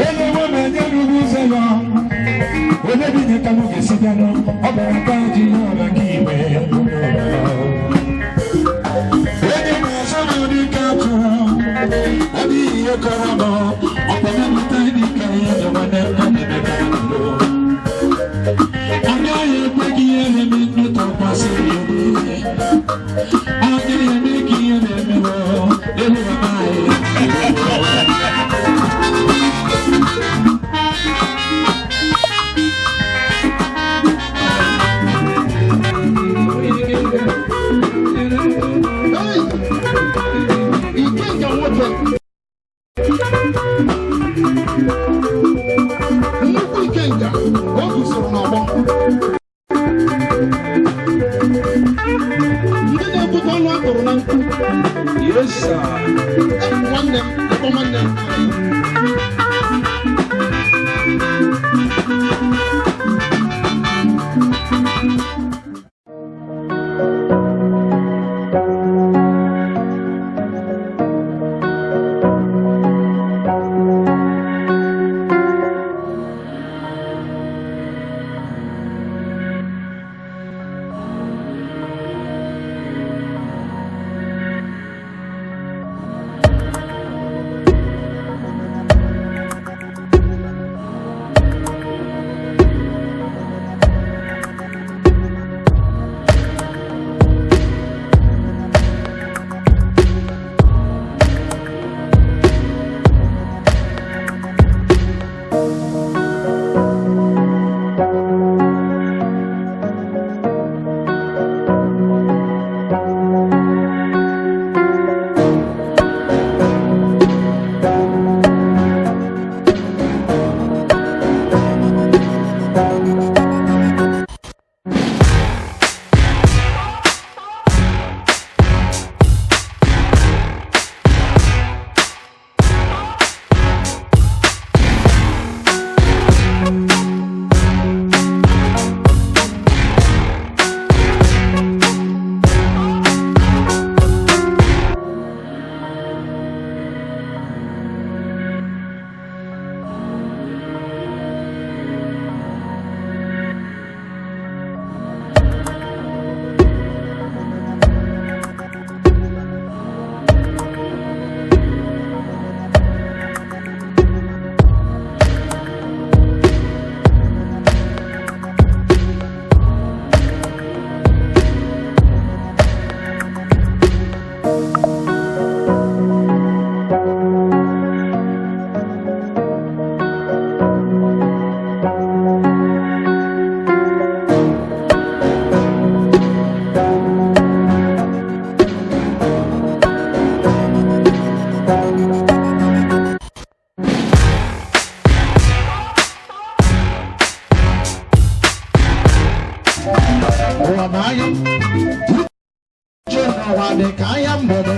Elewo m enye ruru ụzọ ya. Onye bi nye ka m ga-esi bịanụ, ọ bụ nke ji ya ọba ka iwe. Onye na-azụ m dịka atụrụ, ọ dịghị ihe kọrọ m, ọkpọmọpụta dịka ihe dị nwanne m na-eme ka m lụọ. Agaghị ekwe ka ihe na-eme nnu tụkwasịrị ya obi. Agaghị eme ka ihe na-eme m elu mama anyị. Hey! Ikenga nwoke, nnukwu ikenga, o guzoro n'ọgbọ. Ndị na-ebute ọnụ akụrụ na nkụ. Yes, sir. Eh, nwanne m, ịkpọ nwanne m. Ụwa bụ anya uche n'ụwa dị ka anya mgbede,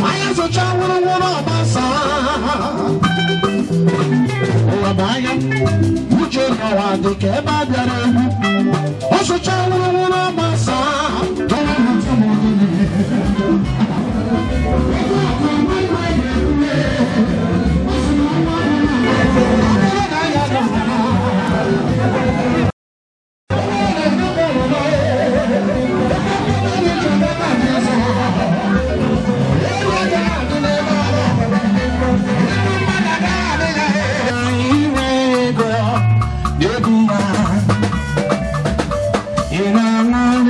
anya zụcha wụrụwụrụ ọgbasa. Ụwa bụ anya uche n'ụwa dị ka ebe a bịara egwu, ọ zụcha wụrụwụrụ ọgbasa. Ị na-aṅụ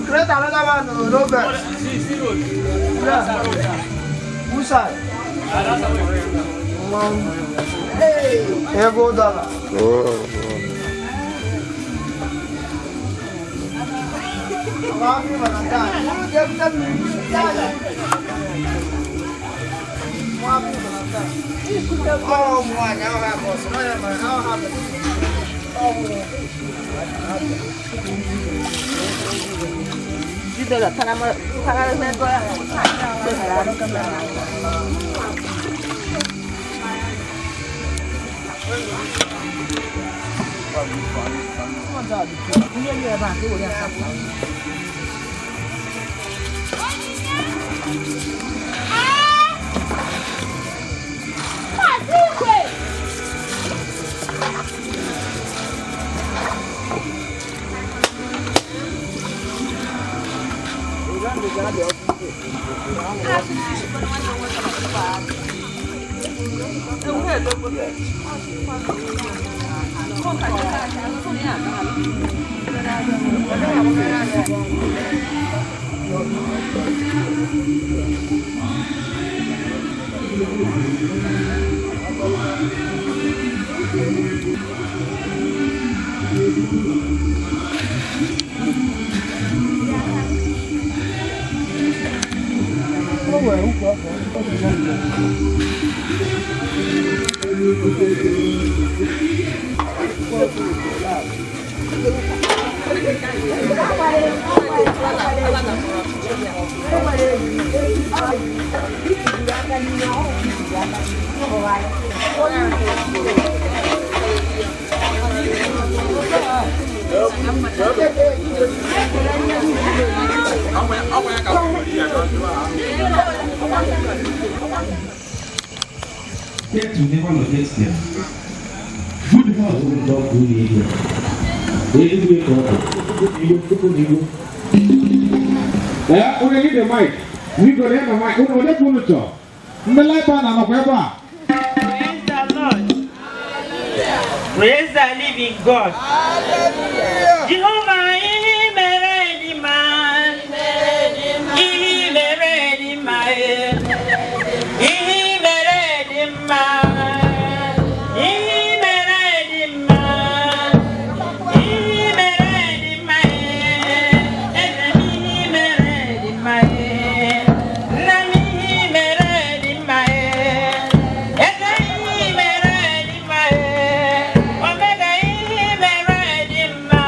Create another one, no vex. Yeah. Which side? Hey, ego dollar. Yet you never locate them. Good health will not do you. Eluigwe ka ọ bụ. Ee, onye gị dị mic, biko lee na mic, unu ole ka unu chọrọ? Ndị laiba na-anọkwa ebe a. Praise the Lord. Praise the living God. Jehovah, ihe mere dị mma. Ihe mere dị mma. Ihe mere dị mma. Ihe mere dị mma. Ihe mere dị mma. Eze m ihe mere dị mma. Nna m ihe mere dị mma. Eze ihe mere dị mma. Omega ihe mere dị mma.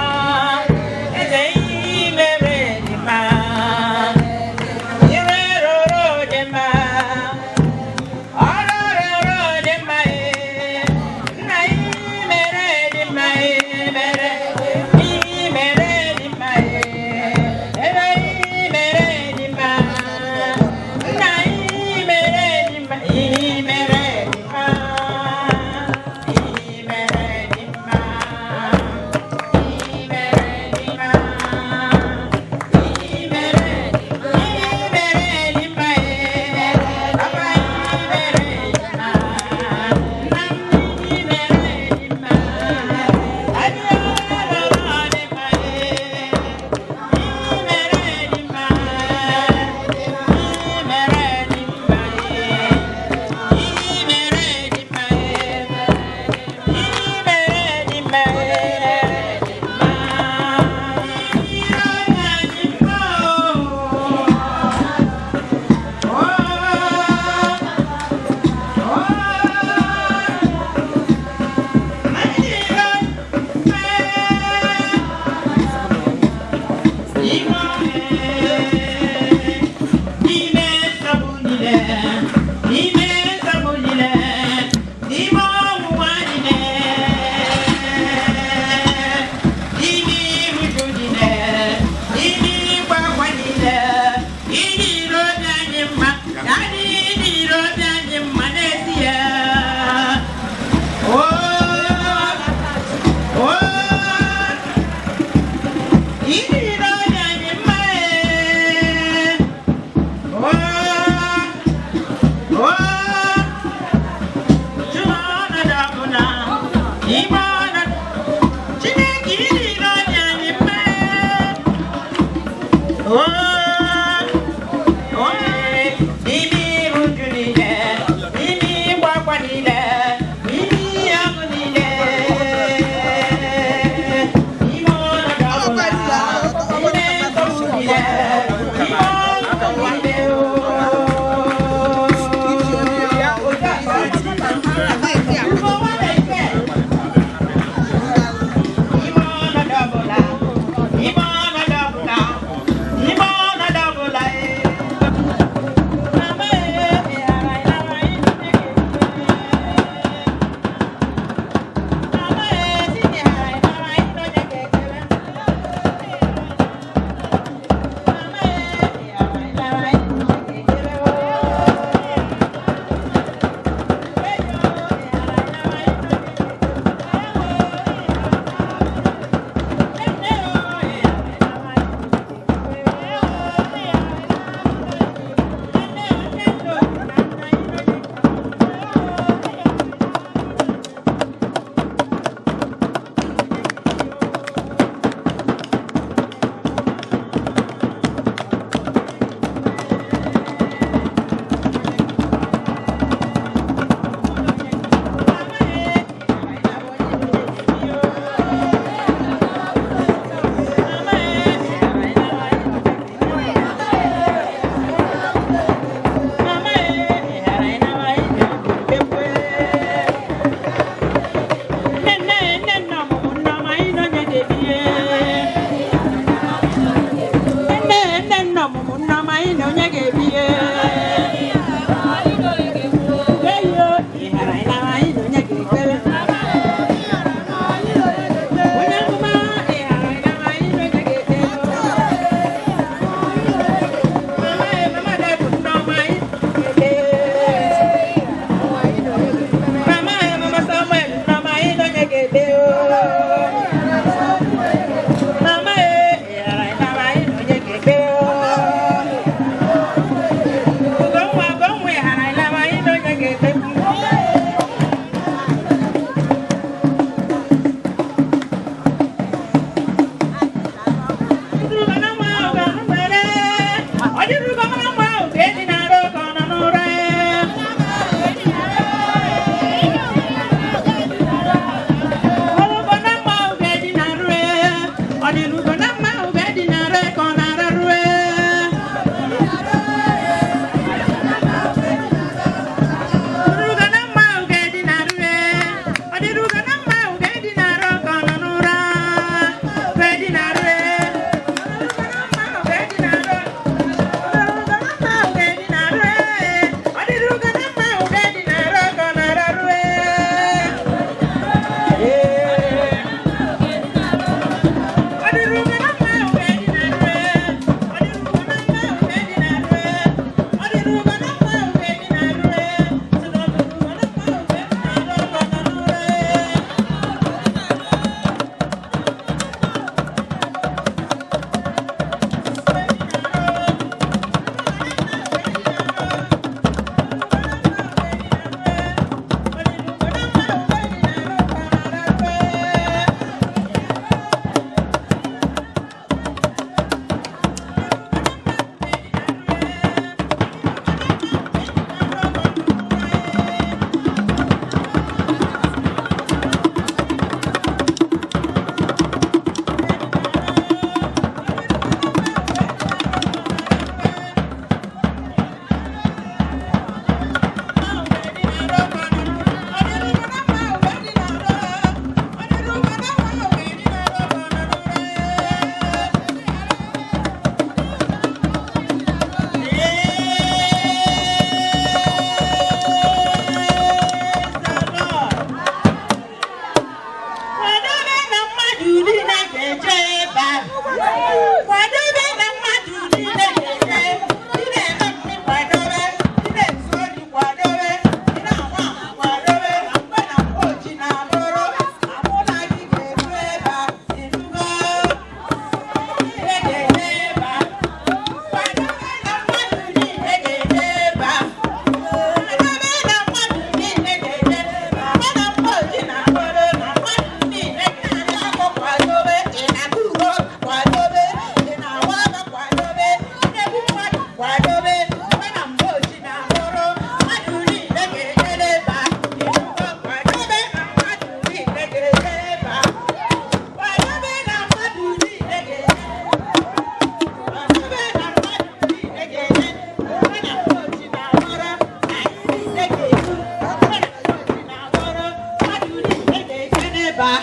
ebe a.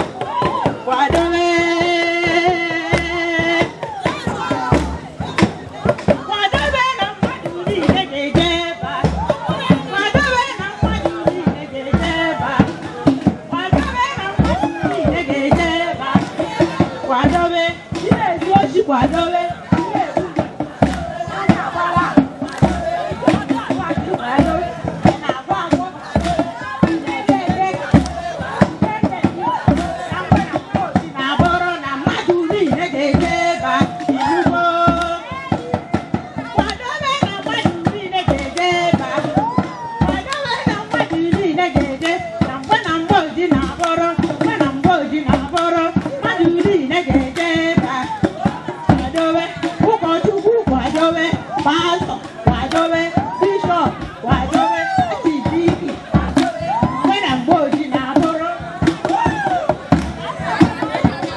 Kwadobe, kwadobe na mmadụ niile ga-eje ebe a. Kwadobe na mmadụ niile ga-eje ebe a. Kwadobe na mmadụ niile ga-eje ebe a. Kwadobe, ị na-ezu oshi, kwadobe, ị na-egbu mmadụ, kwadobe, ị na-agba agbọ, ị na-ede ede, na-abụrụ na mmadụ niile ga-eje ebe a. Irugo, kwadobe na mmadụ niile ga-eje ebe a. Kwadobe na mmadụ niile ga-eje na mgbe na mgbe oji na-abụrụ, mgbe na mgbe oji na-abụrụ, mmadụ niile ga-eje ebe a. Kwadobe, ụkọchukwu kwadobe, pastọ kwadobe, bishọp kwadobe, achidiki mgbe na mgbe oji na-abụrụ.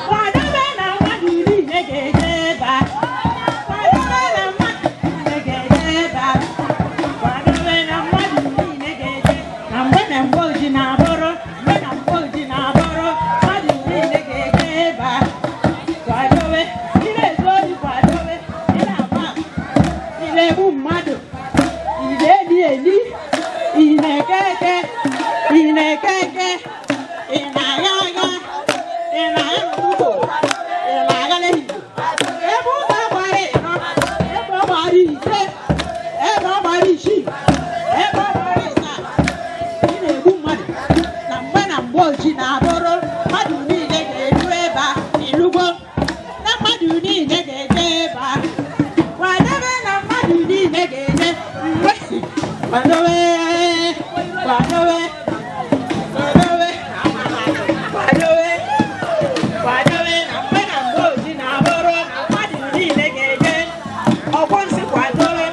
Kwadobe na mmadụ niile ga-eje ebe a. Kwadobe na mmadụ niile ga-eje ebe a. Kwadobe na mmadụ niile ga-eje na mgbe na mgbe oji na-abụrụ, mgbe na mgbe oji na-abụrụ, mmadụ niile ga-eje ebe a. Kwadobe, ị na-ezu ohi, kwadobe, ị na-agba ama, ị na-egbu mmadụ, ị na-eli eli, ị na-eke eke, ị na-eke eke, ị na-agha agha, ị na-agha n'ụtụtụ, ị na-agha n'ehihie. Ebe ụzọ gbara ịnọ, ebe ọ gbara 5, ebe ọ gbara 6, ebe ọ gbara 7, ị na-egbu mmadụ na mgbe na mgbe oji na-abụrụ, mmadụ niile ga-eru ebe a. Irugo na mmadụ niile ga-eje ebe a. Kwadobe na mmadụ niile ga-eje mgbe. Kwadobe, kwadobe, kwadobe, kwadobe, kwadobe na mgbe na mgbe oji na-abụrụ na mmadụ niile ga-eje. Ọkwọ nsị kwadobe,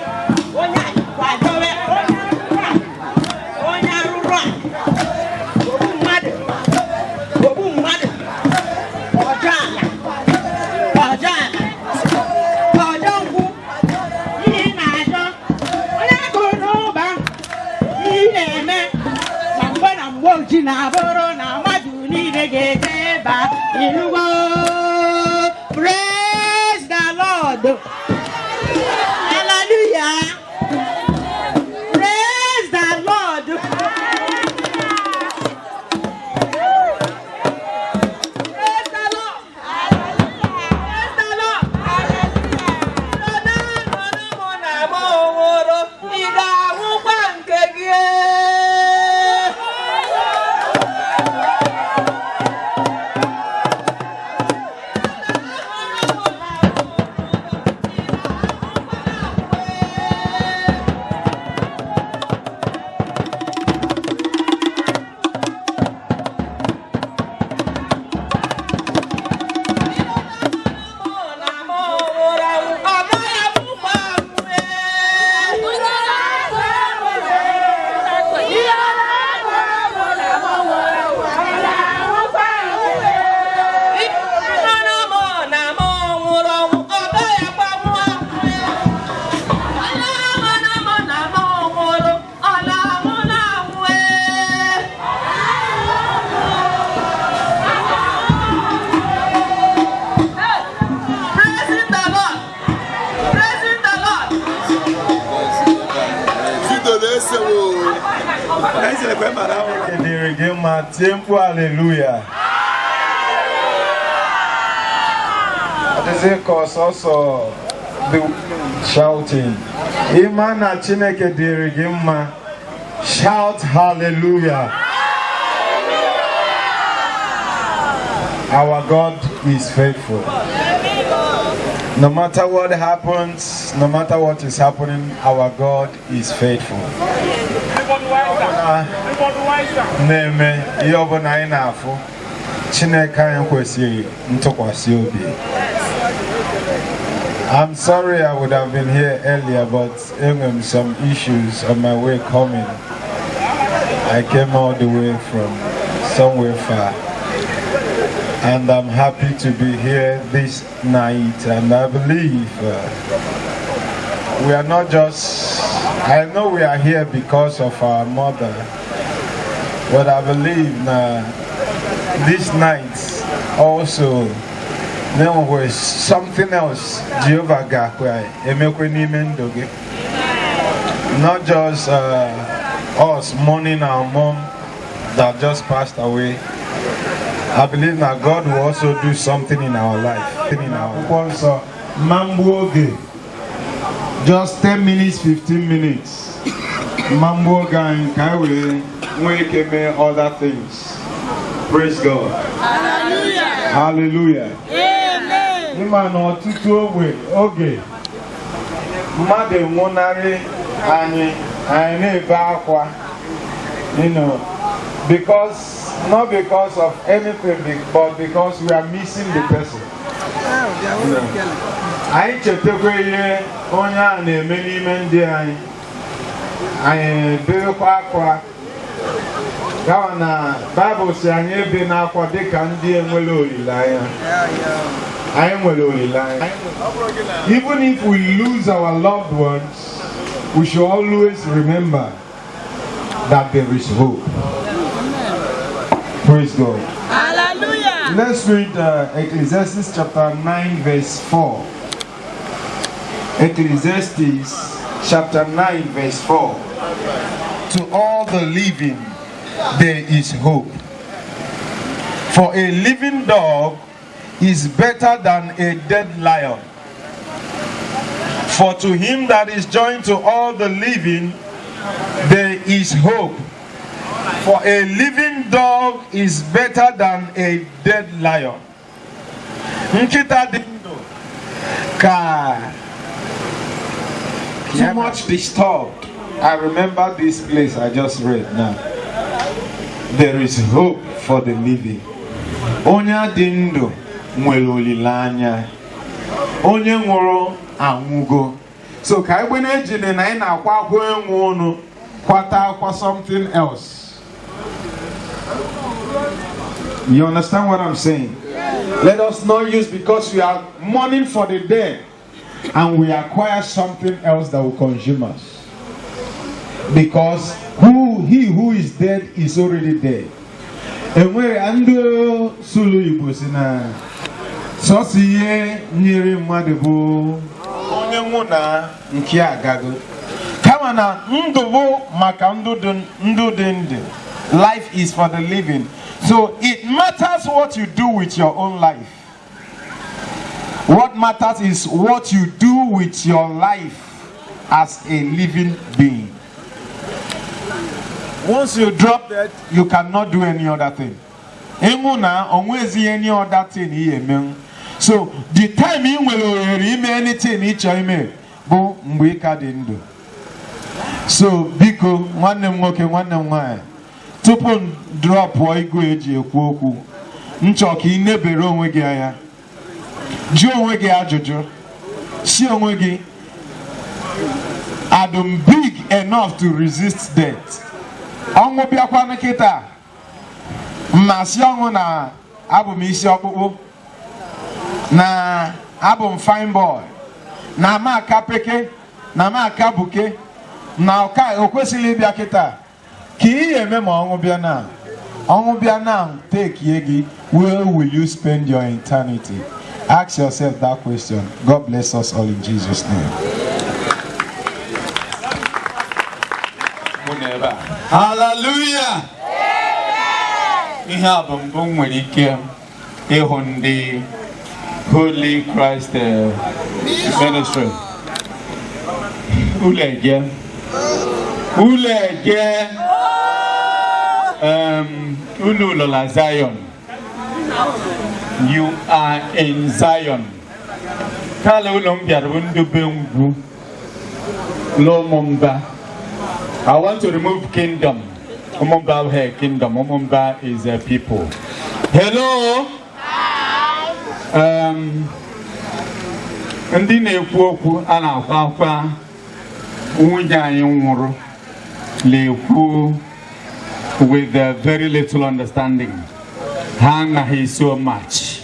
onye kwadobe, onye arụrụ a, onye arụrụ a, ogbu mmadụ, ogbu mmadụ, ọjọọ ala, ọjọọ ala, ọjọọ nkwụ, ihe ị na-ajọ, onye akụrụ n'ụba, ihe ị na-eme na mgbe na mgbe oji na-abụrụ na mmadụ niile ga-eje ebe a. Irugo, praise the Lord, hallelujah, praise the Lord. Praise the Lord. Praise the Lord. Nọnà nọnà mụ na mụ nwụrụ, ị ga-anwụkwa nke gị. Mụ na mụ nwụrụ anwụ, ọ gaghị abụkwa anwụ. Nọnà mụ na mụ nwụrụ anwụ, ọ gaghị agbanwe anwụ. Ọla mụ na mụ nwụrụ, ọla mụ na anwụ. Praising the Lord. Praising the Lord. Dịrị gị mma, tie mkpu haleluya. Ọdịzị ka ọsọsọ the shouting. Ịma na Chineke dịrị gị mma, shout hallelujah. Our God is faithful. No matter what happens, no matter what is happening, our God is faithful. Na-eme ihe ọbụla anyị na-afụ, Chineke anyị kwesịrị ntụkwasị obi. I'm sorry I would have been here earlier, but enwere m some issues on my way coming. I came all the way from somewhere far, and I'm happy to be here this night, and I believe we are not just, I know we are here because of our mother, but I believe na This night also there was something else Jehovah ga-akwa emekwe n'ime ndụ gị. Not just us mourning our mom that just passed away. I believe that God will also do something in our life. In our Akwụkwọ nsọ ma mgbu oge, just 10 minutes, 15 minutes, ma mgbu oge anyị ka anyị wee nwee ike mee other things. Praise God. Hallelujah. Ịma na ọtụtụ ogbe oge mmadụ nwụnarị anyị, anyị na-ebe akwa, because not because of anything, but because we are missing the person. Anyị chetakwa ihe onye a na-eme n'ime ndị anyị, anyị bebekwa akwa. Gawa na Baịbụl si anyị ebe n'akwa dịka ndị enwere olileanya. Anyị nwere olileanya. Even if we lose our loved ones, we should always remember that there is hope. Praise God. Hallelujah. Let's read Ecclesiastes chapter 9, verse 4. Ecclesiastes chapter 9, verse 4. To all the living, there is hope. For a living dog is better than a dead lion. For to him that is joined to all the living, there is hope. For a living dog is better than a dead lion. Nkịta dị ndụ ka Too much disturbed. I remember this place I just read now. There is hope for the living. Onye dị ndụ nwere olileanya. Onye nwụrụ anwụgo. So ka anyị gbene ejine na anyị na-akwa akwa enwe ụnụ kwata akwa something else. You understand what I'm saying? Let us not use because we are mourning for the dead and we acquire something else that will consume us. Because who he who is dead is already dead. Enwere ndị sụlụ Igbo si na sọsọ ihe nyere mmadụ bụ onye nwụ na nke agago. Kama na ndụ bụ maka ndụ dị ndụ dị ndụ. Life is for the living. So it matters what you do with your own life. What matters is what you do with your life as a living being. Once you drop that, you cannot do any other thing. Ịnwụ na onwezi any other thing ị emenwu. So the time ị nwere ohere ime anything ị chọrọ ime bụ mgbe ị ka dị ndụ. So biko, nwanne m nwoke, nwanne m nwaanyị, tupu m dropụọ igwe eji ekwu okwu, m chọọ ka ị nebere onwe gị anya, jụọ onwe gị ajụjụ, si onwe gị, adụm big enough to resist death? Ọnwụ bịakwanụ kịta, mmasị ọnwụ na abụ m isi ọkpụkpụ, na abụ m fine boy, na m aka peke, na m aka buke, na ọka o kwesịghị ịbịa kịta. Ka ị eme ma ọnwụ bịa na ọnwụ bịa na tekie gị, where will you spend your eternity? Ask yourself that question. God bless us all in Jesus' name. Mụ na ebe a. Hallelujah! Ihe a bụ mbụ m nwere ike ịhụ ndị Holy Christ Ministry. Ụlọ ege. Ụlọ ege. Unu nọ na Zion. You are in Zion. Kala ụlọ m bịara bụ ndube ngwu n'Ụmụmba. I want to remove kingdom. Umumba here, kingdom. Umumba is a people. Hello. Ndị na-ekwu okwu a na-akwa akwa nwunye anyị nwụrụ na-ekwu with a very little understanding. Ha anaghị so much.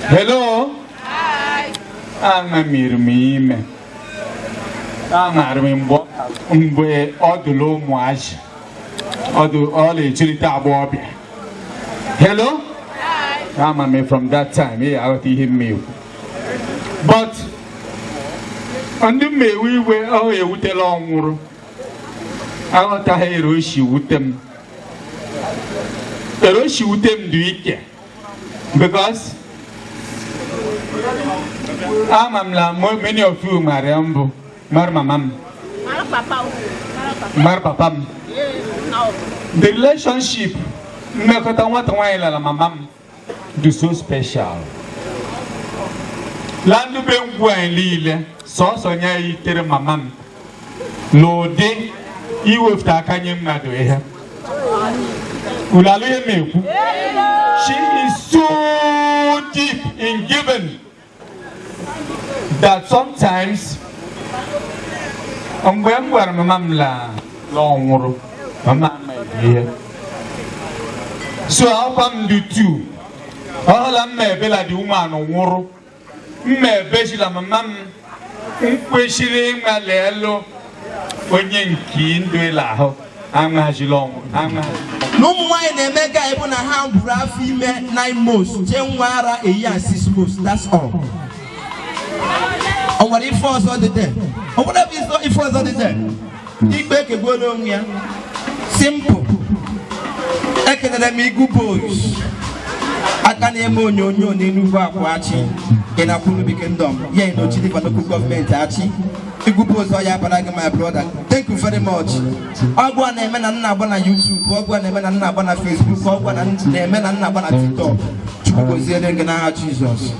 Hello. Aṅamiri m ime. Aṅara m mgbe ọ dụrụ ụmụazị. Ọ na-echilite agbọghọbịa. Hello? Ama m from that time ị aghọta ihe m ekwu, but ndị m ewe iwe ọ ewutela ọnwụrụ aghọtaghị ere o si wute m, ere o si wute m dị ike, because ama m na many of you mara ya mbụ, mara mama m, mara papa m. The relationship, mmekọta nwata nwaanyị lara mama m dị so special. La ndị be ngwu anyị niile, sọsọ nye ya yitere mama m n'ụdị iwepụta aka nye mmadụ ihe. Unu alụ ihe m ekwu? She is so deep in giving that sometimes mgbe m gwara mama m la la ọ nwụrụ, mama amaghị ihe. So akwa m dị tu ọhụla mma ebela dị umeanụ nwụrụ mma ebejila mama m nkwesịrị ịnwale elu onye nke ndụ ịla ahụ aṅazila ọnwụ aṅa. Na ụmụ nwaanyị na-eme ga bụ na ha buru afọ ime 9 months, chee nwa ara a year and 6 months. That's all. O nwere ife ọzọ dị there? O nwere ife ọzọ dị there? Ikpe ekegbuola onwe ya. Simple. Ekelere m Igu Boys aka na-eme onyonyo n'Enugwu Akwachi ị na Kwurubi Kingdom ya in Oji River Local Government achị. Igu Boys, ọ ya bara gị, my brother. Thank you very much. Ọgwụ a na-eme na nna agba na YouTube, ọgwụ a na-eme na nna agba na Facebook, ọgwụ a na-eme na nna agba na TikTok. Chukwu goziere gị n'aha Jizọs.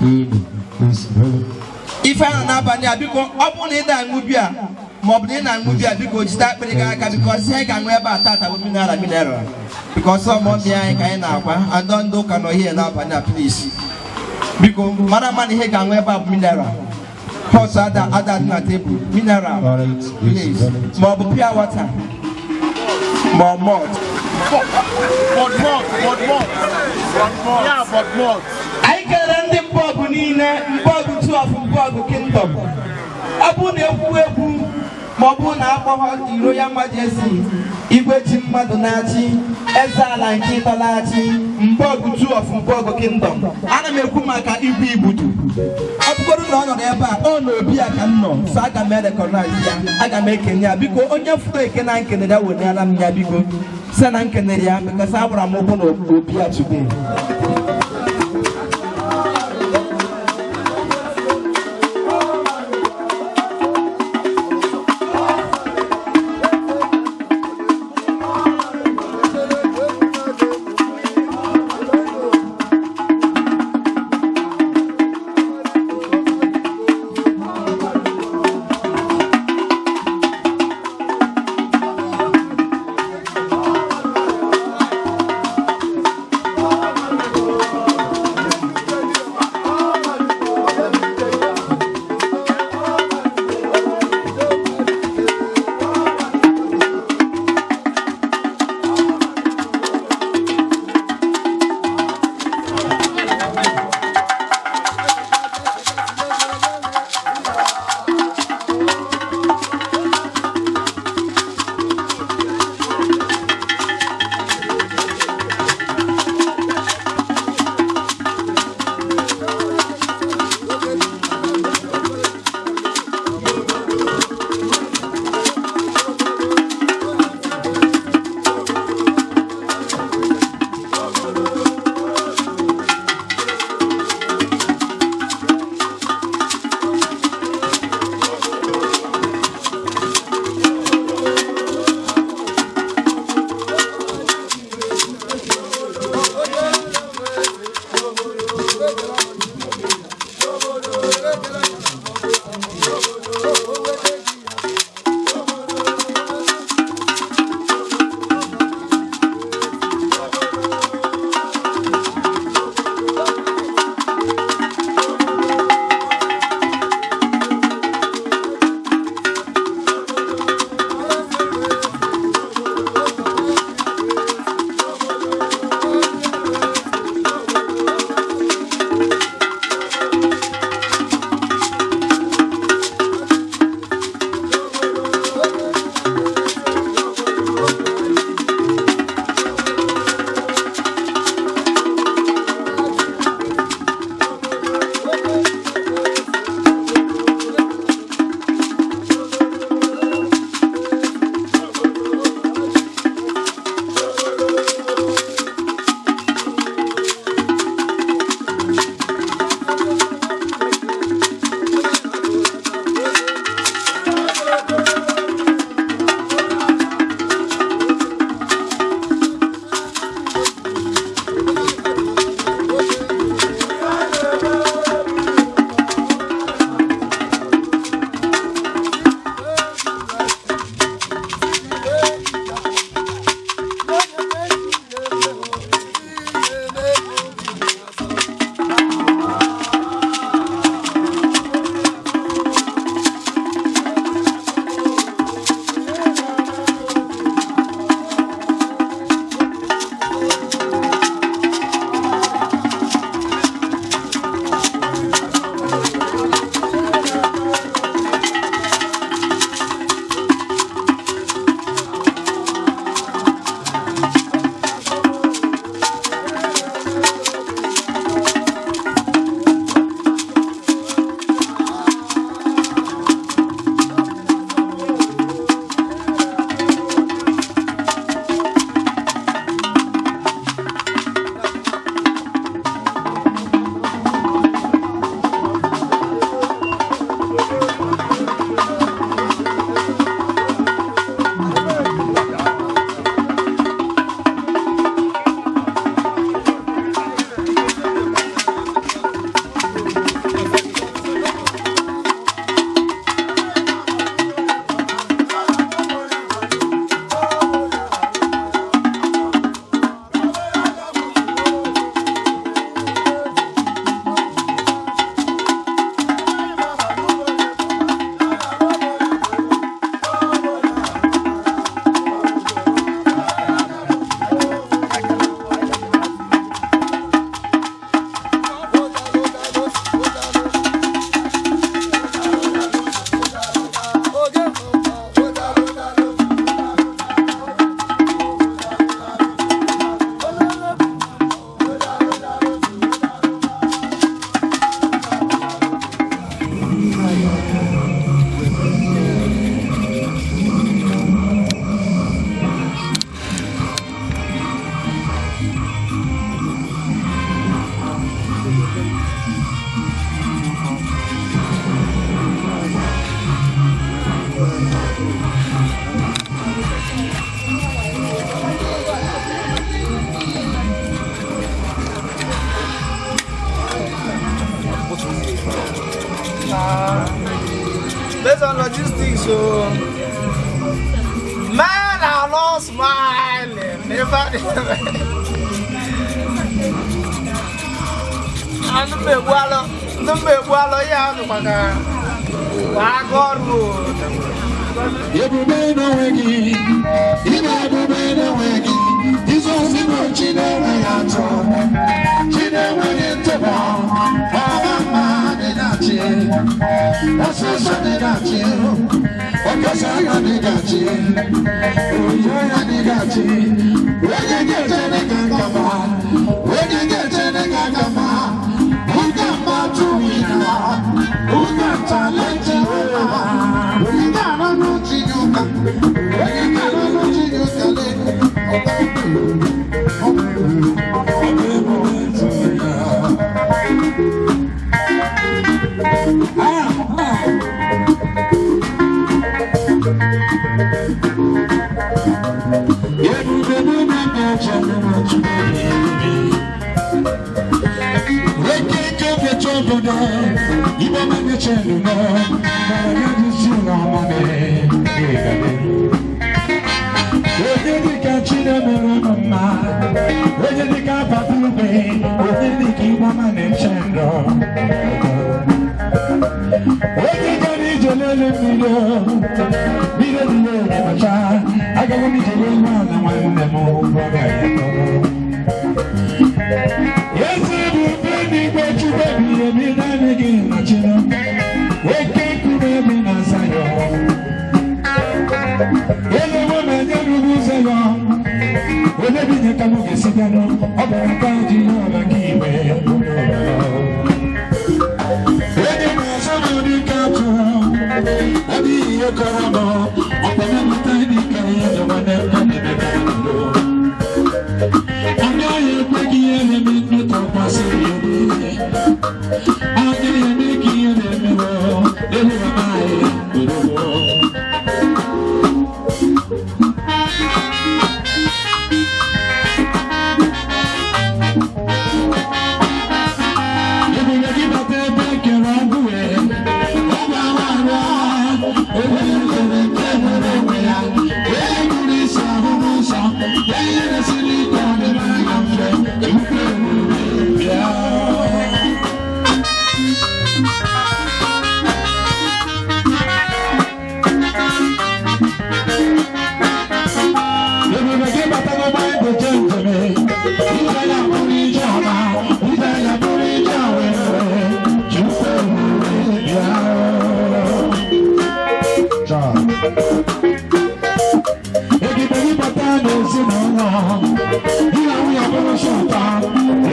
Ife ahụ n'abalị a, biko, ọ bụrụ na ị na-aṅụ biya ma ọ bụ na ị na-aṅụ biya, biko jide akpịrị gị aka, because ihe ga-aṅụ ebe a tata bụ mineral, mineral, because ọmọmị anyị ka anyị na-akwa andọ ndị ụka nọ ihe n'abalị a. Please, biko, mara ama na ihe ga-aṅụ ebe a bụ mineral. Hot ada ada dị na tebụl, mineral please, ma ọ bụ pure water ma ọ malt. But malt, but malt. Yeah, but malt. Anyị kelere ndị Mbọgụ niile, Mbọgụ two of Mbọgụ Kingdom. Ọ bụrụ na ekwu ekwu ma ọ bụrụ na akpọghọ Royal Majesty igwe ji mmadụ na-achị, eze ala nke ịtọlaghachi Mbọgụ two of Mbọgụ Kingdom, ana m ekwu maka igwe Igbudu. Ọ bụgoro na ọ nọrọ ebe a, ọ na obi a ka m nọ, so aga m erecognize ya, aga m ekenye ya. Biko, onye fụrụ eke na nkenere ya, wenyere m ya, biko, sị na nkenere ya, because agbara m ụkwụ na obi ya today. Based on logistics, so men are not smiling. Never. Ndị mmegbu alụ, ndị mmegbu alụ ihe ahụ maka aka ọrụ. Ebube n'onwe gị, ị na-ebube n'onwe gị, Jizọs bụ chi na-enweghị atụ, chi na-enweghị ntụpọ, ọma mma dị na-achị, ọsịsọ dị na-achị, ọkasị agha dị ga-achị, oyi ya dị ga-achị, onye ga-echere gị nkama, onye ga-echere gị akama, ụka mmadụ wina, ụka talenti ụka, onye ga-arụ n'uche gị ụka, onye ga-arụ n'uche gị ụka lee, ọ bụ ọ bụ ebube tụrụ ya. Ah, ah. Ebube mụ na na-eche mụ Chukwu ebi. Eke kecha obodo, ibe ọma na-eche nụnọ, na ya dị si n'ọma na-egade. Onye dịka Chinemere ụmụ mma, onye dịka Papa Ube, onye dịka Igbo ọma na-eche ndụ. Onye gara ije n'elu mmiri, mmiri dị ya ere agaghị m ije n'elu ala nwanne m ụgwọ ga-ya tọrọ. Ezi ebube n'igwe Chukwu ebighị ebi naanị gị na Chineke, oke nkume bi na Zayọn. Elewo m anya n'ugwu Zayọn, onye bi nye ka m ga-esi bịanụ, ọ bụ nke a ji ihe ọla ka igwe. Onye na-azụ m dịka atụrụ, ọ dịghị ihe kọrọ m, ọkpa na-amụta dịka ihe dị nwanne m na-eme ka m lụọ. Agaghị ekwe ka ihe na-eme ntụkwasị obi. Agaghị eme ka ihe na-emewo elu mama anyị gburugburu. Ebube gị bata ebe e kere ọgwụ wee, ọgwụ arụ arụ onye kere nke nwere onwe ya, onye kpuru isi ahụ n'ụzọ, ya ihe resiri ike ọ dịmara ya mfe, ebube ebube bịa. Ebube gị bata n'ụgbọ anyị bụ je njem, ije ya bụrụ ije ọma, ije ya bụrụ ije were, Chukwu ebube bịa. John. Ebube gị bata n'ezinụlọ, di na nwunye bụrụ sọ ụtọ,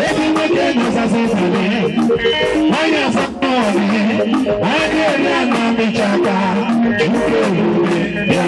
ebe nwoke na-azaza ịzale, nwanyị azaza ọnị, nwanyị eri anụ amịcha aka, Chukwu ebube bịa.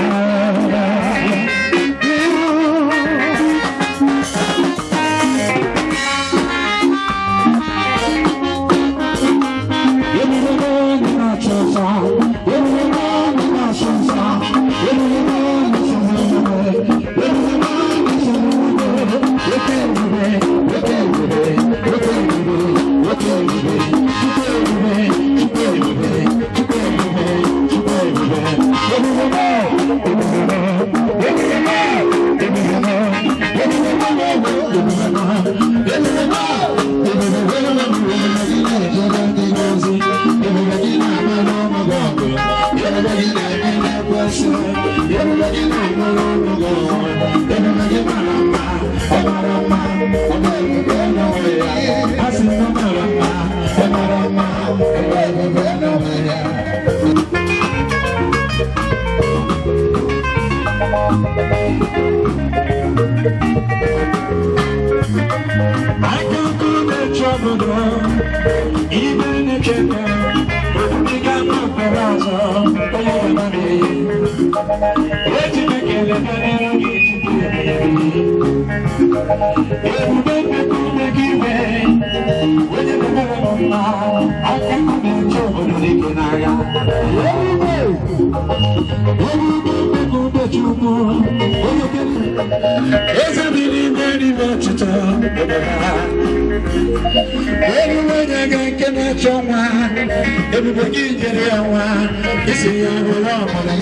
Ebube mmekọ gị wee onye na-emere m mma aka na-eche obodo dike n'agha. Ebube ebube mmekọ Chukwu onye kere eze bi n'ime n'ime ọchịchọ obodo ha. Ebube nye Chineke nke na-achọ nwa, ebube gị nyere ya nwa, isi ya bụrụ ọmụrụ.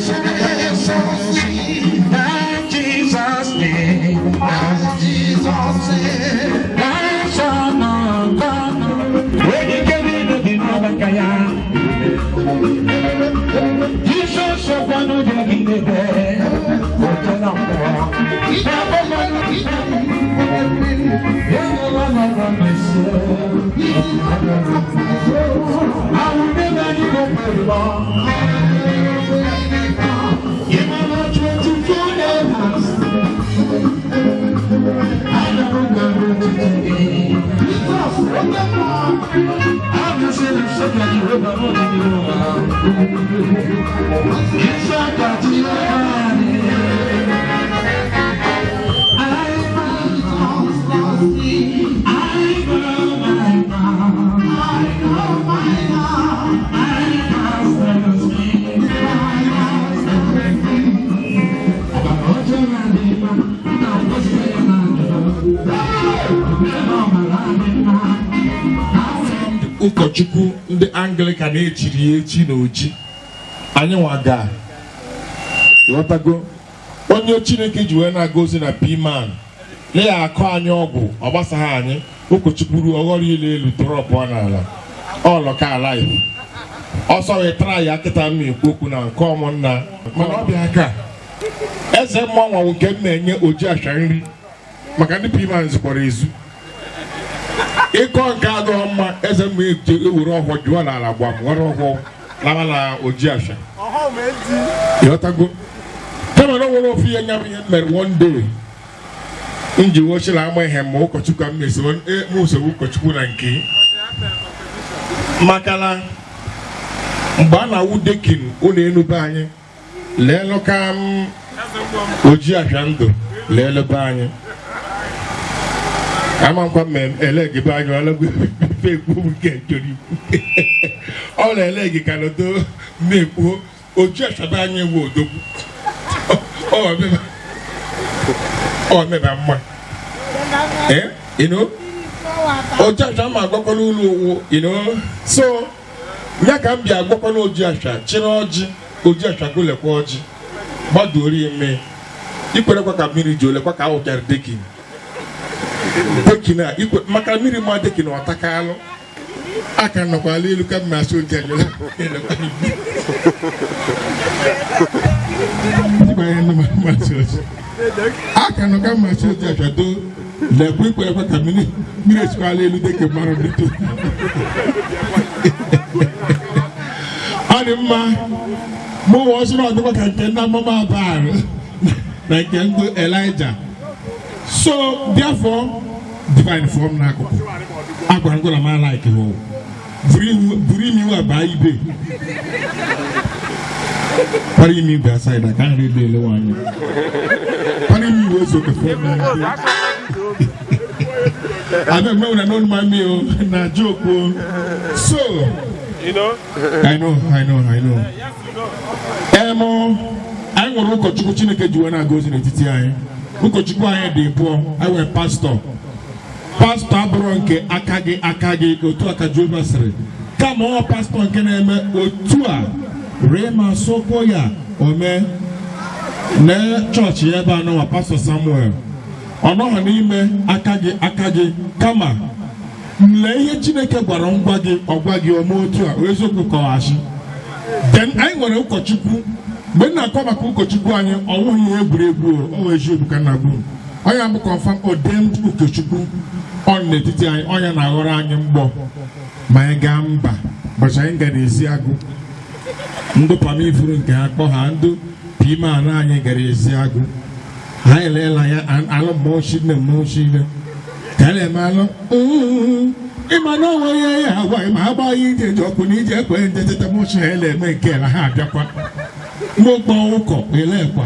That Jesus name, that Jesus name, that Son of God. Onye ike niile dị n'ọgbakọ ya. Jizọs ọkwanụ dị gị n'ebe, ote na mmụọ. I will never give up my love. In my 24 hours, I never go to today. I'm just in the second you ever want to do. It's a party. Ụkọchukwu ndị Anglican echiri ya echi na oji anyị nwa ga ghọtago onye Chineke ji wee na-aga ozi na P-Man na ya akọ anyị ọgwụ ọ gbasaghị anyị. Ụkọchukwu ruo ọghọrọ ilu elu tụrọpụọ n'ala ọlọka alive ọsọ wee tara ya kịta mma ekwu okwu na nke ọmụnna mana ọ bịa aka eze mmanwụ nke m na-enye oji asha nri maka ndị P-Man zụkwara ezu ịkọ nke adọghọ mma eze mma ewere ọhụụ jụọ n'ala gwa m nwere ọhụụ lawa na oji asha ịghọtago kama na o nwere ofu ihe nya bụ ihe m mere one day m ji wochila ama ihe ma ụkọchukwu a m usoro ụkọchukwu na nke maka na mgbe a na-awụ dekin ụlọ elu be anyị leelu ka m oji asha ndụ leelu be anyị ama nkwa m ele gị be anyị ọlọgwụ ife ekwu nke chọrọ ikwu ọ na-ele gị ka nodo na-ekwu oji asha be anyị ewu odogwu ọ meba mma you know oji asha ma agwakọla ụlọ owu you know so ya ka m bịa agwakọla oji asha chịrị ọjị oji asha golekwa ọjị gbaduori ya mme ikwerekwa ka mmiri ji olekwa ka awụchara dekin dekin a ikwe maka mmiri ma dekin ọtakalụ aka nọkwala elu ka mma asị oji asha aka nọ ka mma asị oji asha doo lekwa ikwerekwa ka mmiri esikwala elu dịka mmadụ dịtụ ọ dị mma mụ nwa ọsị na ọdịkwa ka nke ndị amụma Baal na nke ndị Elijah. So therefore divine form n'akụkụ agwara ngwa na ma like hụ buru imi wa baa ibe kwara imi bụ aside aka nri ebe elewe anya kwara imi wee zo ka fọm na abeg make una no mind me o na joke o. So You know? I know. Anyị nwere ụkọchukwu Chineke ji wee na-aga ozi n'etiti anyị. Ụkọchukwu anyị dị pụọ, anyị nwere pastọ. Pastọ abụrụ nke aka gị otu aka Jehova sịrị. Kama ọ pastọ nke na-eme otu a ree ma sokwo ya ome na chọọchị ya ebe a nọwa pastọ Samuel. Ọ nọghị n'ime aka gị kama lee ihe Chineke gwara ngwa gị ọgwa gị ome otu a eziokwu kọghachi. Then anyị nwere ụkọchukwu mgbe m na-akọ maka ụkọchukwu anyị ọ nwụghị ihe egwuregwu o nwere eziokwu ka nna gburu onye bụ confirm ordained ụkọchukwu ọ nọ n'etiti anyị onye na-aghọrọ anyị mgbọ ma anyị gaa mba ụbọchị anyị gara ezi agụ ndị pamifuru nke ha kpọ ha ndị piman anyị gara ezi agụ anyị eleela ya alụ mmọnwụ shine mmọnwụ shine ka a na-eme alụ ịma na onwe ya ya agwa ma agbaghị ije ji ọkụ na ije ekwe nje tete mọchi ha ele eme nke na ha abịakwa mgbe ụkọ elekwa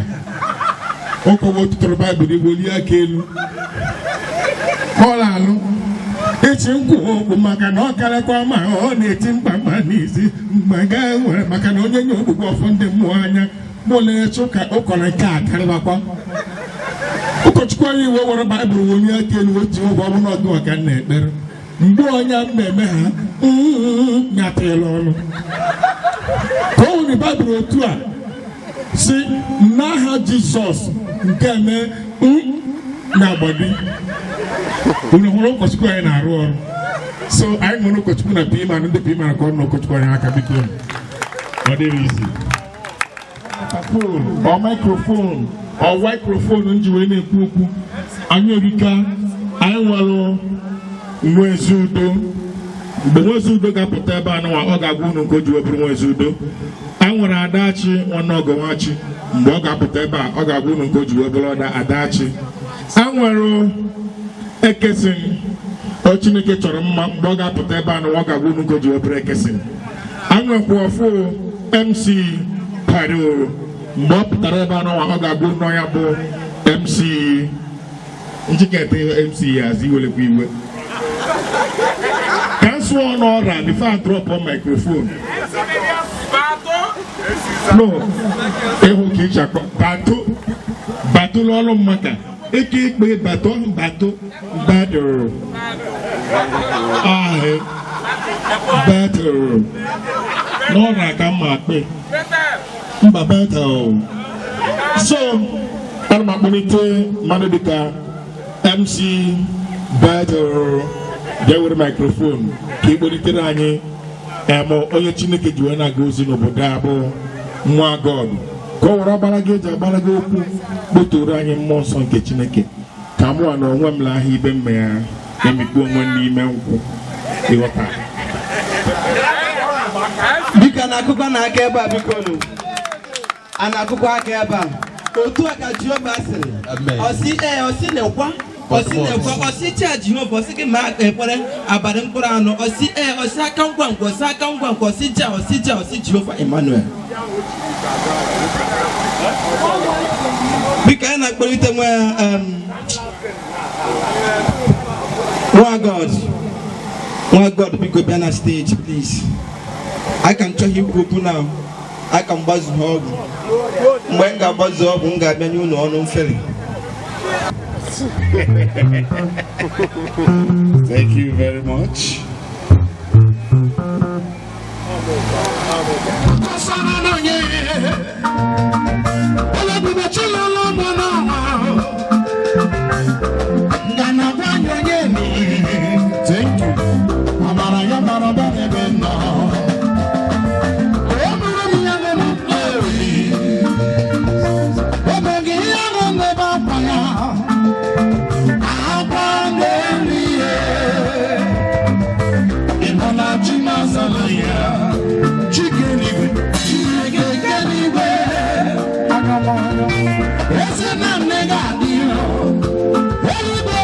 ụkọ bụ tụtụrụ baịbụl igbo lie aka elu kpọrọ alụ echi nkwụ okwu maka na ọ karịkwa ma ọ na-eti mkpamkpa n'isi mgbe gaa nwere maka na onye nye ogbugbo ọfọ ndị mmụọ anya mụlechi ụka ụkọrọ nke a karịbakwa ụkọchukwu anyị iwe were baịbụl wonye aka elu otu ụgwọ ọbụla ọgụ maka nna ekpere mgbe onye mmemme ha Nyatịla ọnụ ka o nwere Baịbụl otu a si n'aha Jizọs nke mee na-agbadi. Unu hụrụ ụkọchukwu anyị na-arụ ọrụ. So anyị nwere ụkọchukwu na PMAN, ndị PMAN ka ọ na ụkọchukwu anyị aka, biko. Ọ dịrị izi phone ọ microphone ọ microphone m ji wee na-ekwu okwu. Anyị erika. Anyị nwere Nwa Udo. Mgbe Nwezi Udo ga-apụta ebe a nụnwa, ọ ga-agwa unu nke o ji wee bụrụ Nwezi Udo. Anyị nwere Adachi nwanne Ọgọnwachi. Mgbe ọ ga-apụta ebe a, ọ ga-agwa unu nke o ji wee bụrụ ọda Adachi. Anyị nwere Ekesin ọ Chineke chọrọ mma. Mgbe ọ ga-apụta ebe a nụnwa, ọ ga-agwa unu nke o ji wee bụrụ Ekesin. Anyị nwekwa ọfụ MC Pado. Mgbe ọ pụtara ebe a nụnwa, ọ ga-agwa unu ya bụ MC njiketa MC ya azụ iwelekwa iwe ka m sụọ n'ọra before I drop on microphone. No, ịhụ ka iche akpọ bato bato n'ọlụ mmaka eke ikpe bato bato battle ahụ battle n'ọra ka mma akpị mba battle. So ana m akpọlite mmadụ dịka MC Battle, bịa were microphone ka ị kpọlitere anyị em onye Chineke ji wee na-aga ozi n'obodo a bụ nwa God, ka ọ were agbara gị eji agbara gị okwu kpotoro anyị mmụọ nsọ nke Chineke, ka mụ na onwe m la ahịa ibe mma ya emikpu onwe m n'ime nkwụ ịghọta. Biko, a na-akụkọ n'aka ebe a, biko nụ. A na-akụkọ aka ebe a. Otu a ka Jehova sịrị. Ọsị ee, ọsị lekwa, ọsị lekwa, ọsị chia Jehova, ọsị gị ma ekpere abalị mkpụrụ anọ, ọsị ee, ọsị aka ngwa ngwa, ọsị aka ngwa ngwa, ọsị ja, ọsị ja, ọsị Jehova Emmanuel. Biko, anyị na-akpọlite nwa God, nwa God, biko bịa na stage, please. Aka m chọghị ikwu okwu na aka m gbazu ha ọgwụ. Mgbe m ga-agbazu ọgwụ, m ga-abịa nye unu ọnụ mfere. Thank you very much. Kọsara n'onye Olebube chilụlụ mụ n'ọnwa ngalaba anyị onye ni. Thank you. Amara ya mara ọba n'ebe m nọ. O mere m ya mere m na-eri. O meghị ihe ahụ n'ebe akwa ya. Akwa na-eri ihe. Ịbụ na chi na-azala ya. Chike n'igwe, Chineke nke n'igwe. Eze na nne ga-adị iro. Eluigwe,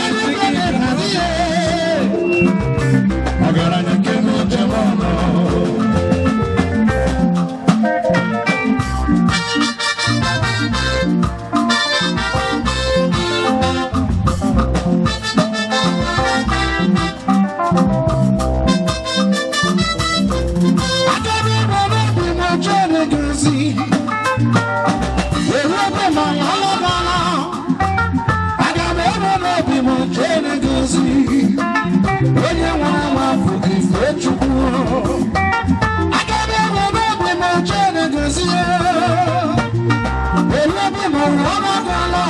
eluigwe ga-adị ya. Ọgaranya nke m njem ọnụ. Agaghị ewere obi m jere gị ozi. Were obi m alọbala. Aga m ewere obi m jere gị ozi. Onye nwere nwa afọ gị fee Chukwu. Aga m ewere obi m jere gị ozi. Were obi m alọbala.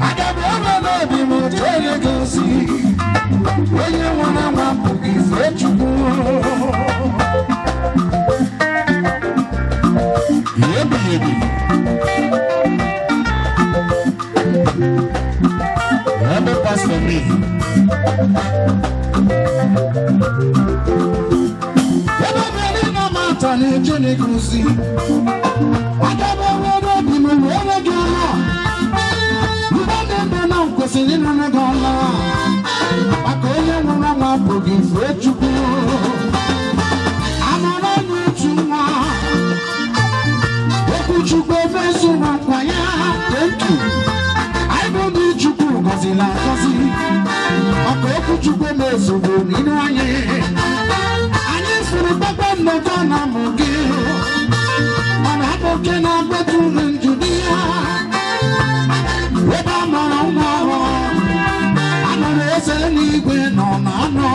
Aga m ewere obi m jere gị ozi. Onye nwere nwa afọ gị fee Chukwu. Ebighị ebi. Ebe pastor me. Ebe mmeri na mata na-eje n'egosi. Aga m ewere obi m were gị ọla. Mgbe na-eme na m kwesịrị ịnara gị ọla. Maka onye nwụrụ anwụ abụghị fee Chukwu. Amara onye otu nwa. Okwu Chukwu emezuru nkwa ya. Thank you. Anyị bụ ndị Chukwu gọziri agọzi. Maka okwu Chukwu emezuru n'ime anyị. Anyị furu kpakpando ka na mụ gị. Mana abụke na agbeturu njudi ya. Ebe a mara nwa ọhụrụ. Anụrụ eze n'igwe nọ na anọ.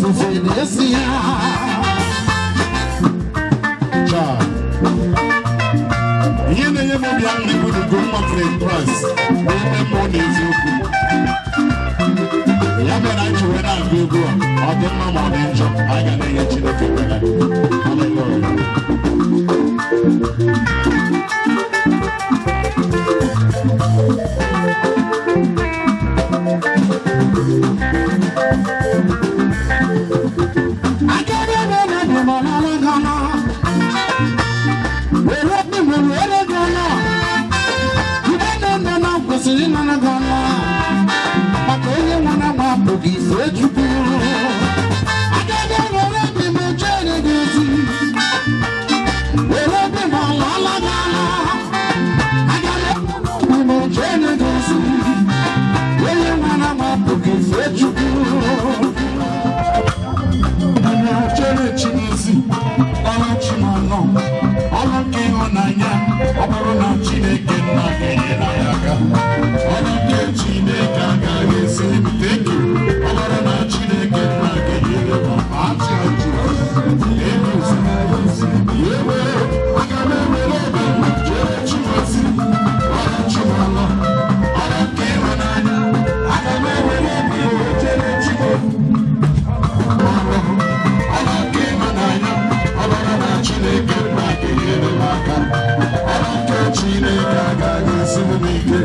Ofufe na-esi ya. Ihe na-enye m obi aṅụrị bụ na Ugomma fere Kraịst n'ime mmụọ na eziokwu. Ya mere anyị ji wee na-agụ egwu a, ọ dị mma ma ọ dị njọ, anyị ga na-enye Chineke ekele. Hallelujah. Kwesịrị ịnara gị ọnụ maka onye nwere ama apụghị ife Chukwu. Agaghị ewere obi m jere gị ozi, were obi m alaala gị ala. Agaghị ewere obi m jere gị ozi, onye nwere ama apụghị ife Chukwu. Chere Chinozi, ọrụ Chinọnọ, ọrụ nke ịhụnanya, ọ bụrụ na Chineke nna ga-enyere anyị aka. Ọrụ nke Chineke agaghị esiri m thank you. Ọ bụrụ na Chineke nna ga-enyere m achị achị. Ewe, aga m ewere obi m chere Chinozi, ọrụ Chinọnọ, ọrụ nke ịhụnanya, aga m ewere obi m chere Chinozi. Chineke nna ga-enyere m aka. Ọrụ nke Chineke agaghị esiri m ike.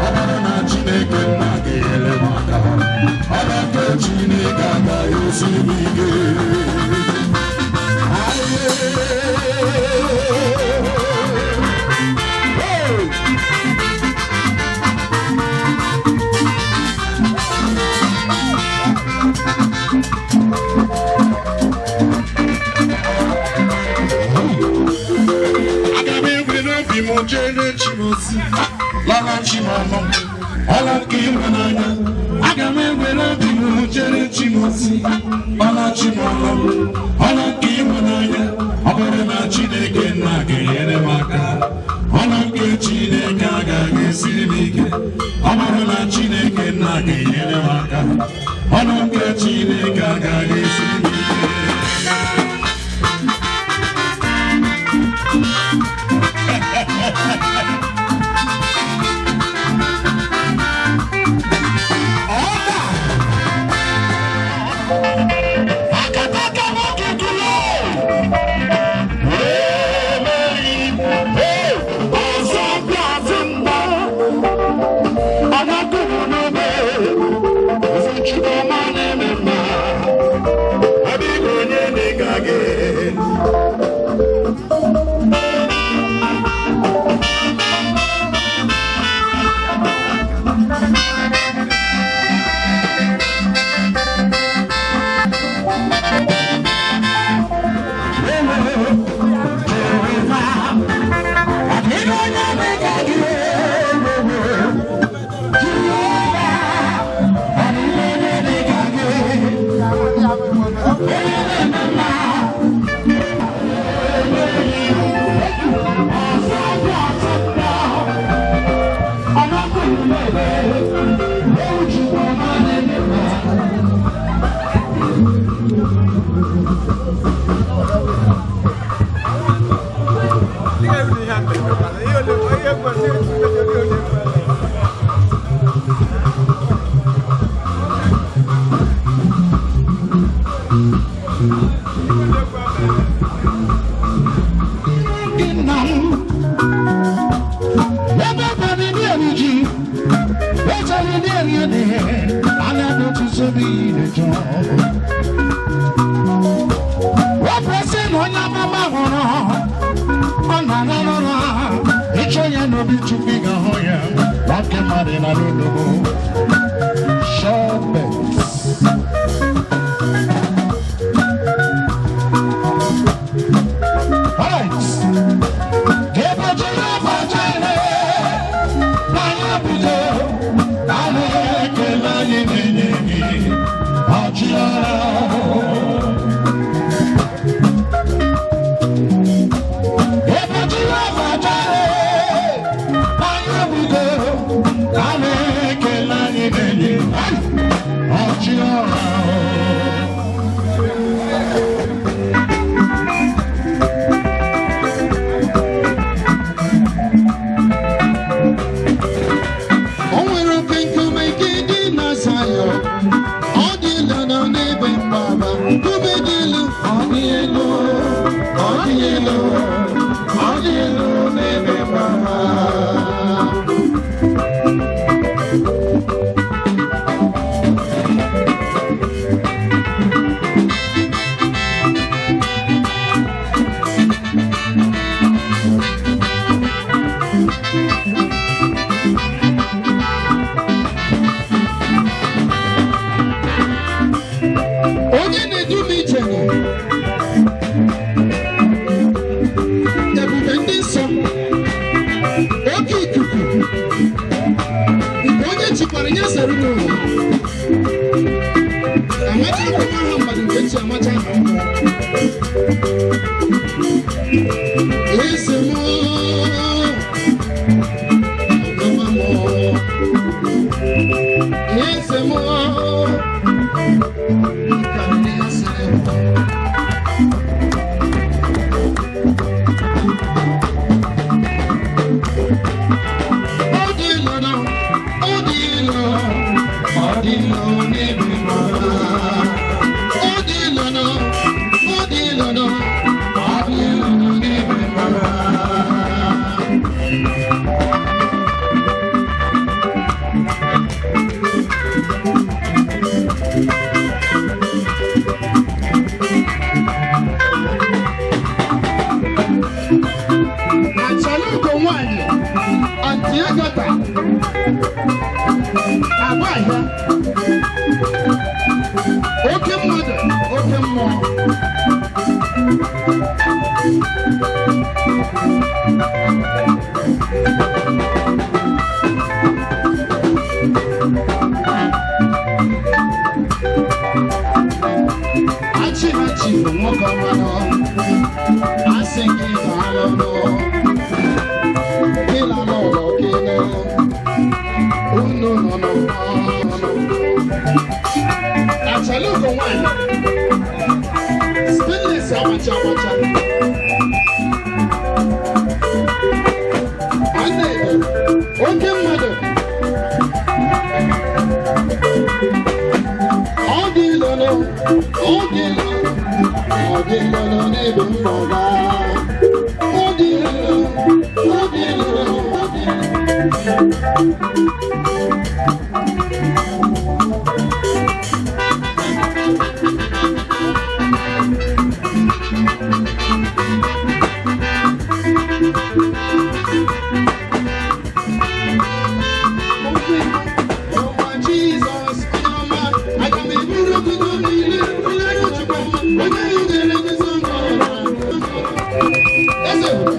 Ọ bụrụ na Chineke nna ga-enyere m aka. Ọrụ nke Chineke agaghị esiri m ike. Aga m ewere obi m jere Chinozi, lara Chinọnọ, ọla nke ịhụnanya. Aga m ewere obi m jere Chinozi, ọla Chinọnọ, ọla nke ịhụnanya. Ọ bụrụ na Chineke nna ga-enyere m aka, ọla nke Chineke agaghị esiri m ike. Ọ bụrụ na Chineke nna ga-enyere m aka, ọla nke Chineke agaghị esiri m ike. Amen. Ọ dị ilu, ọ dị ilu n'ebe mama. Onye na-edu m ije nọ. Ebube ndị nsọ, oke ikuku, nke onye chikwara ya sere n'ụwa. Amacha akwụkwọ aha mmadụ nke chi amacha aha mmụọ. Eze m, ọgọma m, eze m. Achalugo nwanyị, Aunty Agatha, Agbahịa, oke mmadụ, oke mmụọ. Achị ha chi bụ nwoke ọma nọ, asị gị daalụ nọ. Ịla n'ụlọ gị nọ, unu nọ n'ụlọ. Achalugo nwanyị, stainless abacha abacha. Ana-ede, oke mmadụ. Ọ dị lọnà, ọ dị lọnà, ọ dị lọnà n'ebe m nọ gaa. Ọ dị lọnà, ọ dị lọnà, ọ dị lọnà. Ọma Jizọs, onye ọma, aga m eburu otuto niile, onye aka Chukwu ọma, onye nyere Jizọs n'ọrụ. Eze bụ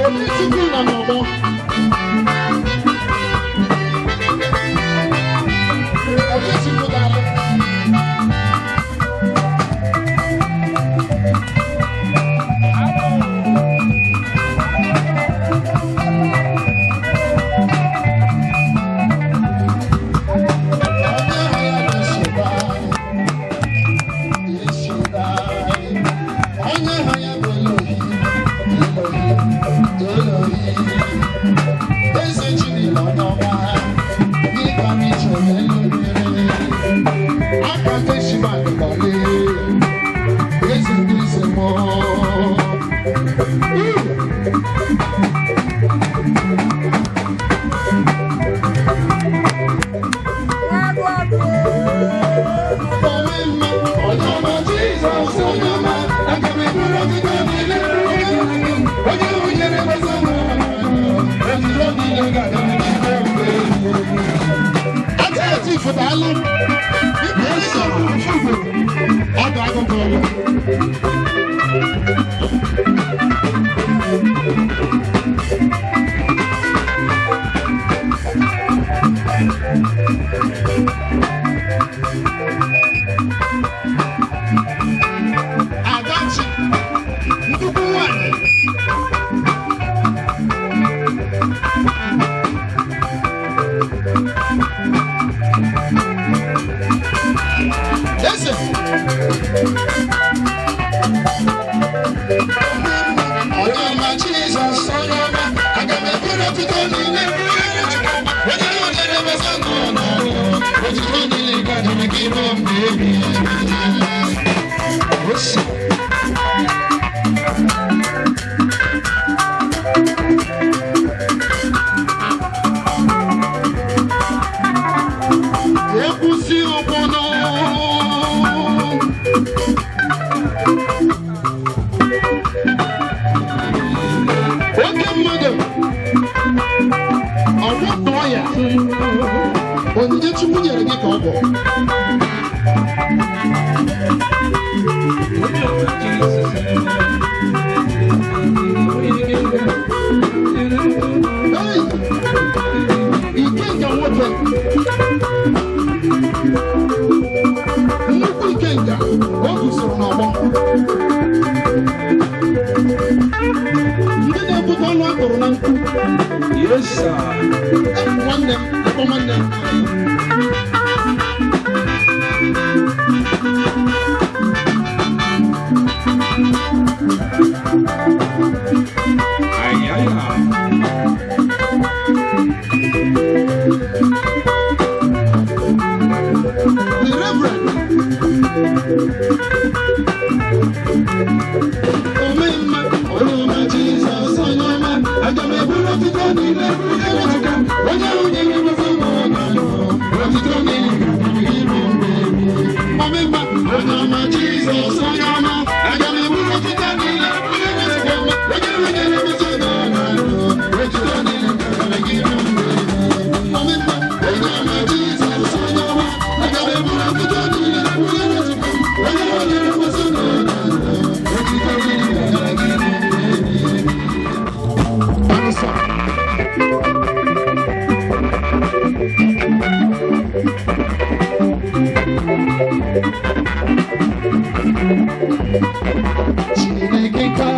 Obi Chukwu nọ n'ọgbọ. Obi Chukwu daalụ. Adachi, nnukwu nwanyị. Eze. Onye ọma Jizọs, onye ọma, aga m eburu otuto niile, onye ahụ nyere m eze ndụ n'ọrụ, otuto niile. ga-adịrị gị ruo mgbe ebighị ebi. Ekwusi obodo oke mmadụ ọgwụtụọ ya onyinye Chukwu nyere gị ka ọ bụ. Hey! Ikenga nwoke, nnukwu ikenga, o guzoro n'ọgbọ ndị na-ebute ọnụ akụrụ na nkụ. Yes, sir. Nwanne m, akpọ nwanne m. Ay, ay, ay. The Reverend Omemma, Onyeọma Jizọs, Onyeọma, aga m eburu otito niile butere aka m. Onye ahụ nyere m ozi ma ọ na-alụ, otito niile ga-adịrị gị ruo mgbe ebighị ebi. Omemma, Onyeọma Jizọs, Onyeọma, aga m eburu otito niile butere aka m. Onye ahụ nyere m ozi ma ọ na-alụ, otito niile ga-adịrị gị ruo mgbe ebighị ebi. Omemma, Onyeọma Jizọs, Onyeọma, aga m eburu otito niile butere aka m. Onye ahụ nyere m ozi ma ọ na-alụ, otito niile ga-adịrị gị ruo mgbe ebighị ebi. Barrister. Chineke ka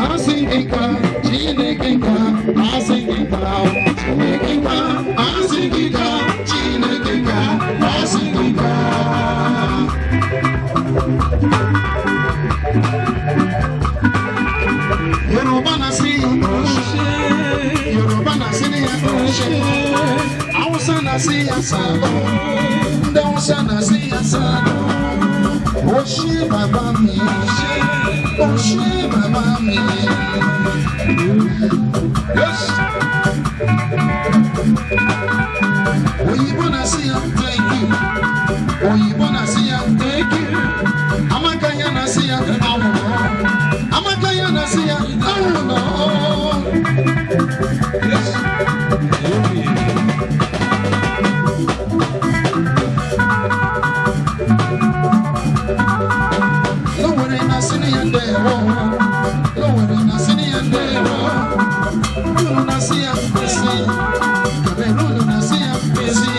asị gị ka, Chineke ka asị gị ka, Chineke ka asị gị ka, Chineke ka asị gị ka. Yoruba na-asị ya oshe, Yoruba na-asị ya oshe, Hausa na-asị ya sado, ndị Hausa na-asị ya sado. Oshe baba mi, oshe baba mi. Yes. Oyibo na-asị ya thank you. Oyibo na-asị ya thank you. Amaka ya na-asị ya awụrụ. Amaka ya na-asị ya awụrụ. Yes. Lowere na-asị na ya ndewo. Lowere na-asị na ya ndewo. Unu na-asị ya mkpịsị. Cameroon na-asị ya mkpịsị.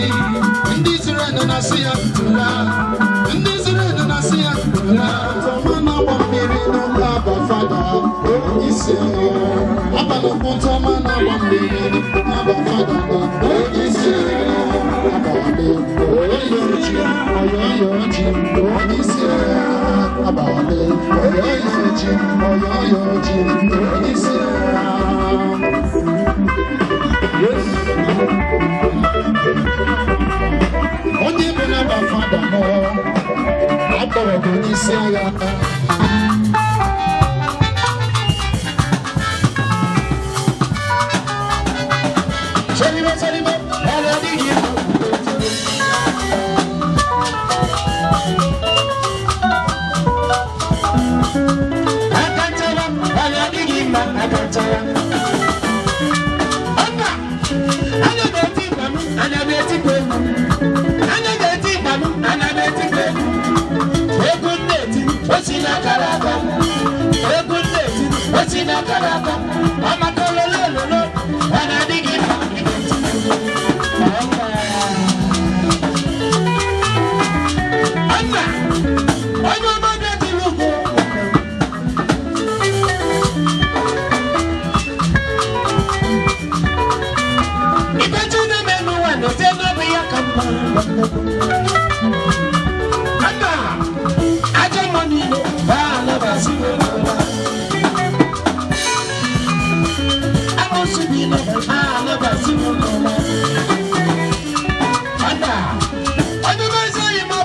Ndị Israel na-asị ya tụla. Ndị Israel na-asị ya tụla. Tọma na-agba mmiri n'ụlọ Aba Fada, onye isi agha. Abalị kwụ tọma na-agba mmiri n'Aba Fada na onye isi agha. Abalị oyoyochi, oyoyochi, onye isi agha. Abalị oyoyochi, oyoyochi, onye isi agha. Yes. Onye bụ n'Aba Fada nọ, akpọrọ gị onye isi agha. Selibe, selibe, ọrịa adịghị mma. Aka nchara, ọrịa adịghị mma, aka nchara. Ọba, anya na-eti ịgba m, anya na-etikwa egwu. Anya na-eti ịgba m, anya na-etikwa egwu. Egwu m na-eti, o si n'akara aka m. Egwu m na-eti, o si n'akara aka m. Ọmaka ololo ololo, ọ na-adịghị mma. Ọba. Ọba, onye ọma bịa ugwu. Ibe Chineke n'ụwa na-ete n'obi ya ka mma. Mba, ajọ mmụọ niile baa alabasị n'ụwa. Amoosu niile baa alabasị n'ụwa. Mba, onye bụ ezi oyi ma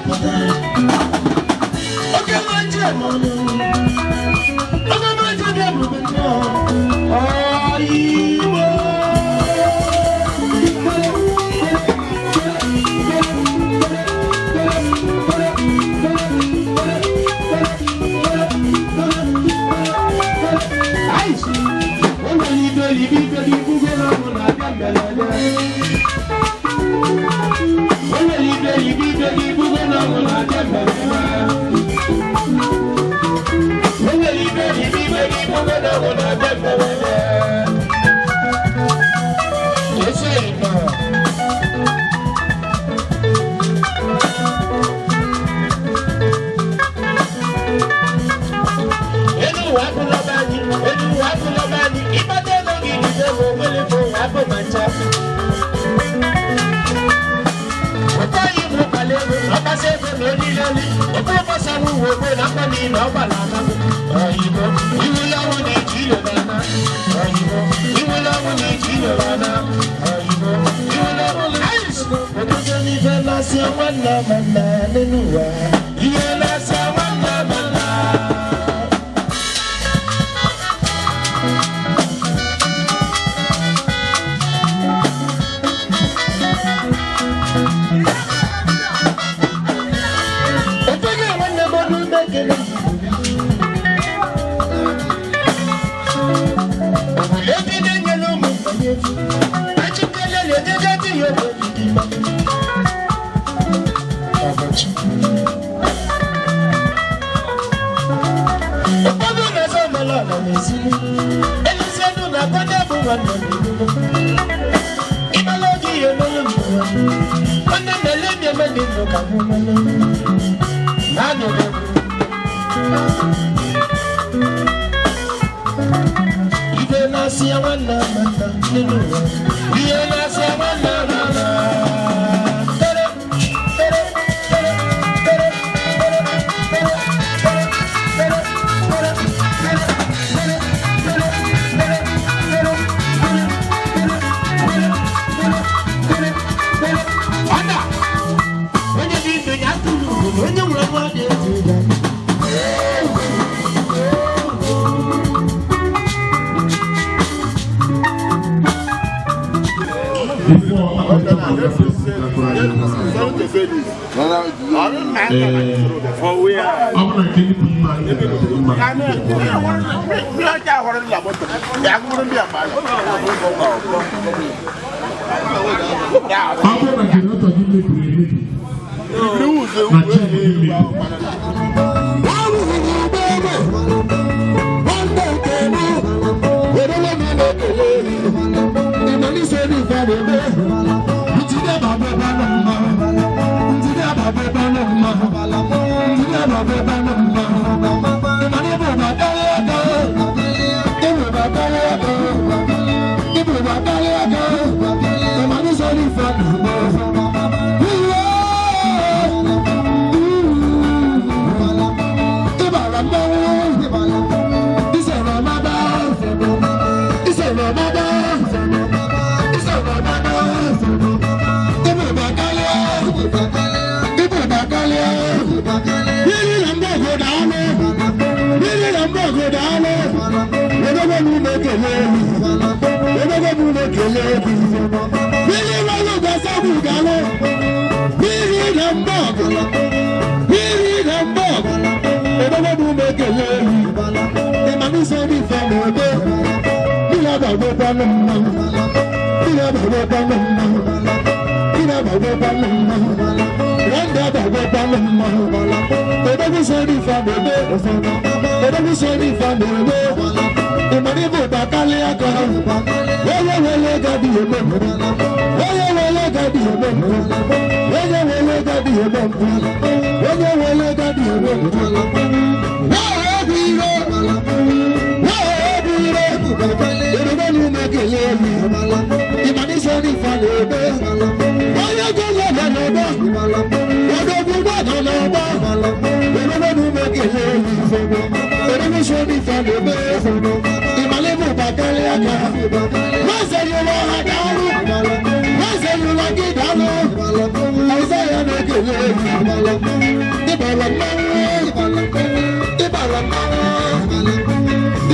Ịbala mmanwụ,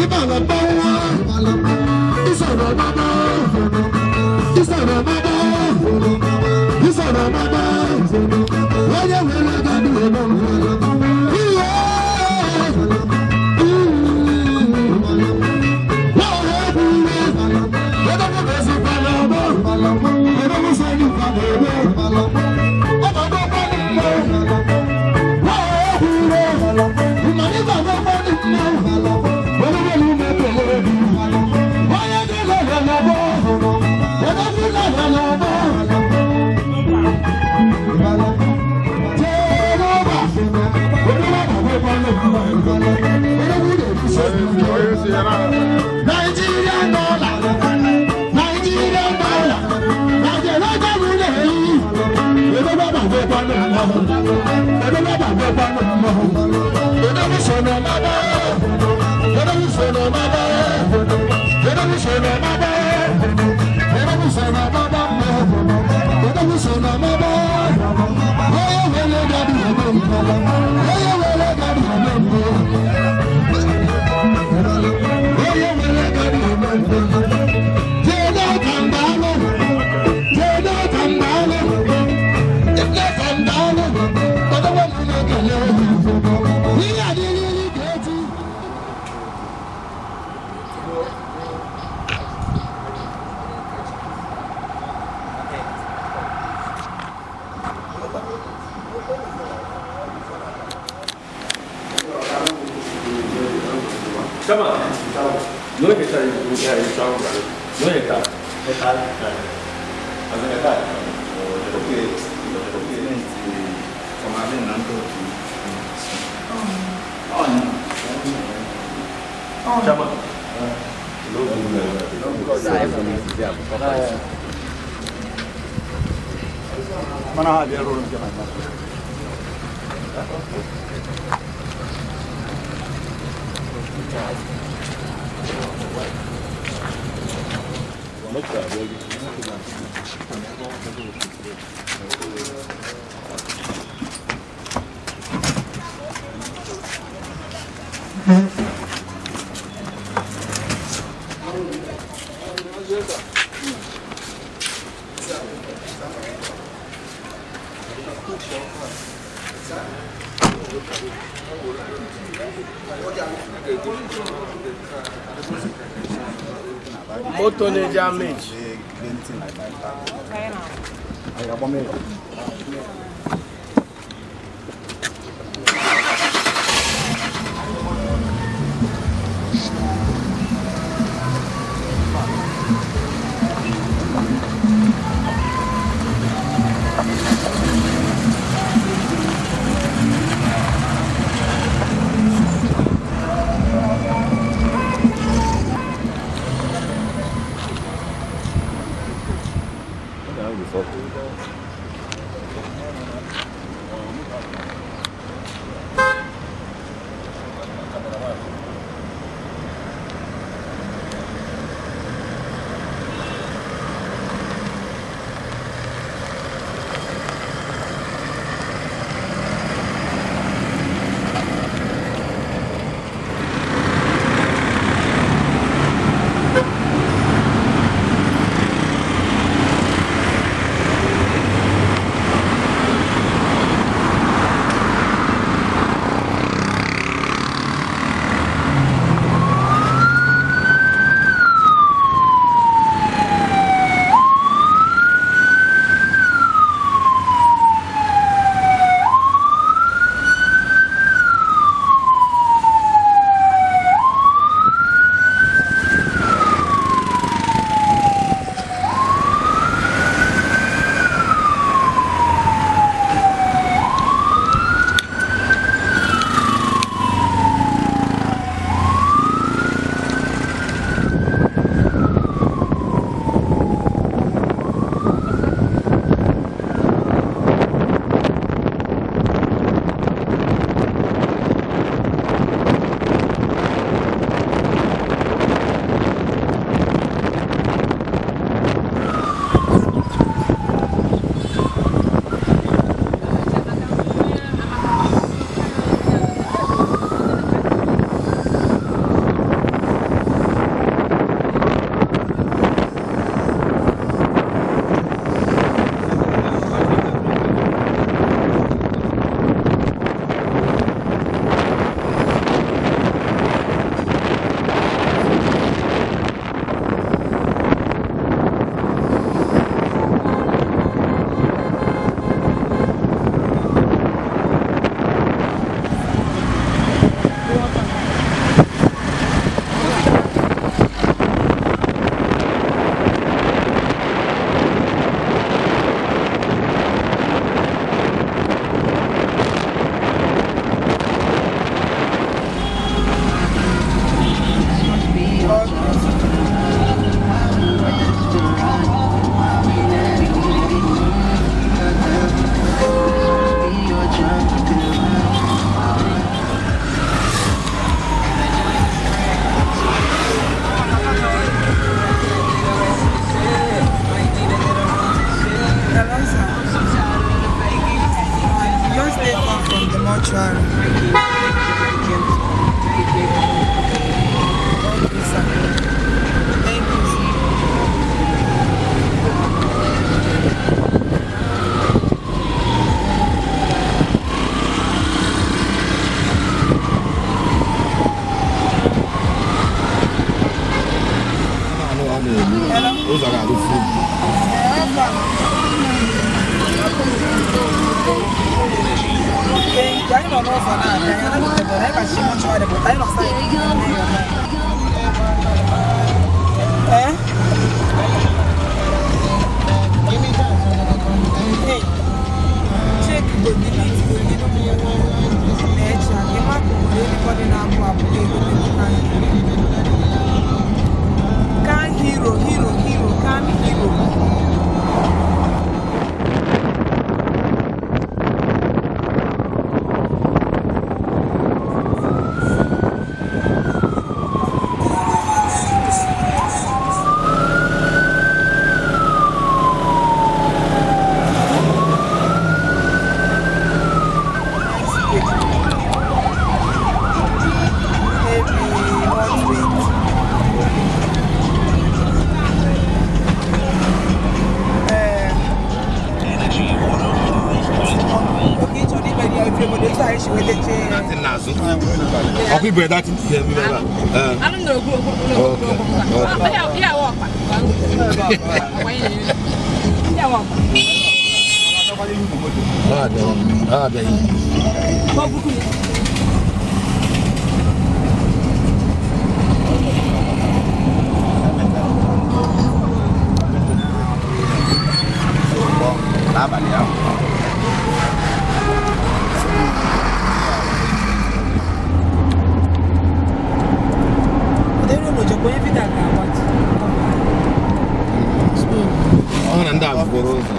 ịbala mmanwụ, isoro mama, isoro mama, isoro mama, onye nwere ego dị ebe ihe. Nigerian dollar, Nigerian dollar, Moto na-eji ameji. Mortuary. Okay, sir. Thank you, sir. Ụzọ ga-adị free. Anyị nọ n'ụzọ na-abịa, anyị anọtebere, anyị bachi mortuary, but anyị nọ side. Eh? Hey, check go delete go delete. Na-eche, ị ma ka o nwere anybody na-apụ apụ ga-egote Can hero, hero, hero, can hero. Ọkwa ibere dati ihe mmiri ebe a. N'abalị ahụ. Ọ na ndị a bụrụ ụzọ.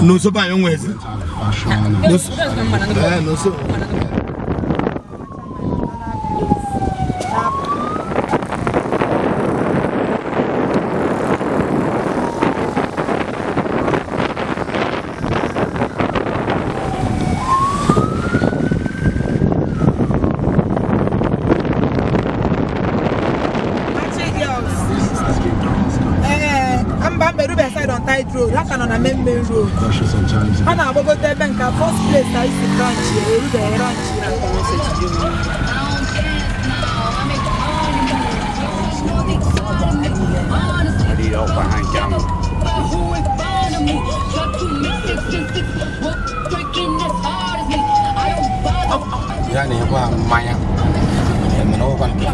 N'ụsọ be anyị onwe ezi. N'ụsọ. Road, aka nọ na main main road. A na-agbagote ebe nke first place anyị si branch ya erubeghị branch ya. Ya na-enyekwa mmanya mana ọgwụkwa nke 5000.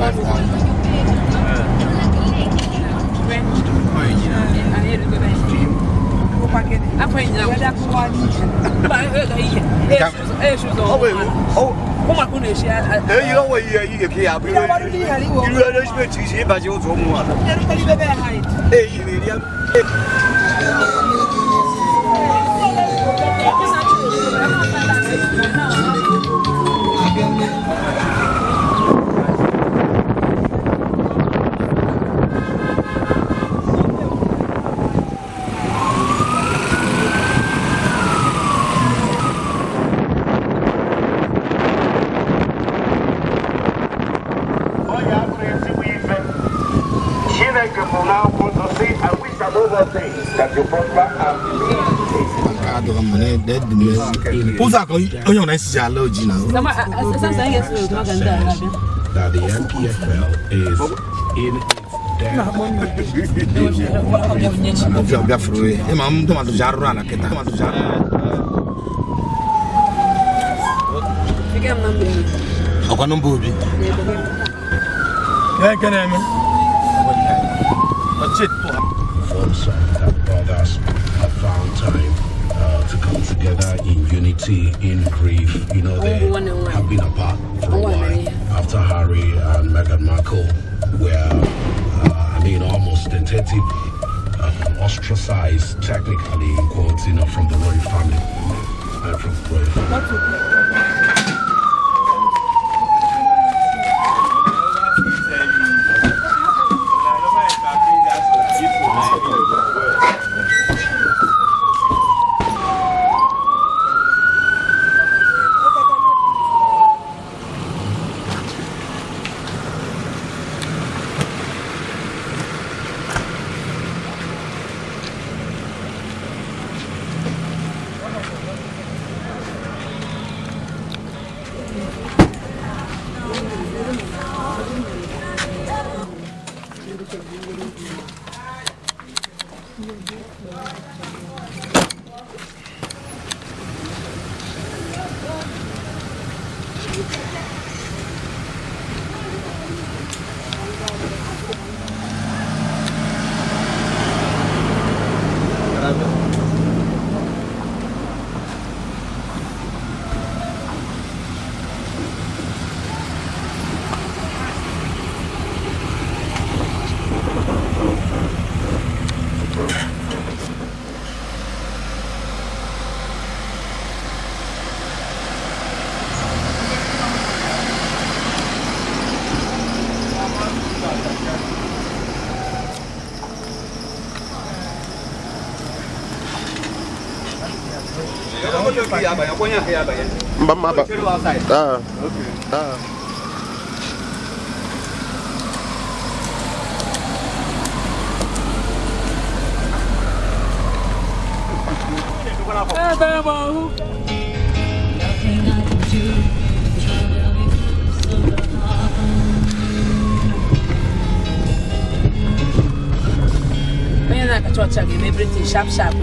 Ụzọ akọ onye ọna esizi ala oji na that the MPFL is in its death. Ọbịa furu ịma ndị mmadụ ji arụrụ ala kịta. Ọkwa nọmba obi. That brothers have found time to come together in unity, in grief. You know, they have been apart for a while after Harry and Meghan Markle were, almost tentatively ostracized, technically, in quotes, you know, from the royal family. From the royal family. Sharp, sharp,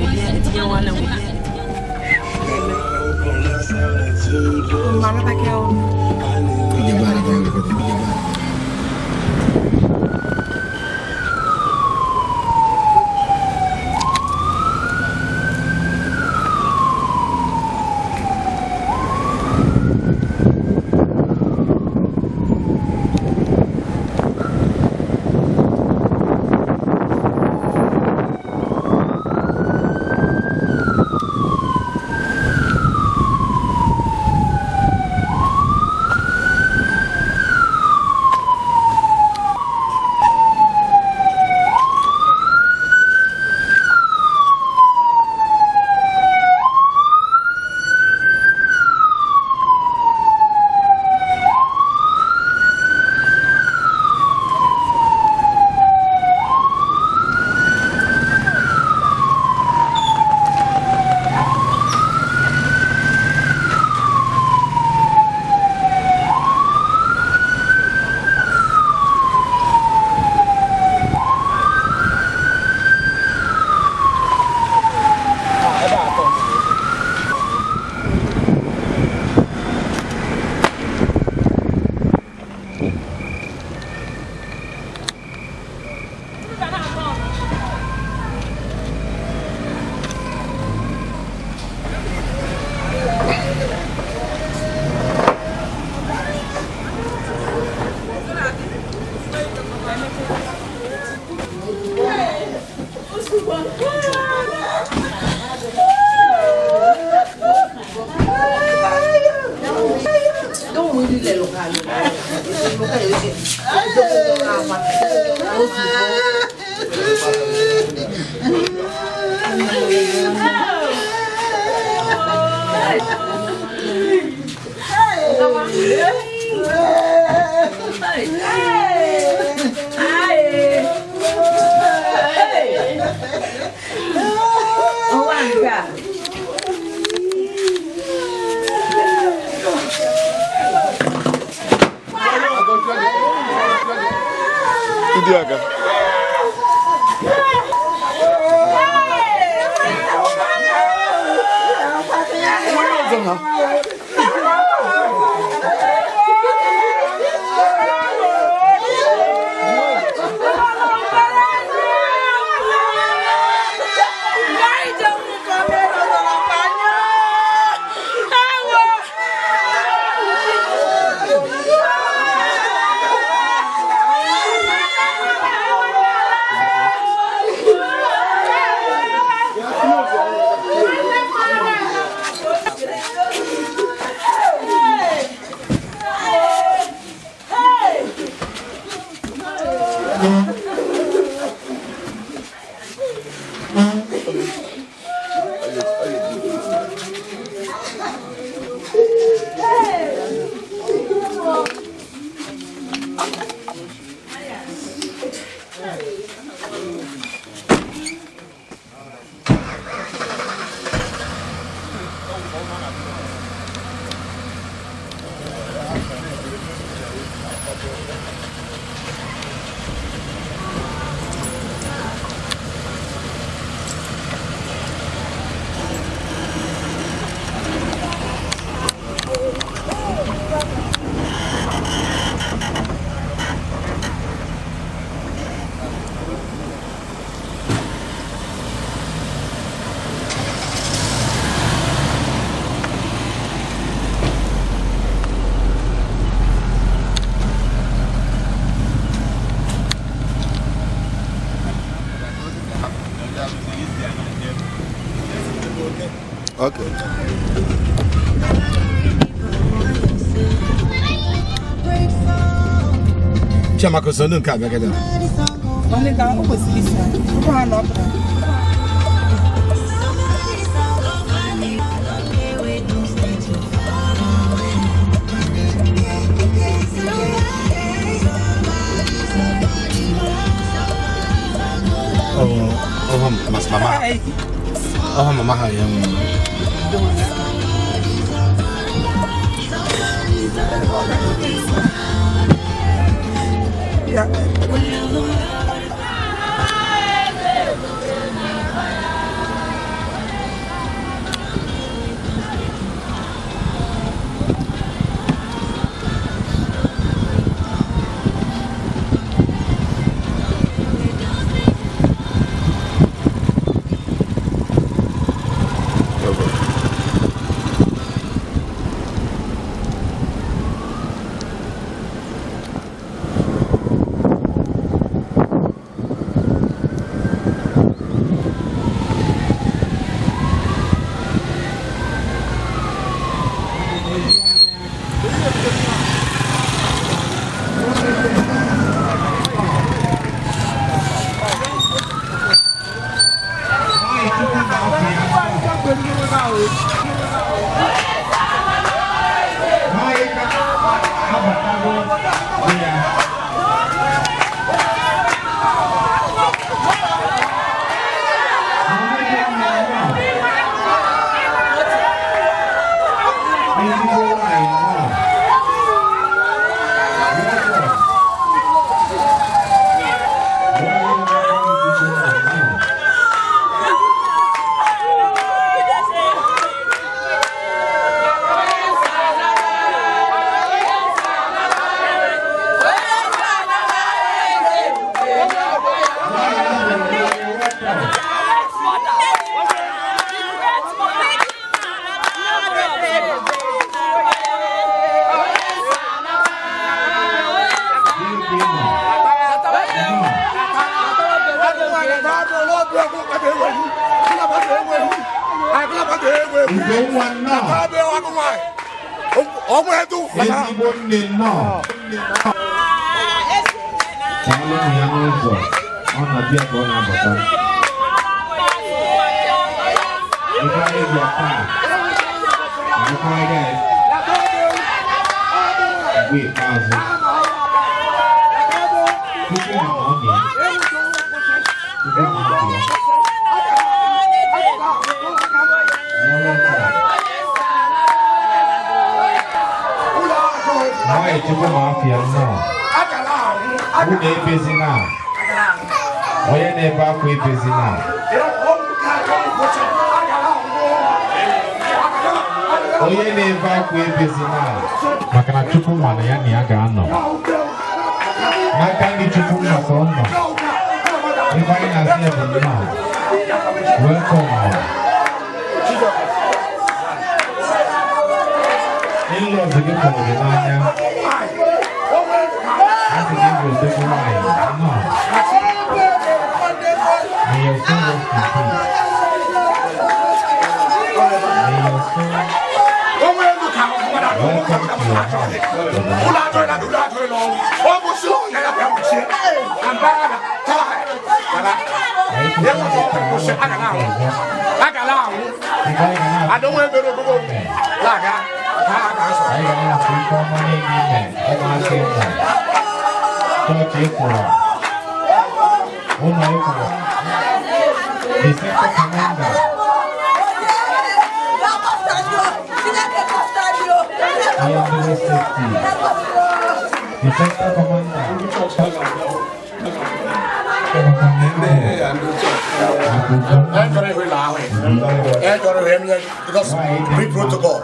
Ụwa nke a. Ndị aga. Onye ọzọ na? Okay. Chiamaka so ndị nke a bịagide. Nwanne ka o kwesịrị isi ọ ha na ọ pụtara. Ọhụ mama ọhụ mama ha ya nwụrụ. Yeah. Ezigbo nne nnọọ. Chaalụ ya n'ụzọ, ọ na-abịa ka ọ na-abata. Ebe anyị bịa taa, arụkwarịa ya mgbe ikpeazụ. Tupu na ọ na tupu na ọ bịa. Nwaanyị Chukwu ma afịa nnọọ. Unu ebezina. Onye na-ebe akwa ebezina. Onye na-ebe akwa ebezina. Maka na Chukwu ma na ya ga-anọ. N'aka ndị Chukwu mma ka ọ nọ. Ebe anyị na-asị ya bụ nnọọ. Welcome. In-laws gị fụrụ gị n'anya. A sị gị bụ odogwu nwaanyị. Nnọọ. May your soul rest in peace. May your soul welcome to your house. Anyị ga na-afụ ife ọma niile ime ụmụaka ịmụ chọọchị ịkwụrụ ụlọ ịkwụrụ the sector commander I am the safety the sector commander. Protocol.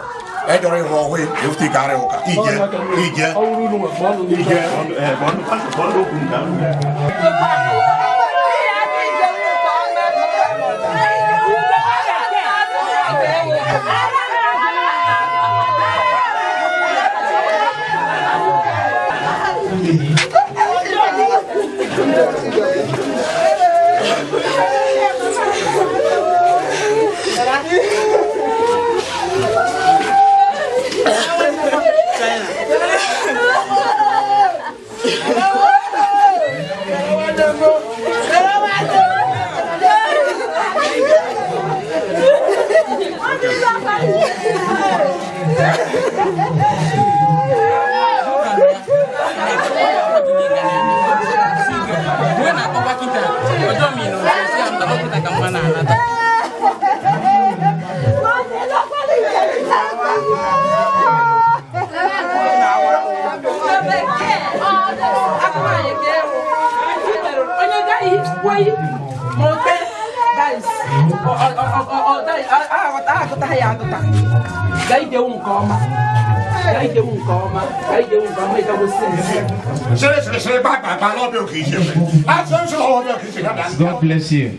God bless you.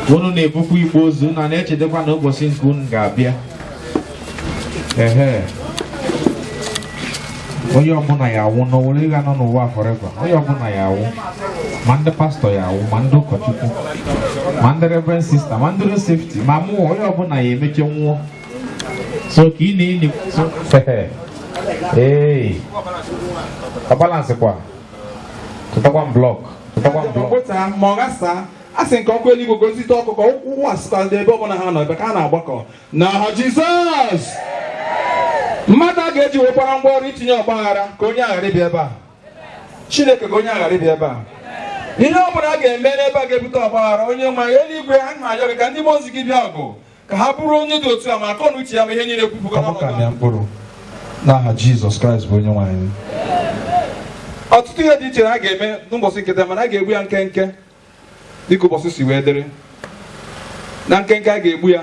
Unu na-ebukwa igbe ozu na na-echedekwa na ụbọchị nke unu ga-abịa. Ehe. Onye ọbụla ya awụ n'owere ịga nọ n'ụwa forever. Onye ọbụla ya awụ. Ma ndị pastọ ya awụ, ma ndị ụkọchukwu, ma ndị reverend sister, ma ndị safety, ma mụọ onye ọbụla ya emeche nwụọ. So ka ị na-enyi. Ee. Ọ balance kwa. Tụtakwa m blọk. Tụtakwa m blọk. Ma ọ ghasaa, a sị nke ọkụ eluigwe gozite ọkụkọ ụkwụ asụta ndị ebe ọbụla ha nọ ebe ka a na-agbakọ n'aha Jizọs. Mmadụ a ga-eji wekwara ngwa ọrụ itinye ọgba aghara ka onye aghara ịbịa ebe a. Chineke ka onye aghara ịbịa ebe a. Ihe ọbụla a ga-eme n'ebe a ga-ebute ọgba aghara, onye nwe eluigwe ha na-ayọ gị ka ndị mmụọ ozi gị bịa ọgụ ka ha bụrụ onye dị otu a ma akọ na uche ya ma ihe niile kwupụga n'ọnọdụ mkpụrụ n'aha Jizọs Kraịst bụ onye nwe anyị. Ọtụtụ ihe dị iche na a ga-eme n'ụbọchị nketa, mana a ga-egbu ya nkenke dịka ụbọchị si wee dịrị. Na nkenke a ga-egbu ya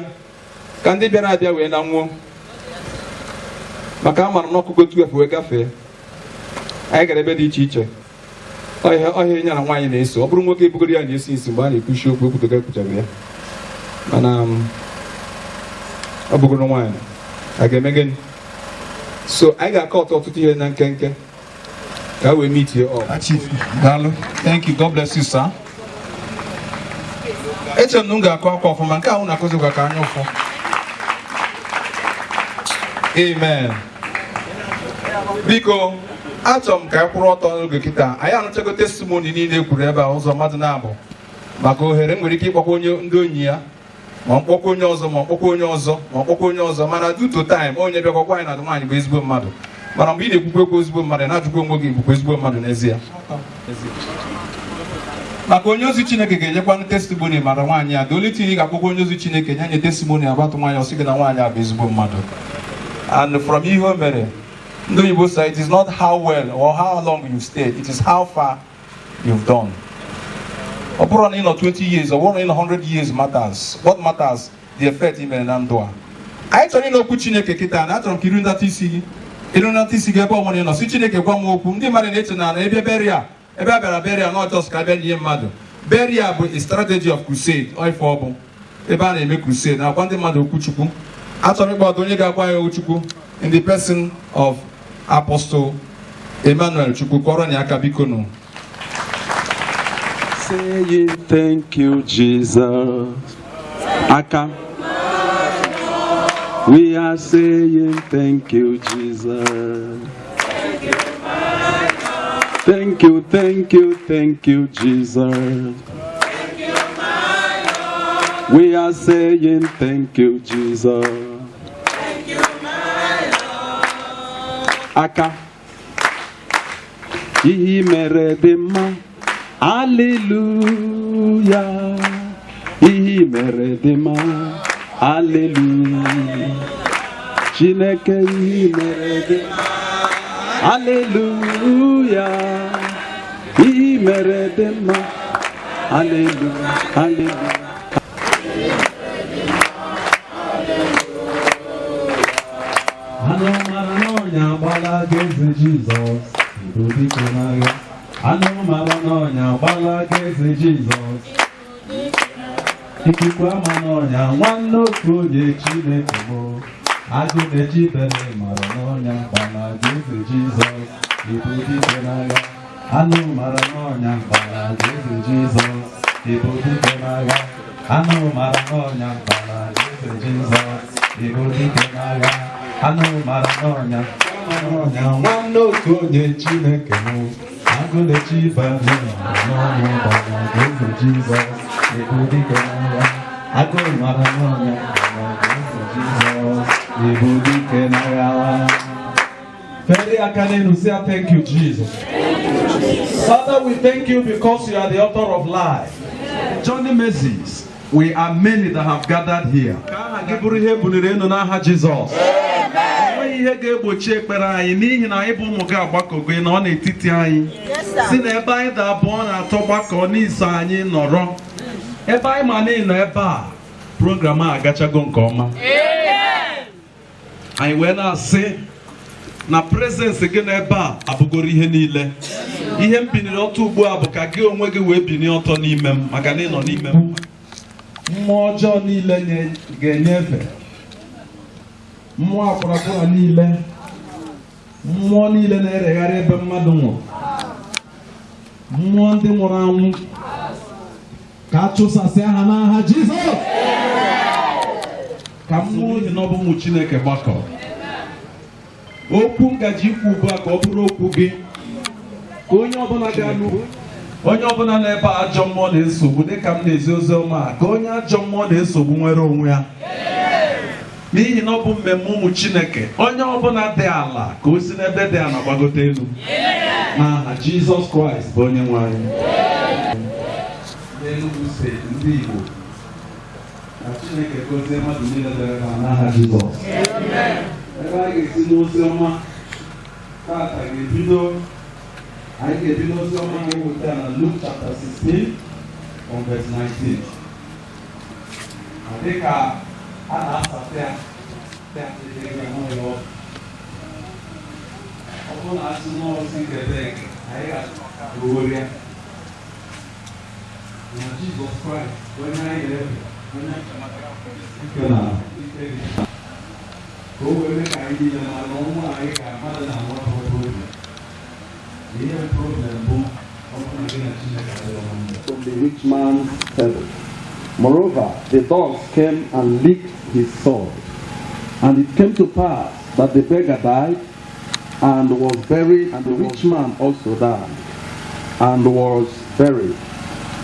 ka ndị bịara abịa wee na nwụọ, maka amara m n'ọkụkọ 12 wee gafee. Anyị gara ebe dị iche iche. Ọhịa nyara nwaanyị na-eso, ọ bụrụ nwoke ebugoro ya na-esi nsi mgbe a na-ekwuchi okwu ekwutoga ekwuchaghị ya, mana ọ bụgoro nwaanyị a ga-eme gịnị? So anyị ga-akọ ọtụtụ ihe na nkenke ka we meet here up. Chief, daalụ. Thank you. God bless you, sir. Echere m na m ga-akụ akwa ọfụma, nke ahụ na-akụzikwa ka anya ụfụ. Amen. Biko, achọrọ m ka anyị kwụrụ ọtọ n'oge kịta. Anyị anụchago testimony niile e kwuru ebe a ụzọ mmadụ na-abụ maka ohere m nwere ike ịkpọkwa onye ndị enyi ya ma mkpọkwa onye ọzọ ma mkpọkwa onye ọzọ ma mkpọkwa onye ọzọ, mana due to time onye bịakwakwa anyị na nwaanyị bụ ezigbo mmadụ. Mana mgbe ị na-ekwukwa okwu ezigbo mmadụ, na-ajụkwa onwe gị bụkwa ezigbo mmadụ n'ezie. Maka onye ozi Chineke ga-enyekwanụ testimony mara nwaanyị a. The only thing ị ga-akpọkwa onye ozi Chineke nye nye testimony abatụ nwaanyị, ọ sị gị na nwaanyị a bụ ezigbo mmadụ. And from ihe o mere, ndị oyibo say it is not how well or how long you stayed, it is how far you've done. Ọ bụrụ na ị nọ 20 years, ọ bụrụ na ị nọ 100 years matters. What matters, the effect ị mere na ndụ a. Anyị chọrọ ịnụ okwu Chineke kịta, na achọrọ m ka iru ndata isi gị. Iru ndata isi gị ebe ọ bụla ị nọ, sị Chineke gwa m okwu. Ndị mmadụ na-eche na ebe beria, ebe a bịara beria na ọjọọ ka abịa nye mmadụ. Beria bụ a strategy of crusade, ọ ife ọ bụ ebe a na-eme crusade na-agwa ndị mmadụ okwu Chukwu. Achọrọ ịkpọta onye ga-agwa ya okwu Chukwu in the person of Apostle Emmanuel Chukwu. Kọrọ ya aka biko nụ. Saying thank you, Jesus. Aka. We are saying thank you, Jesus. Thank you, thank you, thank you, Jesus. We are saying thank you, Jesus. Aka. Ihe mere dị mma. Hallelujah. Ihe mere dị mma. Hallelujah. Chineke ihe mere dị mma. Hallelujah. Ihe mere dị mma. Hallelujah. Hallelujah. Anụ mara n'ọnya agbalaga eze Jizọs, ibu dike n'agha. Anụ mara n'ọnya agbalaga eze Jizọs. Ikuku ama n'ọnya nwanne otu onye Chineke mụ. Agụ na-eji ibele mara n'ọnya agbalaga eze Jizọs, ibu dike n'agha. Anụ mara n'ọnya agbalaga eze Jizọs, ibu dike n'agha. Anụ mara n'ọnya agbalaga eze Jizọs, ibu dike n'agha. Anụ mara n'ọnya nwanne otu onye Chineke mụ. Agụ na-eji ibele mara n'ọnya agbalaga eze Jizọs, ibu dike n'agha. Agụ mara n'ọnya agbalaga eze Jizọs, ibu dike n'agha. Feli aka n'elu sị ya, thank you, Jesus. Father, we thank you because you are the author of life. Johnny Macy's, we are many that have gathered here. Ka aha gị bụrụ ihe buliri elu n'aha Jizọs. Enweghị ihe ga-egbochi ekpere anyị n'ihi na anyị bụ ụmụ gị agbakọgo nọ n'etiti anyị. Si na ebe anyị dị abụọ na atọ gbakọ n'iso anyị nọrọ. Ebe anyị ma na ị nọ ebe a, program a agachago nke ọma. Anyị wee na-asị na presence gị n'ebe a abụgoro ihe niile. Ihe m biniri ọtọ ugbu a bụ ka gị onwe gị wee binie ọtọ n'ime m maka na ị nọ n'ime m. Mmụọ ọjọọ niile ga-enyefe. Mmụọ akwụrakwụra niile, mmụọ niile na-eregharị ebe mmadụ nwụrụ, mmụọ ndị nwụrụ anwụ, ka a chụsasịa ha n'aha Jizọs. Ka mmụọ ohi na ọ bụ ụmụ Chineke gbakọ. Okwu ngaji ikwu ugbu a ka ọ bụrụ okwu gị. Ka onye ọbụla ga-anụ, onye ọbụla n'ebe a ajọ mmụọ na-esogbu dịka m na-ezi ozi ọma a, ka onye ajọ mmụọ na-esogbu nwere onwe ya. N'ihi na ọ bụ mmemme ụmụ Chineke, onye ọbụla dị ala ka o si n'ebe dị ala gbagote elu. N'aha Jizọs Kraịst bụ onye nwe anyị. N'Enugu steeti, ndị Igbo, na Chineke gozie mmadụ niile bịara ebe a n'aha Jizọs. Ebe anyị ga-esi n'ozi ọma tata ga-ebido, anyị ga-ebido ozi ọma ga-eweta na Luke chapter 16 from verse 19. Ma dịka a na-asapụ ya, ọ bụrụ na asị n'ọsị Quebec, anyị ga-arụgoro ya. Na Jizọs Kraịst, onye anyị na-efe, onye ike na ike dị. Ka o were ka anyị niile ma na ọnwụ anyị ka mmadụ na-anwụ ọtụtụ oge. Ihe problem bụ ọ bụrụ na gị na Chineke adịrọ na mma. From the rich man's table. Moreover, the dogs came and licked his sword. And it came to pass that the beggar died and was buried, and the rich man also died and was buried.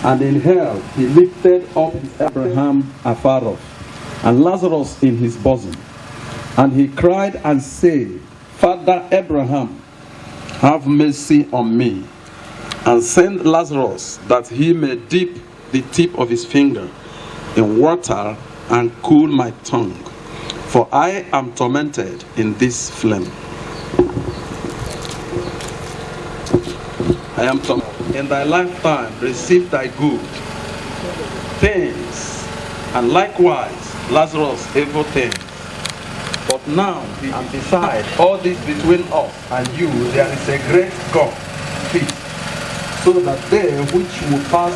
And in hell he lifted up Abraham afar off, and Lazarus in his bosom. And he cried and said, Father Abraham, have mercy on me, and send Lazarus that he may dip the tip of his finger in water and cool my tongue, for I am tormented in this flame. I am tormented. In thy lifetime receive thy good things, and likewise Lazarus evil things. But now, and beside all this between us and you, there is a great gulf fixed, so that they which will pass,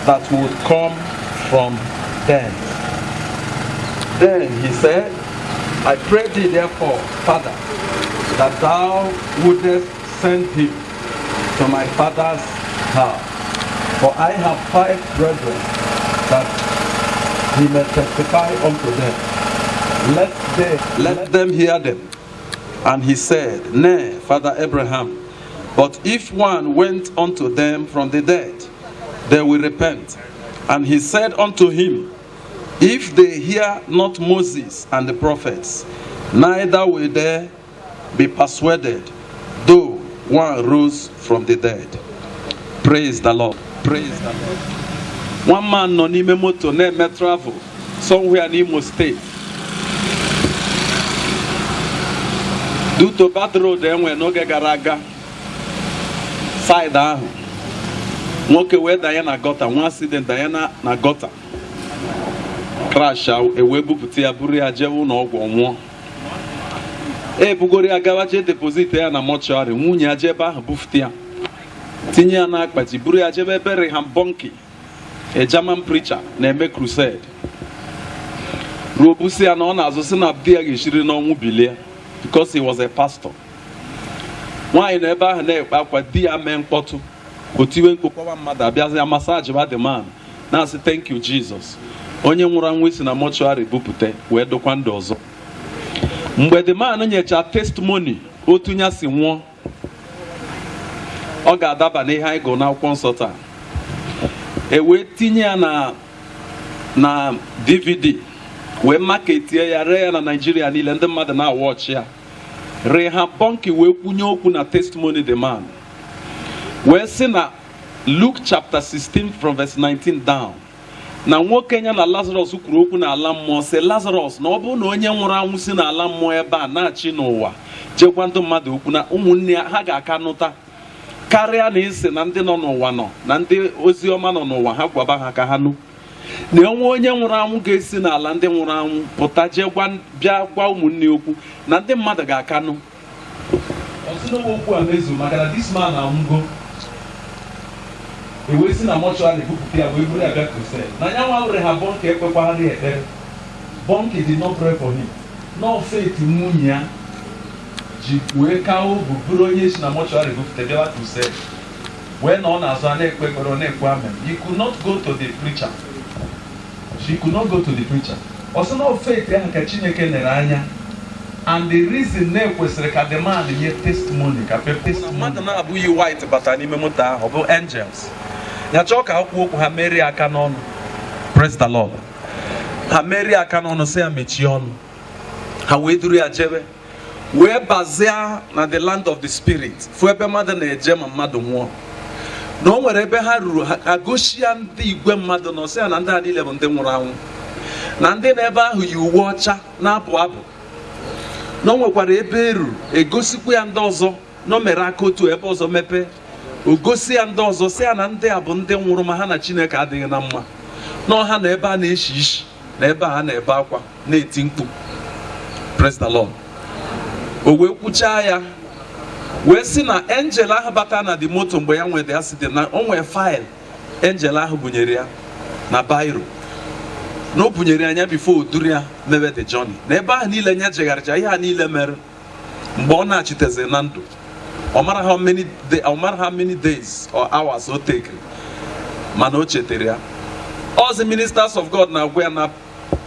that would come from thence. Then he said, I pray thee therefore, Father, that thou wouldest send him to my father's house, for I have 5 brethren, that he may testify unto them. Let them hear them. And he said, Nay, Father Abraham, but if one went unto them from the dead, they will repent. And he said unto him, If they hear not Moses and the prophets, neither will they be persuaded, though one rose from the dead. Praise the Lord. Praise the Lord. One man nọ n'ime moto na-eme travel somewhere in Imo State. Due to bad road enwe n'oge gara aga, side ahụ, nwoke wee danye na gọta, nwa accident danye na gọta, crash ewee bupụta ya buru ya jee ụlọ ọgwụ nwụọ. Ebugoro ya gawa jee deposit ya na mortuary, nwunye ya jee ebe ahụ bufute ya, tinye ya n'akpati, buru ya jebe ebe Reinhard Bonnke, a German preacher, na-eme crusade. Ruo busi ya na ọ na-azụ si na di ya ga-esiri n'ọnwụ bilie, because he was a pastor. Nwaanyị na ebe ahụ na-ekpe akwa, di ya mee mkpọtụ, o tiwe mkpu kpọwa mmadụ, abịazi ya masaji ba the man, na-asị thank you Jesus. Onye nwụrụ anwụ si na mortuary bupụta wee dokwa ndụ ọzọ. Mgbe the man nyecha testimony otu ya si nwụọ, ọ ga-adaba n'ihe anyị gụrụ n'akwụkwọ nsọ taa. E wee tinye ya na DVD, wee maketie ya, ree ya na Nigeria niile, ndị mmadụ na-awọchi ya. Reinhard Bonnke wee kwunye okwu na testimony the man, wee sị na Luke chapter 16 from verse 19 down, na nwoke ya na Lazarus kwuru okwu n'ala mmụọ, sị Lazarus na ọ bụrụ na onye nwụrụ anwụ si n'ala mmụọ ebe a na-achị n'ụwa jekwa ndị mmadụ okwu, na ụmụnne ya ha ga-aka nụta karịa na isi na ndị nọ n'ụwa nọ na ndị ozi ọma nọ n'ụwa ha gwaba ha ka ha nụ. Na enwe onye nwụrụ anwụ ga-esi n'ala ndị nwụrụ anwụ pụta jee bịa gwa ụmụnne okwu, na ndị mmadụ ga-aka nụ. Okwu a mezu maka na this man anwụgo, ewee si na mortuary bupụta ya wee buru ya bịa crusade. Na ya nwa Reinhard Bonnke ekpekwaghara ekpere. Bonnke did not pray for him. No faith nwunye ya ji wee ka obu bụrụ onye si na mortuary bupụta bịawa crusade, wee na ọ na-azụ a na-ekpe ekpere, ọ na-ekwe amen. He could not go to the preacher. She could not go to the preacher. Ọ sị na faith ahụ ka Chineke nere anya, and the reason na ekwesịrị ka the man nye testimony, ka pe testimony. Mmadụ na-abụghị white bata n'ime moto ahụ, ọ bụ angels. Ya chọọ ka ha kwuo okwu, ha merie aka n'ọnụ. Praise the Lord. Ha merie aka n'ọnụ, sị ya mechie ọnụ. Ha wee duru ya jebe, wee bazia na the land of the spirit, fụ ebe mmadụ na-eje ma mmadụ nwụọ. Na o nwere ebe ha ruru, ha gosi ya ndị igwe mmadụ nọ, sị ya na ndị a niile bụ ndị nwụrụ anwụ, na ndị na ebe ahụ yi uwe ọcha na-abụ abụ. Na o nwekwara ebe e ruru, egosikwa ya ndị ọzọ, na o mere aka otu ebe ọzọ mepee, o gosi ya ndị ọzọ, sị ya na ndị a bụ ndị nwụrụ ma ha na Chineke adịghị na mma, na ọha na ebe a na-eshi ishi, na ebe a na-ebe akwa na-eti mkpu. Praise the Lord. O wee kwuchaa ya, wee sị na angel ahụ bata na the moto mgbe ya nwere the accident, na o nwee file angel ahụ bunyere ya na biro, na o bunyere anya before o duru ya mewe the journey. Na ebe ahụ niile nya jegharịcha ihe a niile mere mgbe ọ na-achitezi na ndụ, ọ mara how many days or hours o tekiri, mana o chetara ya. Ọzi ministers of God na-agwa ya na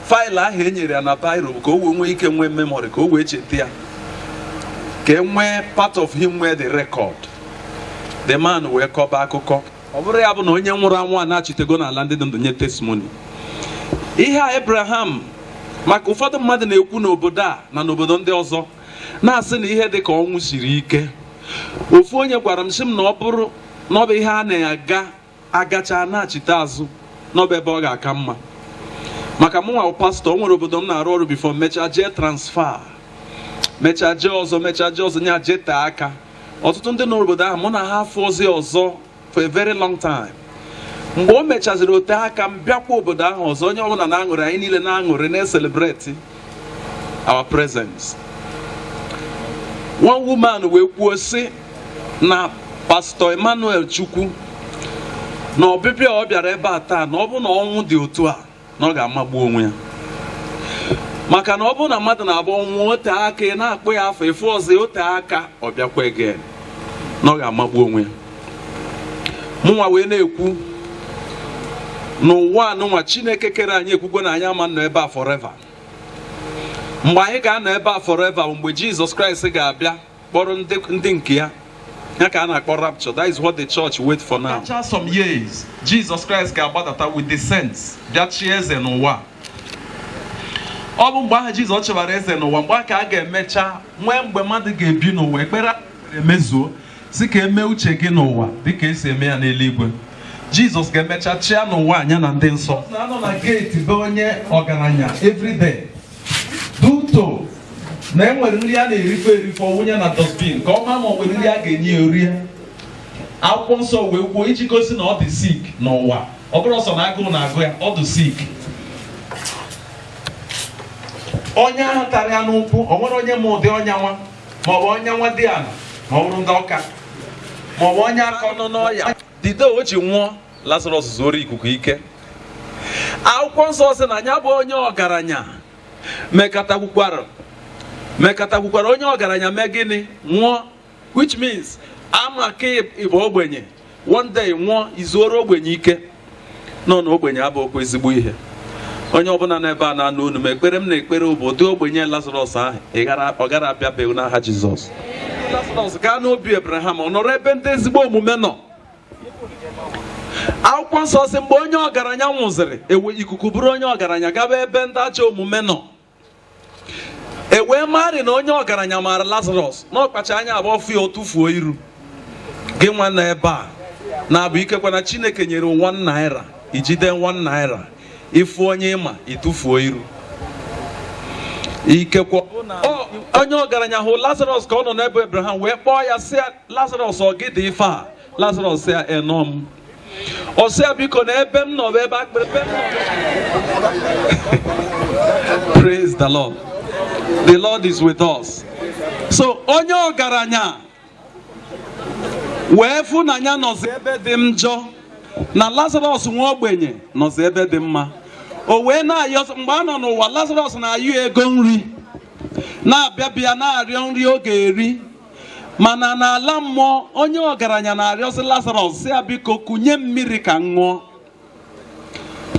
Faịlụ ahụ e nyere ya na biro bụ ka o wee nwee ike nwee memory, ka o wee cheta ya, ka e nwee part of him nwee the record. The man wee kọba akụkọ. Ọ bụrụ ya bụ na onye nwụrụ anwụ a na-achitego n'ala ndị dị ndụ nye testimony. Ihe a Abraham, maka ụfọdụ mmadụ na-ekwu n'obodo a na n'obodo ndị ọzọ na-asị na ihe dị ka ọnwụ siri ike. Ofu onye gwara m sị m na ọ bụrụ na ọ bụ ihe a na-aga agacha na-achite azụ, na ọ bụ ebe ọ ga-aka mma. Maka mụ nwa pastọ, o nwere obodo m na-arụ ọrụ before mechaa jee transfer, mechaa jee ọzọ, mechaa jee ọzọ, nya jee tee aka. Ọtụtụ ndị nọ n'obodo ahụ mụ na ha afụ ozi ọzọ for a very long time. Mgbe o mechaziri ote aka m bịakwa obodo ahụ ọzọ, onye ọbụla na-aṅụrị, anyị niile na-aṅụrị, na-celebrate our presence. One woman wee kwuo sị na Pastor Emmanuel Chukwu na ọbịbịa ọ bịara ebe a taa, na ọ bụ na ọnwụ dị otu a, na ọ ga-amagbu onwe ya. Maka na ọ bụ na mmadụ na-abụ ọnwụ ote aka, ị na-akpọ ya afọ efu ọzọ ote aka, ọ bịakwa again, na ọ ga-amagbu onwe ya. Mụnwa wee na-ekwu n'ụwa anụnwa Chineke kere anyị ekwugo na anyị ama nọ ebe a forever. Mgbe anyị ga-anọ ebe a forever bụ mgbe Jizọs Kraịst ga-abịa kpọrọ ndị nke ya. Ya ka a na-akpọ rapture. That is what the church wait for now. After some years, Jesus Christ ga-agbadata with the saints bịa chie eze n'ụwa. Ọ bụ mgbe ahụ Jizọs chịbara eze n'ụwa, mgbe ka a ga-emecha nwee mgbe mmadụ ga-ebi n'ụwa, ekpere emezuo, si ka eme uche gị n'ụwa dịka esi eme ya n'eluigwe. Jizọs ga-emecha chịa n'ụwa anya na ndị nsọ. Na-anọ na geeti be onye ọgaranya everyday. Duto na enwere nri a na-erifo erifo wụnye na dustbin ka ọ maa ma ọ nwere nri a ga-enye ya orie. Akwụkwọ nsọ wee kwuo iji gosi na ọ dị sick n'ụwa. Ọ bụrụ sọ na agụụ na-agụ ya, ọ dị sick. Onye ahụ tara ya n'ụkwụ, ọ nwere onye ma ụdị ọnya nwa, ma ọ bụ onye nwa dị ala, ma ọ bụrụ ndị ọka, ma ọ bụ onye aka nọ n'ọya. Dido o ji nwụọ, Lazarus zuoro ikuku ike. Akwụkwọ nsọ sị na ya bụ onye ọgaranya mekatakwukwara onye ọgaranya mee gịnị? Nwụọ. Which means ama ka ịbụ ogbenye, one day nwụọ, izuoro ogbenye ike. Nọ na ogbenye abụghịkwa ezigbo ihe. Onye ọbụla n'ebe a na-anụ unu, ma ekpere m na-ekpere bụ ụdị ogbenye Lazarus ahụ ọ gara abịabeghị n'aha Jizọs. Lazarus gaa n'obi Abraham, ọ nọrọ ebe ndị ezigbo omume nọ. Akwụkwọ nsọ sị mgbe onye ọgaranya nwụziri, ewe ikuku bụrụ onye ọgaranya gaba ebe ndị ajọ omume nọ. E wee marị na onye ọgaranya maara Lazarus, na ọkpacha anya abụọ fụ ya, o tụfuo iru. Gị nwa nọ ebe a na-abụ ikekwe na Chineke nyere 1 naira, ijide 1 naira, ịfụ onye ịma ịtụfuo iru. Ikekwe onye ọgaranya hụ Lazarus ka ọ nọ n'ebe Abraham wee kpọọ ya sị ya, Lazarus ọ gị dị ife a? Lazarus sị ya, enọ m. Ọ sị ya, biko na ebe m nọ bụ ebe akpịrị ebe m nọ. Praise the Lord. The Lord is with us. So onye ọgaranya wee fụ na ya nọzi ebe dị njọ, na Lazarus nwa ogbenye nọzi ebe dị mma. O wee na-ayọ, mgbe a nọ n'ụwa Lazarus na-ayọ ego nri, na-abịa bịa na-arịọ nri ọ ga-eri. Mana n'ala mmụọ onye ọgaranya na-arịọzi Lazarus sị ya, biko kunye mmiri ka m ṅụọ.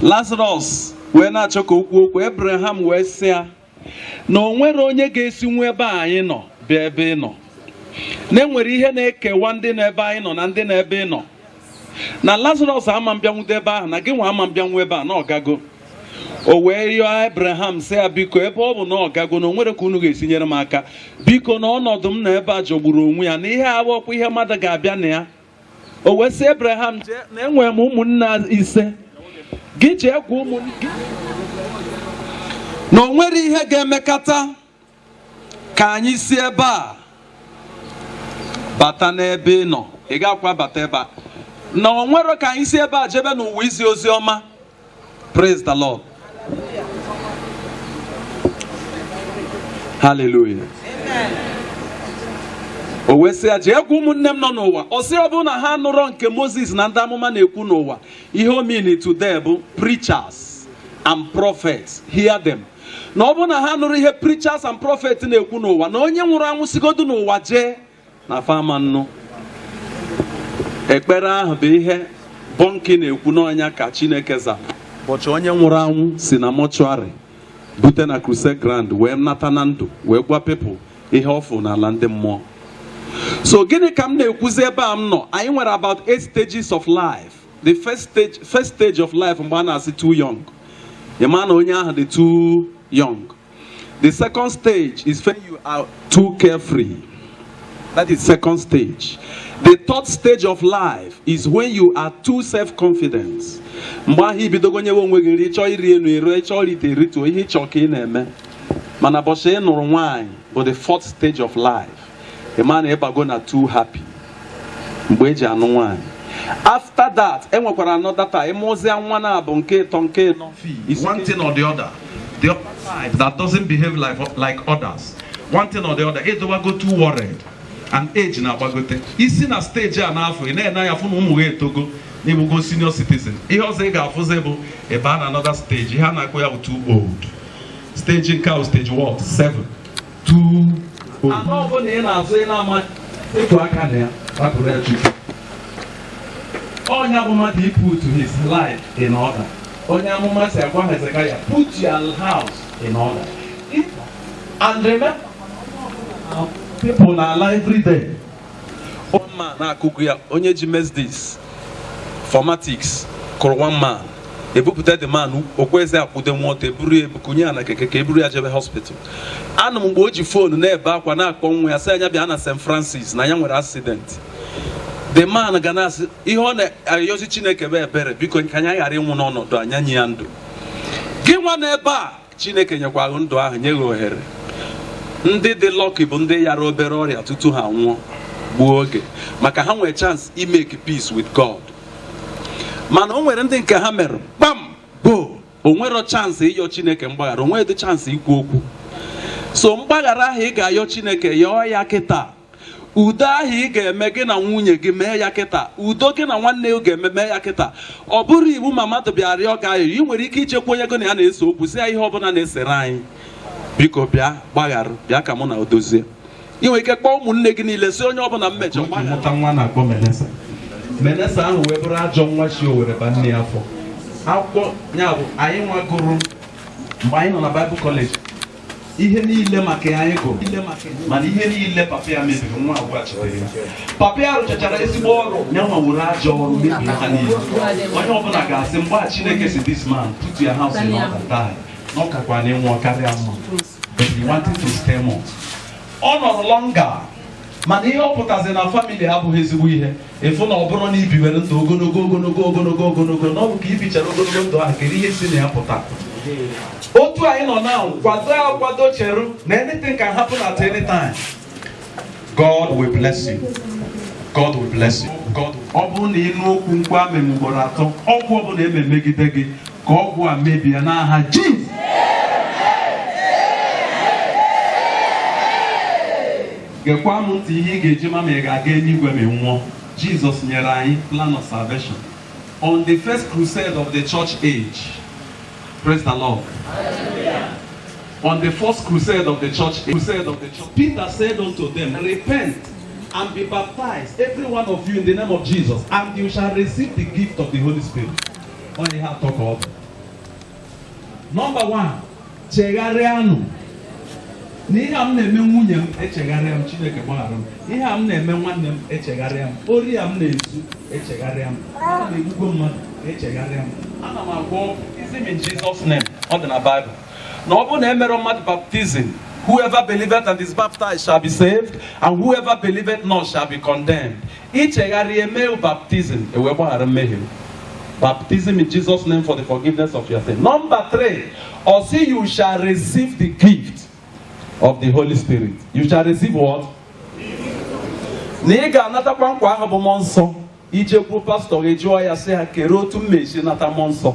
Lazarus wee na-achọ ka o kwuo okwu. Abraham wee sị ya na o nwere onye ga-esi nwu ebe a anyị nọ bịa ebe ị nọ, na enwere ihe na-ekewa ndị nọ ebe anyị nọ na ndị nọ ebe ị nọ, na Lazarus ama mbịanwude ebe ahụ, na gị nwa ama mbịanwu ebe a, na ọgago. O wee yọọ Abraham sị ya, biko ebe ọ bụ na ọgago, na o nwere ka unu ga-esi nyere m aka, biko na ọnọdụ m na ebe a jọgburu onwe ya, na ihe awọkwa ihe mmadụ ga-abịa na ya. O wee sị Abraham, jee na enwere m ụmụnna 5, gị jee gwa ụmụnne gị na o nwere ihe ga-emekata ka anyị si ebe a bata n'ebe ị nọ, ị ga-akwa bata ebe a, na o nwere ka anyị si ebe a jebe n'ụwa izi ozi ọma. Praise the Lord. Hallelujah. O wee sị ya, jee gwa ụmụnne m nọ n'ụwa. Ọ sị ọ bụrụ na ha nụrọ nke Moses na ndị amụma na-ekwu n'ụwa, ihe o mean today bụ preachers and prophets, hear them. Na ọ bụrụ na ha nụrụ ihe preachers and prophets na-ekwu n'ụwa, na onye nwụrụ anwụ sigodu n'ụwa jee na fama nnu. Ekpere ahụ bụ ihe Bonnke na-ekwu n'ọnya ka Chineke zara. Ụbọchị onye nwụrụ anwụ si na mọchụarị Bute na crusade ground wee nata na ndụ wee gwa people ihe ọ fụ n'ala ndị mmụọ. So gịnị ka m na-ekwuzi ebe a m nọ? Anyị nwere about 8 stages of life. The first stage of life, mgbe a na-asị too young, ị ma na onye ahụ dị too young. The second stage is when you are too carefree. That is second stage. The third stage of life is when you are too self-confident. Mgbe ahụ ibidogo nyewe onwe gị nri, chọọ iri elu ere, chọọ irite erituo, ihe ịchọ ka ị na-eme. Mana bọchị ị nụrụ nwaanyị bụ the fourth stage of life. Ị ma na ịbago na too happy. Mgbe eji anụ nwaanyị. After that, e nwekwara another time, ịmụzịa nwa na-abụ nke ịtọ, nke ịnọ. Is one thing or the other. The other type that doesn't behave like others. One thing or the other. Ịdọwago too worried. And age na-agbagote. Isi na stage a n'afọ, ị na-ene anya fụ na ụmụ gị etogo n'ịbụgo senior citizen. Ihe ọzọ ị ga-afụzi bụ ebe a na another stage. Ihe a na-akpọ ya bụ too old. Stage nke a bụ stage what? Seven. Too old. Anọ ọbụla ị na-azụ ị na-ama ịtụ aka na ya, rapụrụ ya Chukwu. Onye bụ mmadụ put his life in order. Onye amụma si agwa Hezekiah, "Put your house in order." And remember, people na-ala every day. One man na-akụgụ ya, onye ji Mercedes 4Matic kụrụ one man. Ebupụta the man, okweze akwude nwa ọtọ, eburu ya ebukunye ya na keke ka eburu ya jebe hospital. Anụ m mgbe o ji phone na-ebe akwa na-akpọ nwa ya, sị anya bịa na St. Francis na ya nwere accident. The man ga na-asị ihe ọ na-ayọzi Chineke bụ ebere, biko ka anyị ghara ịnwụ n'ọnọdụ anya, nye ya ndụ. Gị nwa n'ebe a, Chineke nyekwa ndụ ahụ, nye gị ohere. Ndị dị lucky bụ ndị yara obere ọrịa tutu ha nwụọ gbuo oge, maka ha nwere chance imake peace with God. Mana o nwere ndị nke ha mere kpam bo, o nwero chance ịyọ Chineke mgbaghara, o nwere chance ikwu okwu. So mgbaghara ahụ ị ga-ayọ Chineke, yọọ ya kịta. Udo ahụ ị ga-eme gị na nwunye gị, mee ya kịta. Udo gị na nwanne gị ga-eme, mee ya kịta. Ọ bụrụ iwu ma mmadụ bịa rịọ gị ayọ, ị nwere ike ichekwa onye gị na ya na-ese okwu, sị ya, ihe ọbụla na-esere anyị, biko bịa gbaghara, bịa ka mụ na o dozie. Ị nwere ike kpọọ ụmụnne gị niile, sị onye ọbụla mmejọ. Mụta nwa na-akpọ Menesa. Menesa ahụ wee bụrụ ajọ nwa si Owere ba nne ya afọ akwụkwọ. Ya bụ anyị nwa gụrụ mgbe anyị nọ na Bible College ihe niile maka ya anyị gụrụ, mana ihe niile papa ya mebiri, nwa agwaghachitere ya. Papa ya rụchachara ezigbo ọrụ ya, nwa were ajọ ọrụ mebie ha niile. Onye ọbụla ga-asị mgbe a Chineke si, "This man, put your house in order, die," na ọ kakwa na ịnwụọ karịa mma, but he wanted to stay more. Ọ nọrọ longer, mana ihe ọ pụtazi na family abụghị ezigbo ihe. Ịfụ na ọ bụrụ na ibiwere ndụ ogologo ogologo ogologo ogologo, na ọ bụ ka ibichara ogologo ndụ ahụ, kedu ihe si na ya pụta? Otu anyị nọ now, kwado akwado, cheru na anything can happen at any time. God will bless you. God will bless you. God, ọ bụrụ na ịnụ okwu mkpu amem ugboro atọ, ọgwụ ọbụla eme megide gị, ka ọgwụ a mebie n'aha Jizọs. Gekwa m ntị, ihe ị ga-eji ma ma ị ga-aga eluigwe ma ị nwụọ. Jizọs nyere anyị plan of salvation on the first crusade of the church age. Praise the Lord. On the first crusade of the church, crusade of the church, Peter said unto them, "Repent and be baptized, every one of you, in the name of Jesus, and you shall receive the gift of the Holy Spirit." Ọ ihe atọ ka ọ bụ. Number one, chegharịanụ. Na ihe a m na-eme nwunye m, echegharịa m, Chineke gbaghara m. Ihe a m na-eme nwanne m, echegharịa m. Ori a m na-ezu, echegharịa m. Ana m egbugbo mmadụ, echegharịa m. Ana m agwọ baptism in Jesus' name. Ọ dị na Bible. Na ọ bụrụ na emere mmadụ baptism, whoever believeth and is baptized shall be saved, and whoever believeth not shall be condemned. Ichegharị, eme baptism, ewee gbaghara mmehie. Baptism in Jesus' name for the forgiveness of your sin. Number three, or see, you shall receive the gift of the Holy Spirit. You shall receive what? Na ị ga-anatakwa nkwa ahụ bụ Mmụọ Nsọ. Ijekwu pastọ gị, jụọ ya, sị ha, kere otu m esi nata Mmụọ Nsọ?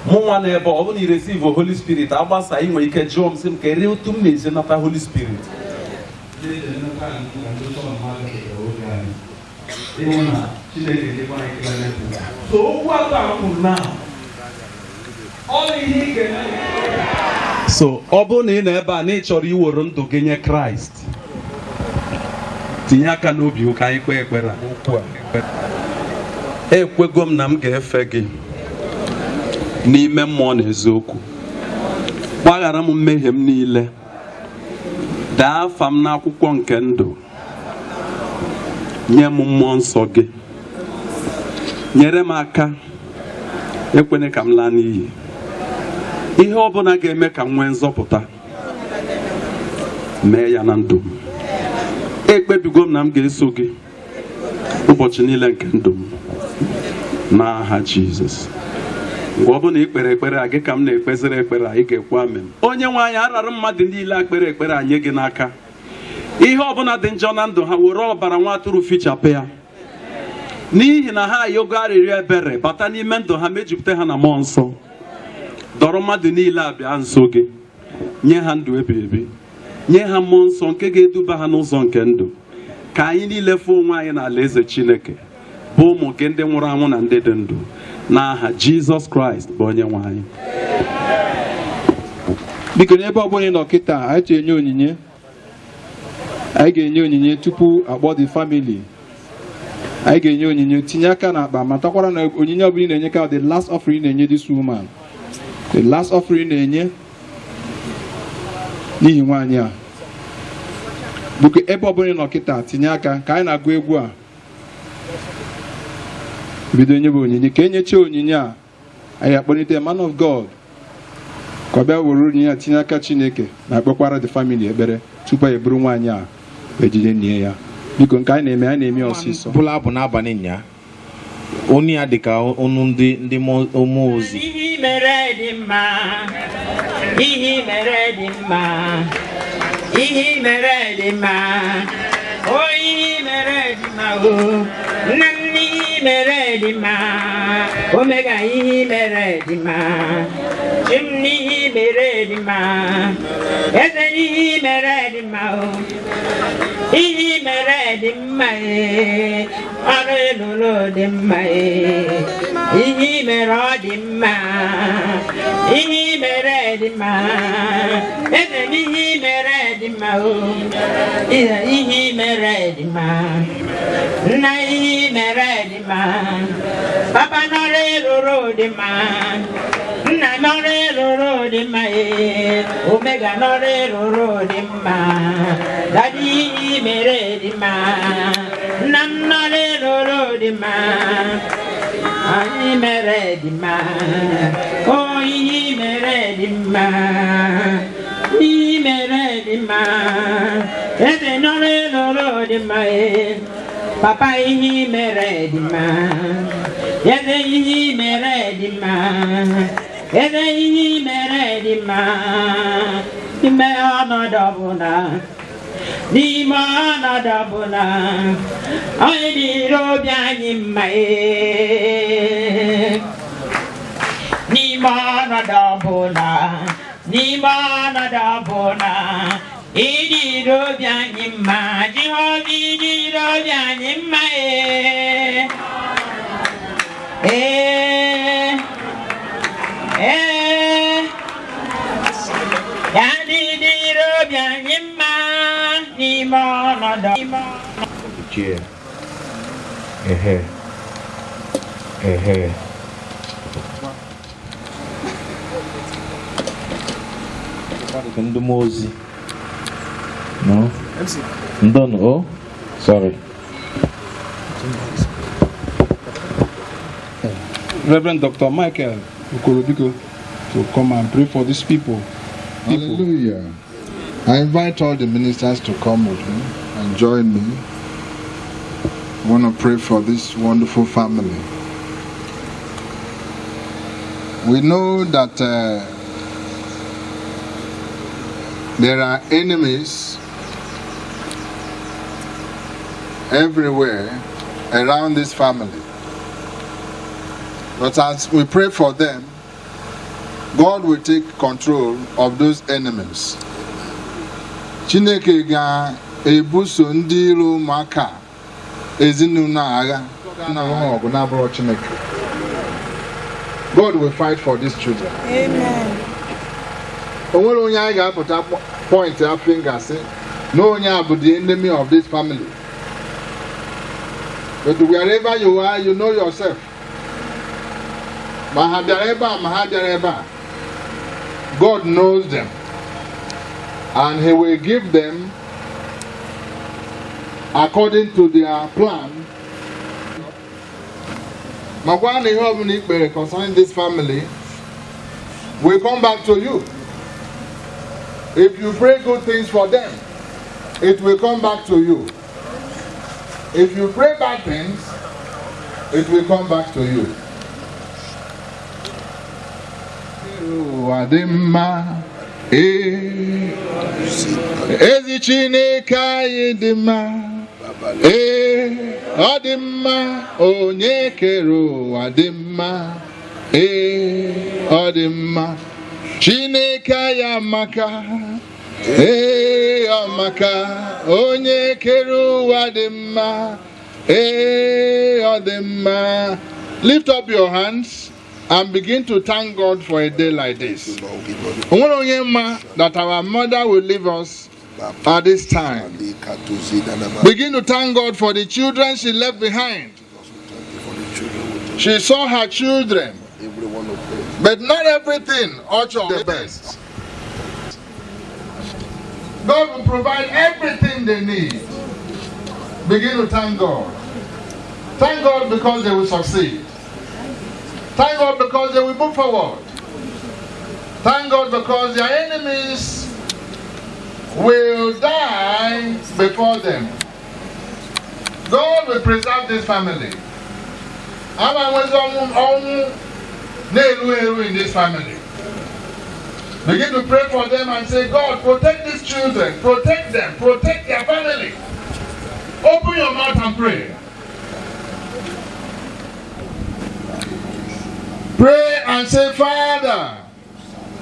Mụ nwa na ebe ọ bụ na i receive Holy Spirit agbasa, ị nwere ike jụọ m, sị m, kere otu m esi nata Holy Spirit? Ịhụ na Chineke nyekwa anyị climate. So okwu atọ a m kwuru na ọ bụ ihe ị ga-eme. So ọ bụrụ na ị nọ ebe a na ị chọrọ iwere ndụ gị nye Kraịst, tinye aka n'obi ka anyị kpee ekpere a. Okwu a, ekwego m na m ga-efe gị n'ime mmụọ na eziokwu. Gbaghara m mmehie m niile. Dee afa m n'akwụkwọ nke ndụ. Nye m mmụọ nsọ gị. Nyere m aka. Ekwene ka m laa n'iyi. Ihe ọbụla ga-eme ka m nwee nzọpụta, mee ya na ndụ m. Ekpebigo m na m ga-eso gị ụbọchị niile nke ndụ m, n'aha Jizọs. Mgbe ọ bụla ị kpere ekpere a, gị ka m na-ekpeziri ekpere a, ị ga-ekwe amen. Onye nwe anyị, arara mmadụ niile a kpere ekpere a nye gị n'aka. Ihe ọbụla dị njọ na ndụ ha, were ọbara nwa atụrụ fichapụ ya, n'ihi na ha ayogo arịrịọ ebere bata n'ime ndụ ha, mejupụta ha na mmụọ nsọ. Dọrọ mmadụ niile a bịa nso gị, nye ha ndụ ebighị ebi, nye ha mmụọ nsọ nke ga-eduba ha n'ụzọ nke ndụ, ka anyị niile fụ onwe anyị n'ala eze Chineke, bụ ụmụ gị ndị nwụrụ anwụ na ndị dị ndụ, n'aha Jizọs Kraịst bụ onye nwe anyị. Biko, n'ebe ọbụla ị nọ kịta, anyị chọrọ enye onyinye. Anyị ga-enye onyinye tupu akpọ the family. Anyị ga-enye onyinye, tinye aka n'akpa, matakwara na onyinye ọbụla ị na-enye ka the last offering ị na-enye this woman, the last offering ị na-enye n'ihi nwaanyị a. Biko, ebe ọbụla ị nọ kịta, tinye aka ka anyị na-agụ egwu a, bido nye bụ onyinye. Ka enyecha onyinye a, anyị akpọlite man of God ka ọ bịa were onyinye a tinye aka Chineke na kpekwara the family ekpere tupu anyị eburu nwaanyị a ejije nie ya. Biko, nke anyị na-eme, anyị na-eme ọsịsọ. Bụla abụ n'abalị nya, onu ya dị ka onu ndị mmụọ ozi. Ihe mere dị mma, ihe mere dị mma, ihe mere dị mma, o ihe mere dị mma, o nna m, ihe mere dị mma, omega, ihe mere dị mma, chi m, ihe mere dị mma, eze, ihe mere dị mma, o ihe mere dị mma, ee, ọrụ ịlụrụ dị mma, ee, ihe mere ọ dị mma, ihe mere dị mma, eze m, ihe mere dị mma, o ihe mere dị mma, nna, ihe mere dị mma, papa, n'ọrụ ịlụrụ dị mma, nna, n'ọrụ ịlụrụ dị mma, ee, omega, n'ọrụ ịlụrụ dị mma, daddy, ihe mere dị mma, nna m, n'ọrụ ịlụrụ dị mma, anyị mere dị mma, o ihe mere dị mma, ihe mere dị mma, eze, n'ọrụ ịlụrụ dị mma, ee, papa, ihe mere dị mma, eze, ihe mere dị mma, eze, ihe mere dị mma, n'ime ọnọdụ ọbụla, n'ime ọnọdụ ọbụla, onye dịrị obi anyị mma, ee, n'ime ọnọdụ ọbụla, n'ime ọnọdụ ọbụla, ịdịrị obi anyị mma, Jehova, ịdịrị obi anyị mma, ee, ee, ee, ya dịrị obi anyị mma n'ime ọnọdụ. Chair. Ehe. Ehe. Ndị mmụọ ozi. No? Ndonu, oh? Sorry. Reverend Dr. Michael Okorobiko to come and pray for these people. Hallelujah. I invite all the ministers to come with me and join me. I want to pray for this wonderful family. We know that there are enemies everywhere around this family. But as we pray for them, God will take control of those enemies. Chineke ga-ebuso ndị iro ụmụaka ezinụlọ agha na ọgụ na-abụrụ Chineke. God will fight for these children. Amen. O nwere onye anyị ga-apụta point a finger sị na onye a bụ the enemy of this family. But wherever you are, you know yourself. Ma ha bịara ebe a, ma ha bịara ebe a. God knows them. And He will give them according to their plan. Makwa na ihe ọbụla i kpere concerning this family will come back to you. If you pray good things for them, it will come back to you. If you pray bad things, it will come back to you. Ụwa dị mma, ee, ezi Chineke anyị dị mma, ee, ọ dị mma, onye kere ụwa dị mma, ee, ọ dị mma, Chineke anyị amaka, ee, ọ maka, onye kere ụwa dị mma, ee, ọ dị mma. Lift up your hands and begin to thank God for a day like this. Onwere onye ma that our mother will leave us at this time. Begin to thank God for the children she left behind. She saw her children, but not everything ought the best. God will provide everything they need. Begin to thank God. Thank God because they will succeed. Thank God because they will move forward. Thank God because their enemies will die before them. God will preserve this family. In this family. Begin to pray for them and say, God, protect these children, protect them, protect their family. Open your mouth and pray. Pray and say, Father,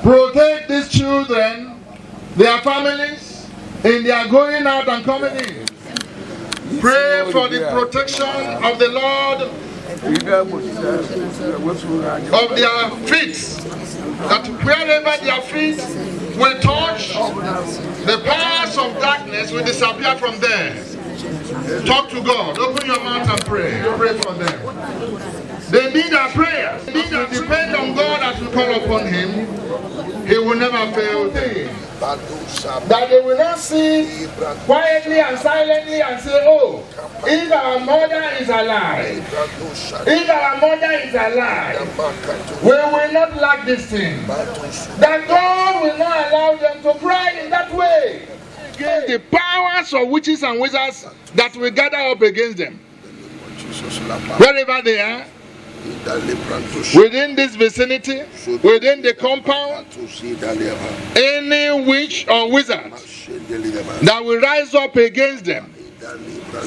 protect these children, their families, in their going out and coming in. Pray for the protection of the Lord of their feet, that wherever their feet will touch, the powers of darkness will disappear from there. Talk to God. Open your mouth and pray. Pray for them. They need our prayers. They need to depend on God as we call upon Him. He will never fail them. That they will not sit quietly and silently and say, oh, if our mother is alive, if our mother is alive, we will not lack this thing. That God will not allow them to cry in that way. Against the powers of witches and wizards that will gather up against them. Wherever they are, within this vicinity, within the compound, any witch or wizard that will rise up against them,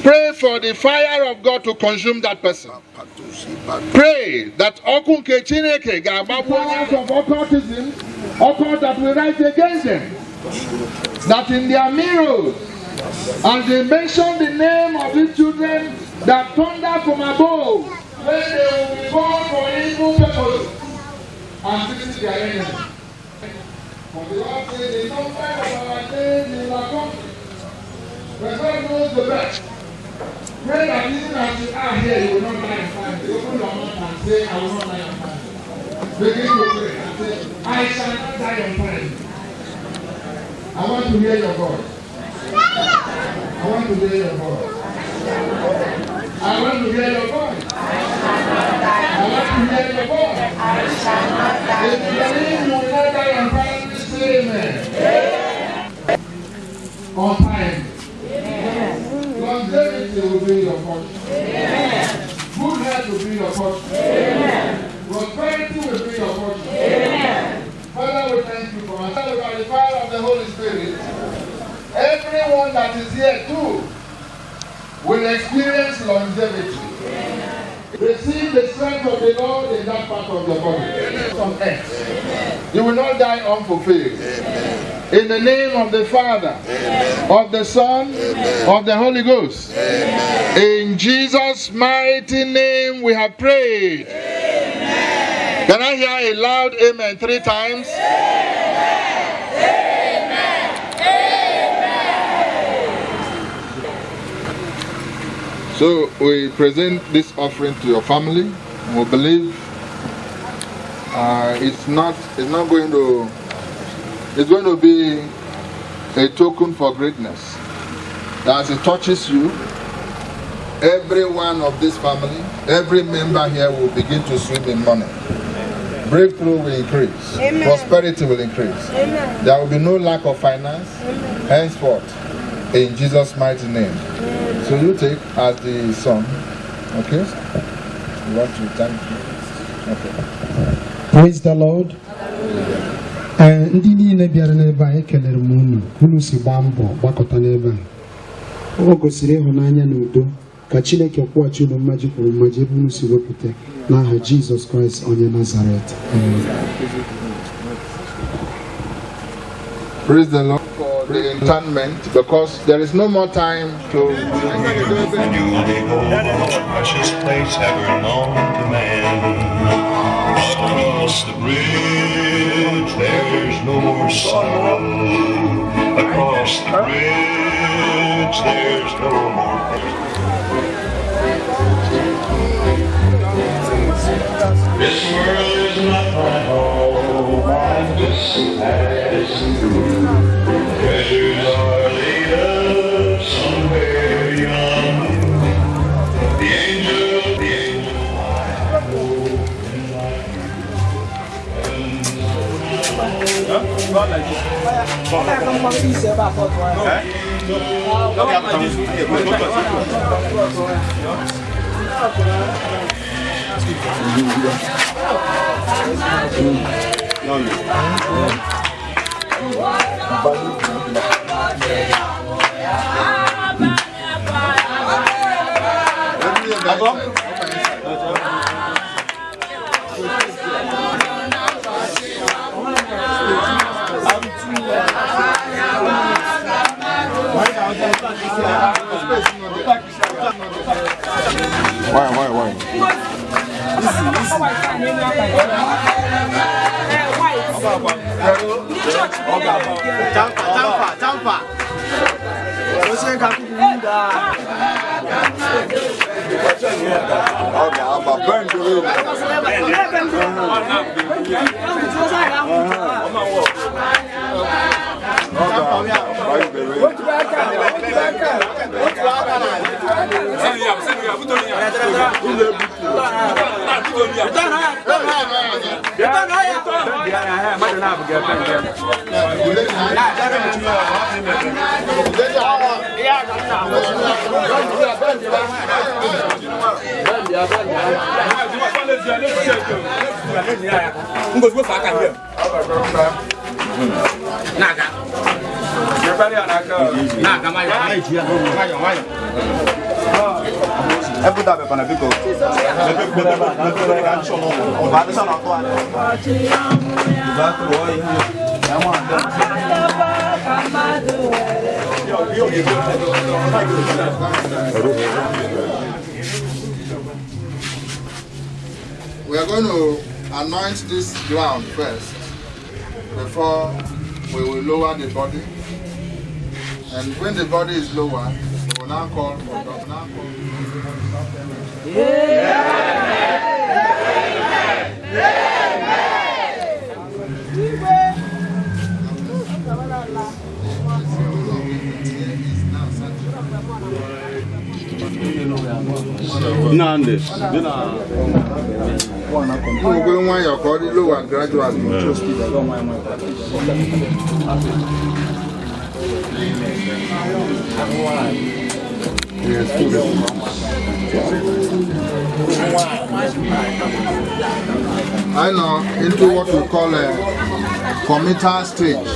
pray for the fire of God to consume that person. Pray that ọkụ nke Chineke ga-agbagbu onye of occultism, occult that will rise against them, that in their mirrors, as they mention the name of these children, that thunder from above, when they will be born for evil purposes and visit their enemy. For the Lord says, the number of our days is accomplished. But God knows the best. Pray that even as you are here, you will not die in family. Open your mouth and say, I will not die in family. Begin to pray and say, I shall not die in family. I want to hear your voice. I want to hear your voice. I want to hear your voice. I want to hear your voice. If you believe you will not die on time, say amen. On time. Longevity will be your portion. Good health will be your portion. Prosperity will be your portion. Father, we thank you for us. By the power of the Holy Spirit, everyone that is here too will experience longevity. Amen. Receive the strength of the Lord in that part of the body. Amen. On earth. You will not die unfulfilled. Amen. In the name of the Father, Amen. Of the Son, Amen. Of the Holy Ghost. Amen. In Jesus' mighty name we have prayed. Amen. Can I hear a loud amen 3 times? Amen. Amen. Amen. So we present this offering to your family. We believe it's not going to It's going to be a token for greatness. That as it touches you, every one of this family, every member here will begin to swim in money. Breakthrough will increase. Amen. Prosperity will increase. Amen. There will be no lack of finance. Amen. Henceforth, in Jesus' mighty name. Amen. So you take as the son, okay? You want to thank you. Okay. Praise the Lord. Ee, ndị niile bịara n'ebe a, ekelere m unu ka unu si gbaa mbọ gbakọta n'ebe a. O gosiri ịhụnanya na udo. Ka Chineke kwụghachi unu mmaji kwuru mmaji ebe unu si wepụta n'aha Jizọs Kraịst onye Nazaret. Amen. Praise the Lord for the internment, because there is no more time to. The precious place ever known to man. Across the bridge, there's no more sorrow. Across the bridge, there's no more pain. This world is not my home, I'm just passing through. Treasures are laid up somewhere beyond. The angel I know in my Why? Tampa. We are going to anoint this ground first before we will lower the body. And when the body is lowered, we will now call for God. Now call. Nnamdi, We're going one lower gradually. I know into what we call a committal stage.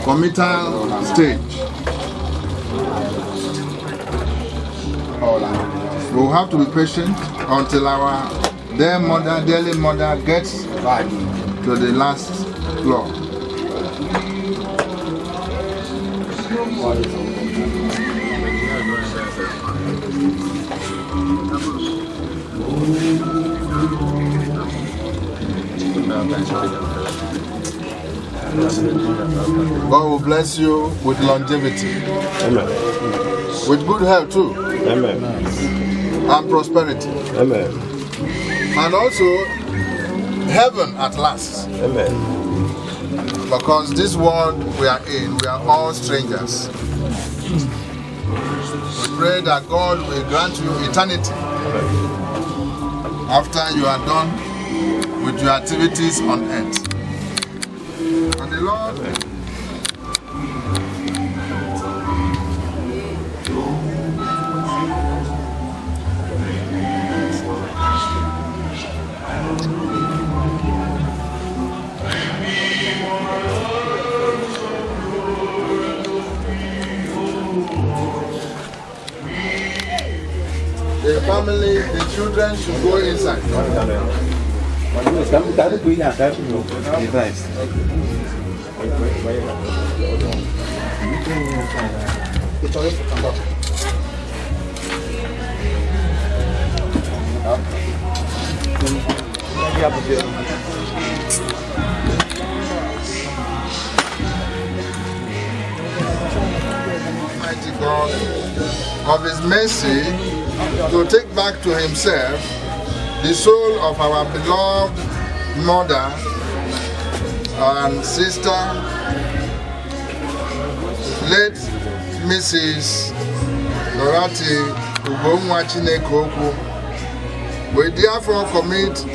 Committal stage. We'll have to be patient until our dear mother, dearly mother gets to the last floor. God will bless you with longevity. Amen. With good health too. Amen. And prosperity. Amen. And also heaven at last. Amen. Because this world we are in, we are all strangers. We pray that God will grant you eternity after you are done with your activities on earth. And the Lord the family, the children should go inside. Almighty God, of His mercy, to take back to Himself the soul of our beloved mother and sister, late Mrs. Dorothy Ugonwa Chineke Okwu. We therefore commit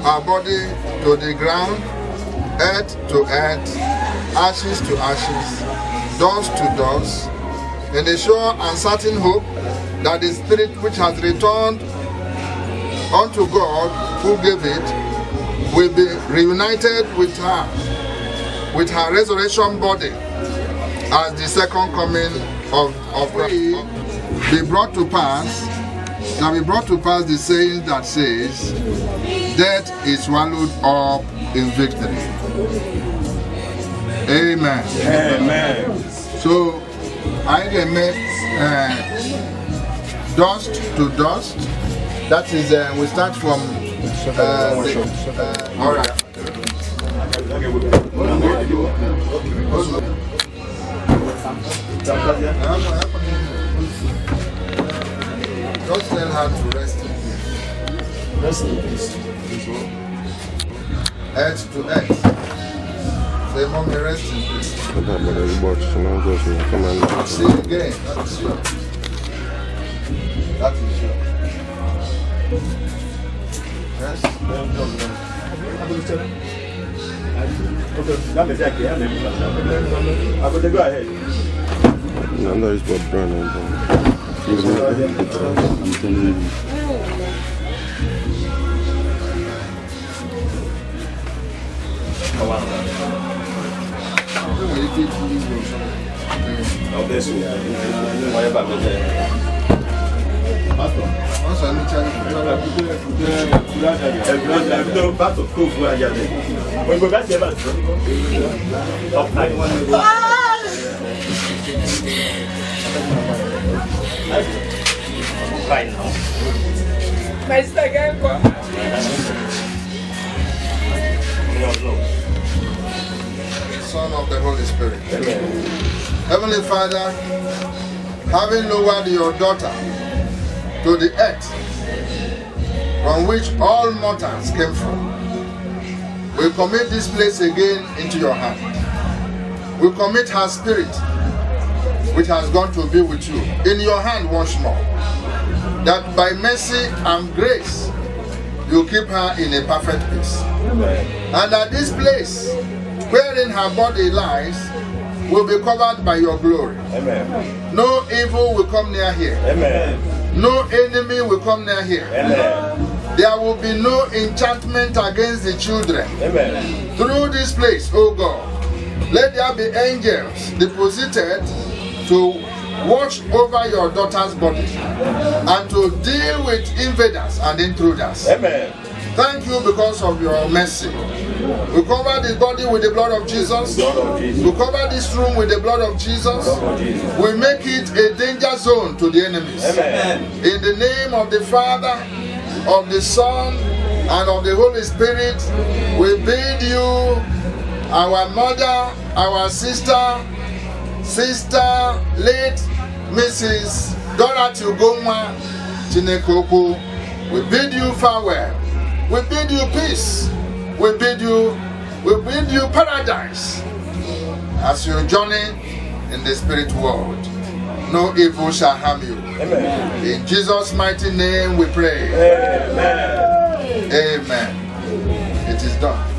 our body to the ground, earth to earth, ashes to ashes, dust to dust, in the sure and certain hope that the spirit which has returned unto God who gave it will be reunited with her resurrection body as the second coming of Christ be brought to pass, that be brought to pass the saying that says, death is swallowed up in victory. Amen. Amen. So I can make dust to dust. That is, we start from. All right. Just tell her to rest in peace. Rest in peace. Earth to earth. Say, mommy, rest in peace. See you again. That is sure. That is sure. Yes. Okay, go ahead. I'm telling you. Son of the Holy Spirit. Amen. Heavenly Father, having lowered your daughter to the earth from which all mortals came from, we commit this place again into your hand. We commit her spirit, which has gone to be with you, in your hand once more, that by mercy and grace you keep her in a perfect peace. Amen. And that this place wherein her body lies will be covered by your glory. Amen. No evil will come near here. Amen. No enemy will come near here. Amen. There will be no enchantment against the children. Amen. Through this place, O God, let there be angels deposited to watch over your daughter's body and to deal with invaders and intruders. Amen. Thank you because of your mercy. We cover this body with the blood of Jesus. We cover this room with the blood of Jesus. We make it a danger zone to the enemies. Amen. In the name of the Father, of the Son, and of the Holy Spirit, we bid you, our mother, our sister, sister late Mrs. Dorothy Ugonwa Chineke Okwu, we bid you farewell. We bid you peace. We bid you paradise. As you journey in the spirit world, no evil shall harm you. Amen. In Jesus' mighty name we pray. Amen. Amen. It is done.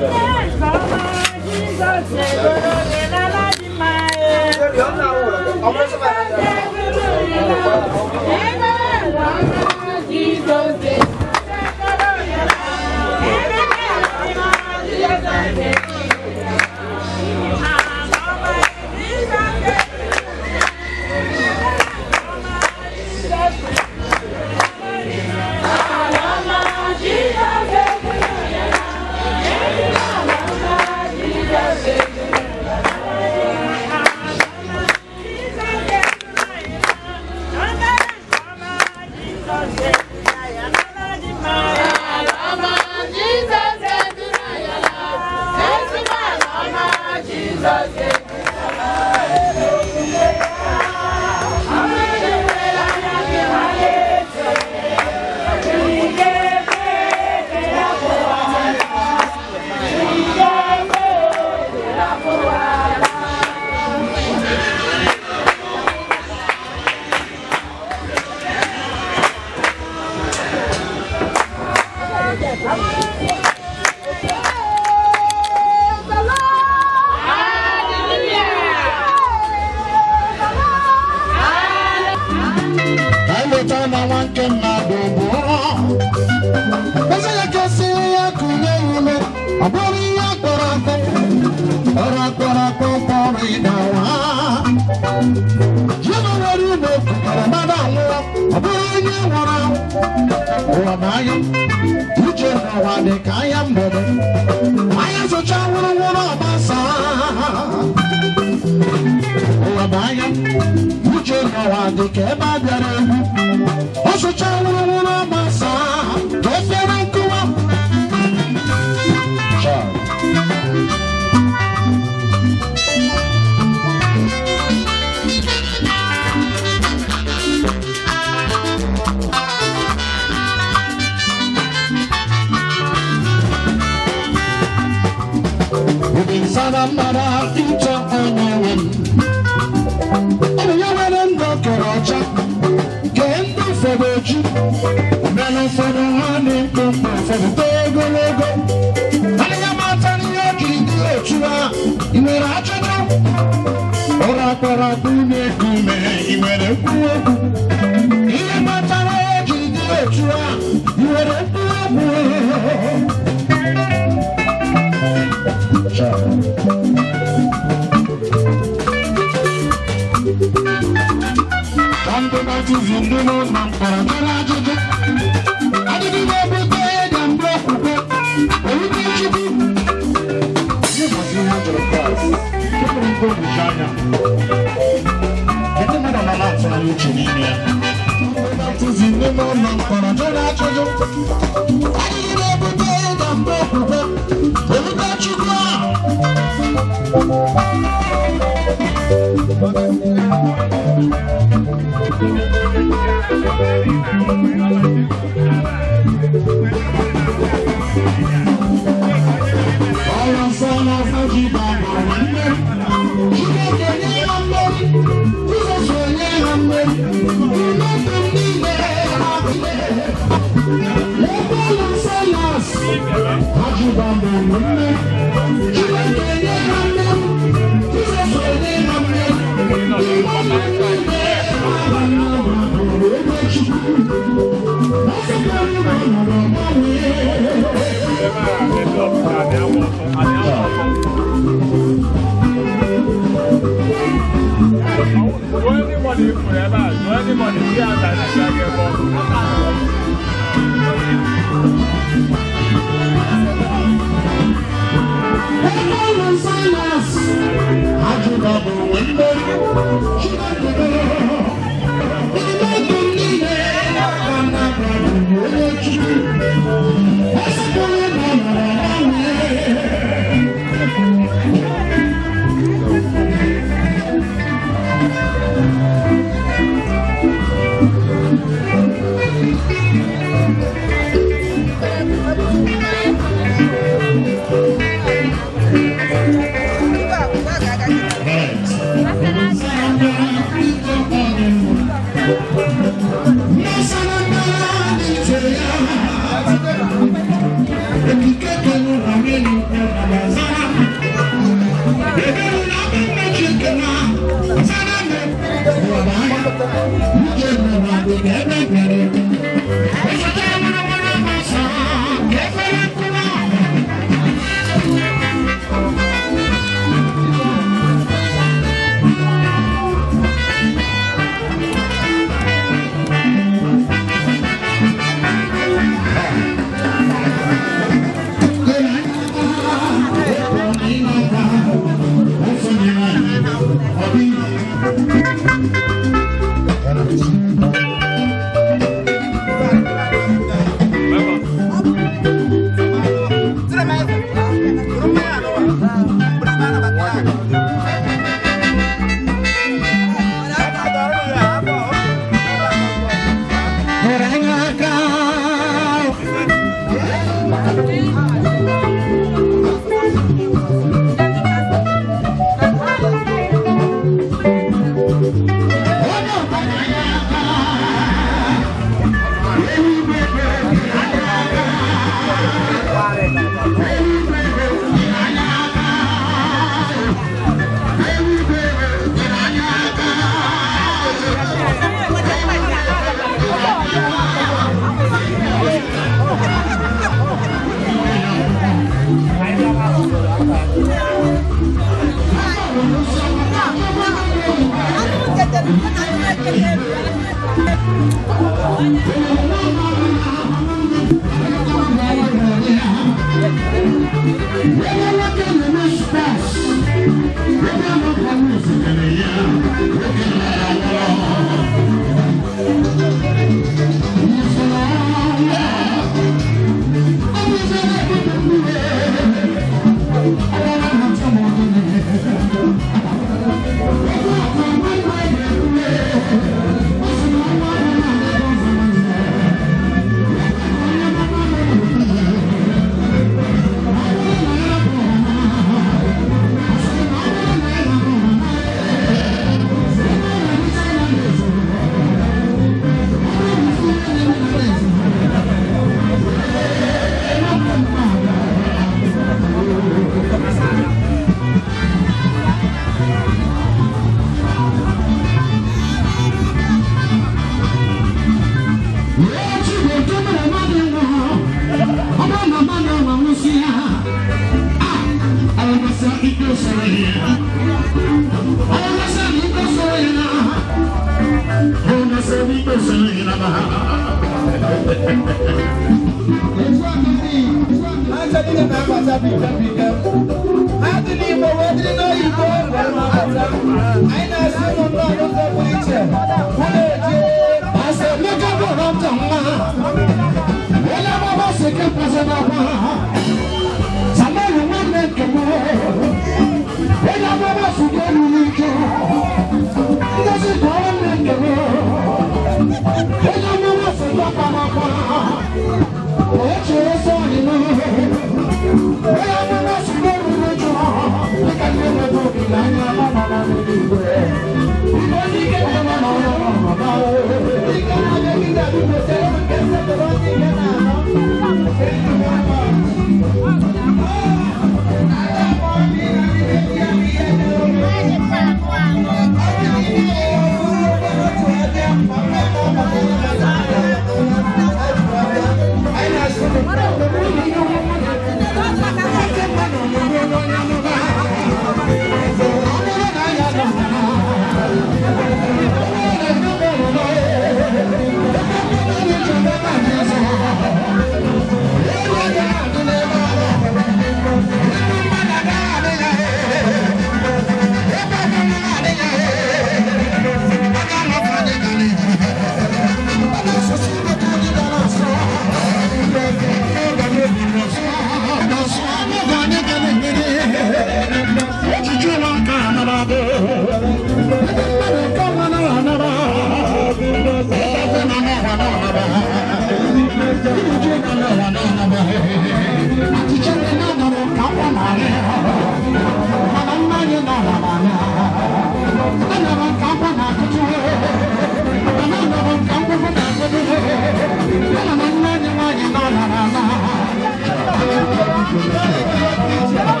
Thank you.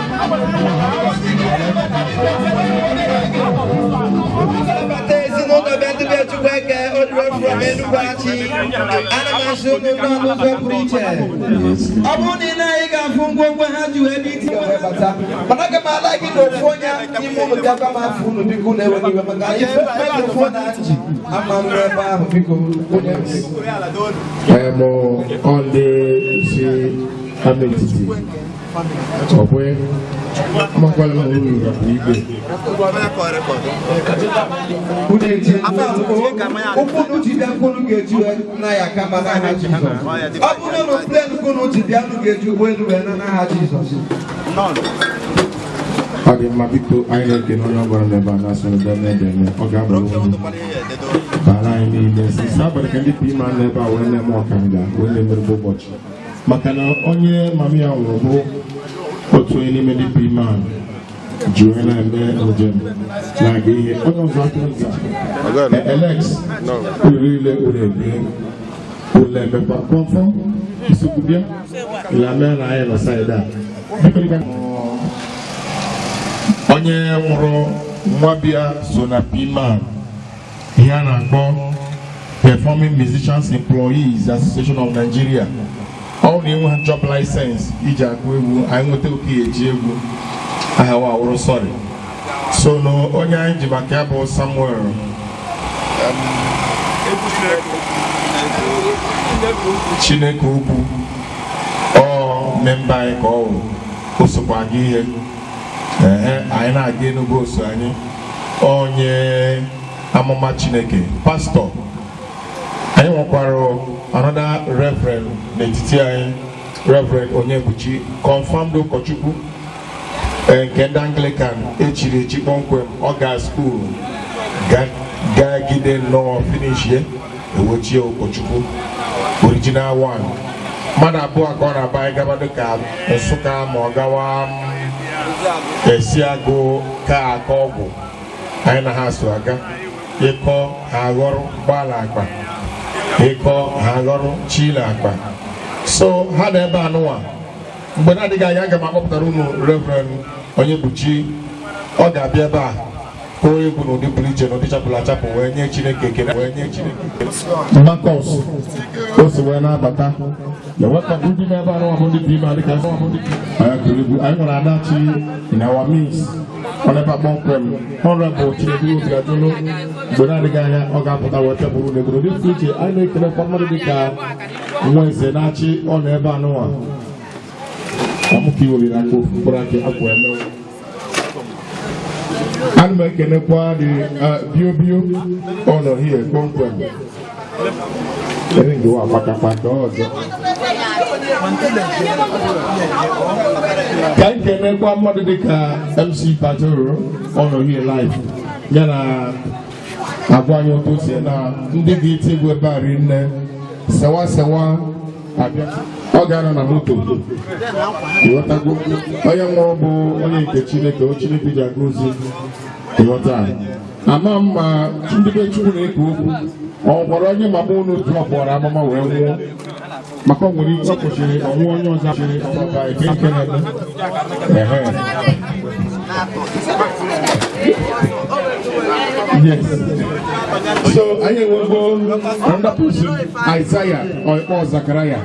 Enugwu-Achi, ana m asị unu nnọọ n'ụzọ pụrụ iche. Ọ bụrụ na ị na-anyị ga-afụ ngwongwo ha ji wee dị itinye wee bata, mana aga m ala gị na ofu onye n'ime unu bịa gwa m afọ unu, biko unu ewela iwe maka ife microphone a ji ama m ebe ahụ, biko onye. Ọ ndị si ama etiti ọkwe amakwala m uru rapụ igwe. Unu eji ụkwụ unu ji bịa, unu ga-eji wee na ya kama n'aha Jizọs. Ọ bụrụ na unu plen unu ji bịa, unu ga-eji ụgbọelu wee na n'aha Jizọs. Ọ dị mma, biko anyị na-ekene onye ọ gwara n'ebe a na-asụ n'ebe na-ede eme ọ ga-abara uru bara anyị niile sisi abalị ka ndị pima nọ ebe a wee na-eme ọkanga wee na-emerebe ụbọchị maka na onye mami ya nwụrụ bụ otu onye n'ime ndị pima ji wee na-eme njem na-aga ihe onye ọzọ aka nza Alex uru niile uru ebe ule emekwa kọmfọ isokwu bịa lamee na anyị nọ saịdị a, biko dịka onye nwụrụ nwa bịa so na PMAN, ihe a na-akpọ Performing Musicians Employees Association of Nigeria. Ọ na enwe ha job license iji agụ egwu, anyị nweta oke eji egwu aha wa wụrụ sorry. So na onye anyị ji maka ya bụ Samuel Chineke Ukwu, ọ memba anyị ka ọ wụ, o sokwa aga ihe. Ee, anyị na-aga Enugu oso anyị onye amụma Chineke pastọ. Anyị nwekwara another reverend n'etiti anyị, Reverend Onyebuchi, confirmed ụkọchukwu nke ndị Anglican echiri echi kpọmkwem. Ọ gaa skuul gagide nnọọ finish ye ewechie ụkọchukwu original one. Mmadụ abụọ ka ọ na-aba anyị gaba dịka Nsụka ma ọ gawa esi agụ ka aka ọgwụ anyị na ha so aga ịkọ ha aghọrọ gbala akpa ịkọ ha aghọrọ chila akpa. So ha na ebe anụnwa mgbe na-adịghị anya aga m akpọpụtara unu Reverend Onyebuchi. Ọ ga-abịa ebe a kụọ egwu n'ụdị pụrụ iche n'ụdị chapụrụ achapụ wee nye Chineke ekele wee nye Chineke ekele. Marcus o si wee na-abata ndị na-ebe anụnwa bụ ndị bi ime dịka anyị kụrụ egwu. Anyị nwere Adachi in our midst, ọ na-ebe kpọmkwem Honorable Chinedu Obiajulu. Mgbe na-adịghị anya ọ ga-apụta wee pịapụrụ unu egwu n'ụdị pụrụ iche. Anyị na-ekelekwa mmadụ dịka nwa eze na-achị ọ na ebe anụnwa ọmụka iweliri aka ofu mkpụrụ aka akwa emewo. Ana m ekenekwa dị bio bio ọ nọ hie kpọmkwem ere ngewa akpatakpata ọzọ ka anyị kenekwa mmadụ dịka MC Bajoro ọ nọ hie live ya na agwa anyị otu si na ndị ga-eti egwu ebe a rinne sewa sewa abịa ọ ga-anọ na moto ịghọtago. Onye nwụrụ bụ onye nke Chineke, o Chineke ji aga ozi ịghọta ama mma ndị be Chukwu na-eke okwu ọ gwara onye mama unu drọpụrụ amama wee nwụọ maka ọ nwere ike ọ kwụsịrị ọnwụ onye ọzọ chịrị ọgbaba eke nke na-eme. Yes. So anyị enwego another person, Isaiah or Zachariah.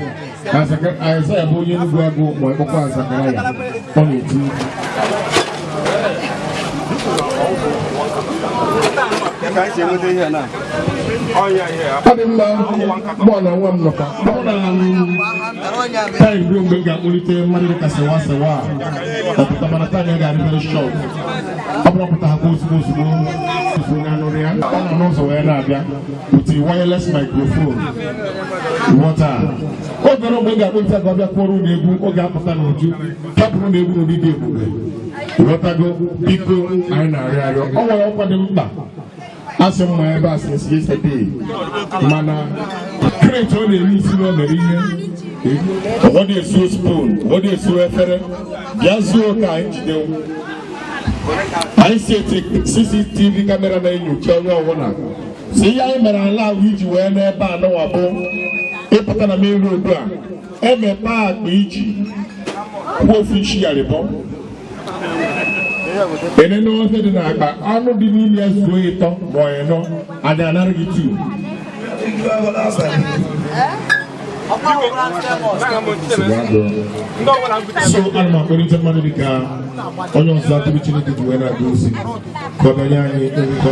Isaiah bụ onye Enugu agụ ma ịkpọkwa Zachariah. Ọ na-eti. Ọ dị mma mụ na nwa m nọkwa. Ọ na time ruo mgbe m ga-akpọlite mmadụ dịka sewa sewa ọ pụta mana time ya ga-adị very short. Ọ bụrụ pụta ha ozugbo ozugbo ozugbo anụrụ ya ọ nọ n'ụzọ wee na-abịa with a wireless microphone. Nghọta oge mgbe m ga-akpọlite ka ọ bịa kpọrọ unu egwu oge apụta n'uju kapụrụ na egwu n'ụdị dị ebube. Ịghọtago, biko anyị na-arịọ arịọ ọ nwere ọkwa dị mkpa asị mma ebe a since yesterday mana crate ọ na-eme isi na o mere ihe ụfọdụ esuo spoon ụfọdụ esuo efere bịa zuo ka anyị jidenwu. Anyị si eti CCTV kamera na-enyocha onye ọbụla si ihe anyị mere ala ahụ iji wee n'ebe a nụwa bụ ịpụta na main road a emepe akpa iji kwuo ofu isi ya rịbọ enene ofe dị n'akpa anụ dị n'ime ya zuo ịtọ ma ọ ịnọ anyị anara gị tu So ana m akpọlite mmadụ dịka onye ọzọ atụrụ Chineke ji wee na-aga ozi ka ọ bịanye anyị nkọ.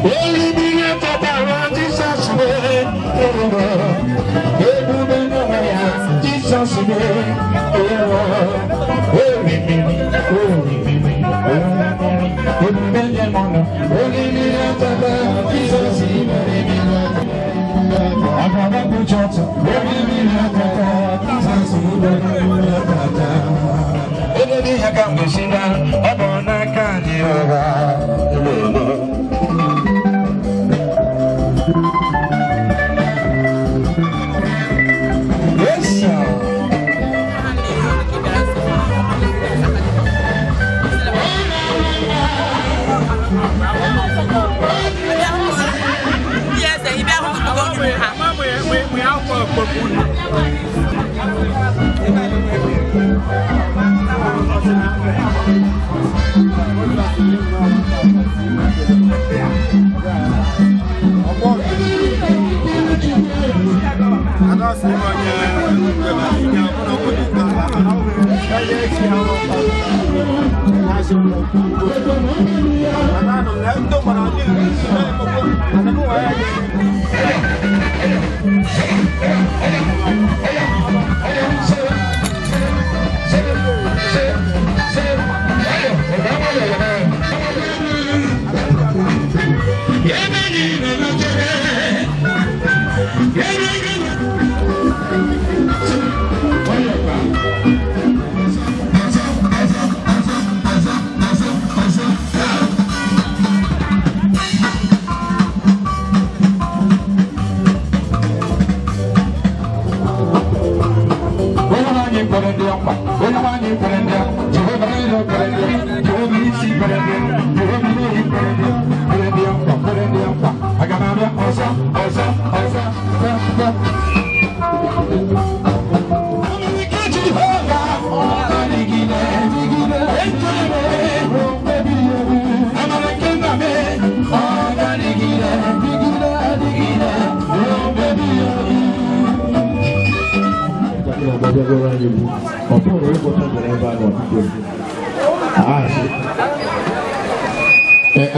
Olumiri tọtara Jizọs mee ewo. Ebube n'onwe ya Jizọs mee ewo. Orimiri, orimiri, orimiri, ebube nye m ọnụ. Olumiri tọtara Jizọs mere Agara kpuchi ọtọ. Olumiri tọtara Jizọs mere tata. Ebe ihe ka mgbe si na ọ bụ n'aka Jehova. Yes, sir.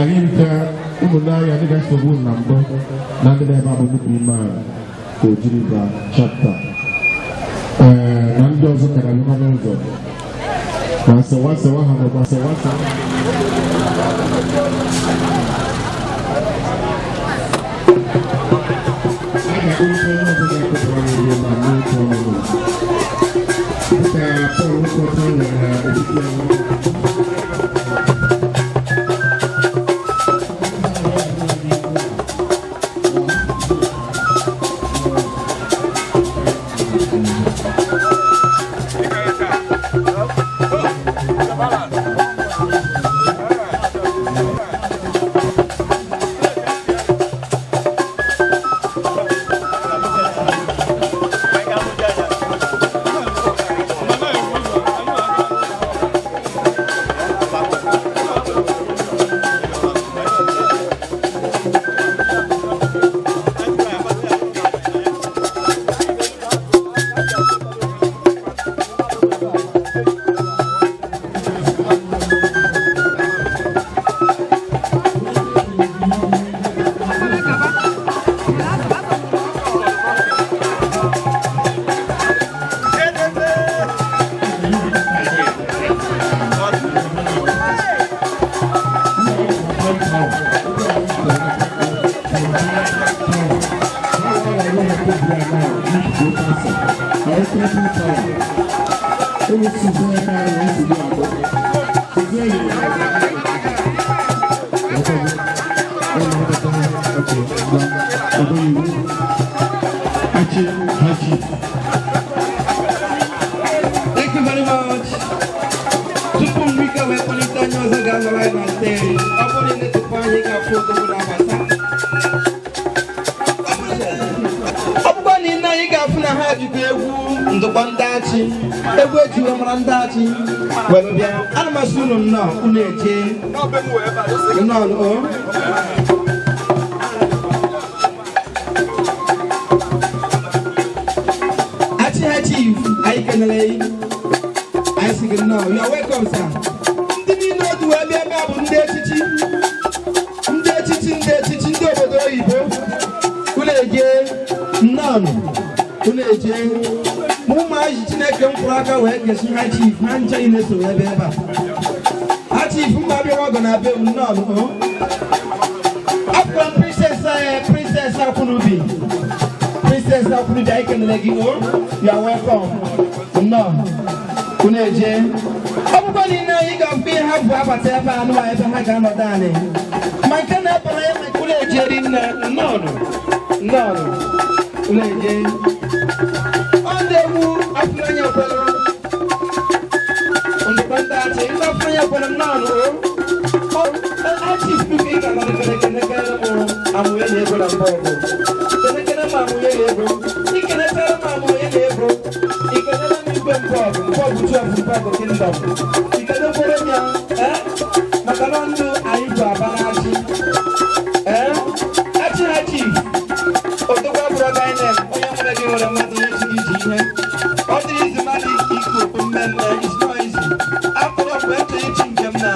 Anyị rịta ụmụnne anyị adịghị nsogbu na mbụ na ndị na-ebe abụ nnukwu ime a ka o jiri ba chapta na ndị ọzọ kara alụkwa n'ụzọ ma sewa sewa ha nọkwa sewa sewa. A ga-akpọlite onye ọzọ ga-akpọtara anyị ihe ma n'otu ọnụnụ dịka Pọl Nkọta nwere okwukwe ya. Thank you very much. Tupu m wee kpọlite onye ọzọ ga-anọrọ anyị na steeti, ọ bụrụ na tupu anyị ga-afụ odogwu na-abata. Ọ bụkwa na nne anyị ga-afụ na ha jikwa egwu ndụkọ ndị achị, egwu ejiwe mara ndị achị were bịa. Ana m asị unu nnọọ, unu eje. Nnọọ o. Achị ha chief, anyị kenere ya. Anyị sị gị nnọọ, you are welcome, sir. Ndị niile otu wee bịa ebe a bụ ndị echichi. Ndị echichi, ndị echichi. Nnọọnụ, unu eje. Ma ụmụazị Chineke m kwụrụ aka wee kesi ha chief ha ncha niile so wee bịa ebe a. Ha chief mma bịara ọgọ na be m nnọọnụ o. Afọ princess princess Akwunubi. Princess Akwunubi anyị kelere gị o. You are welcome. Nnọọ. Unu eje. Ọ bụkwa niile anyị ga-afụ ihe ha bụ abata ebe a nụwa ebe ha ga-anọdụ anyị. Ma nke na-ebara ya maka unu eje rinne nnọọnụ. Nnọọnụ. Unu eje. Ọ ndị egwu afụnanya kwere. Ndụkọ ndị achị ndị afụnanya kwere nnọọnụ o. Achị ifufe ị ga-anọdụ kere kene kere m amụnye na ego na mba ọgụ. Kene kene m amụnye na ego. Ikenetara m amụnye na ego. Ikenere m igwe mbọọgụ mbọọgụ 12 mbọọgụ kingdom. Ikenekwere m ya maka na ndụ anyị bụ aba na-achị. Achị ha chief. Odogwu abụrụ gainem onye nwere gị nwere mmadụ onye ji gị ji ihe. Ọ dịrị izu mmadụ ikwu okwu mmemme it's not easy. Akpọrọ mgbe e chọrọ ichi njem na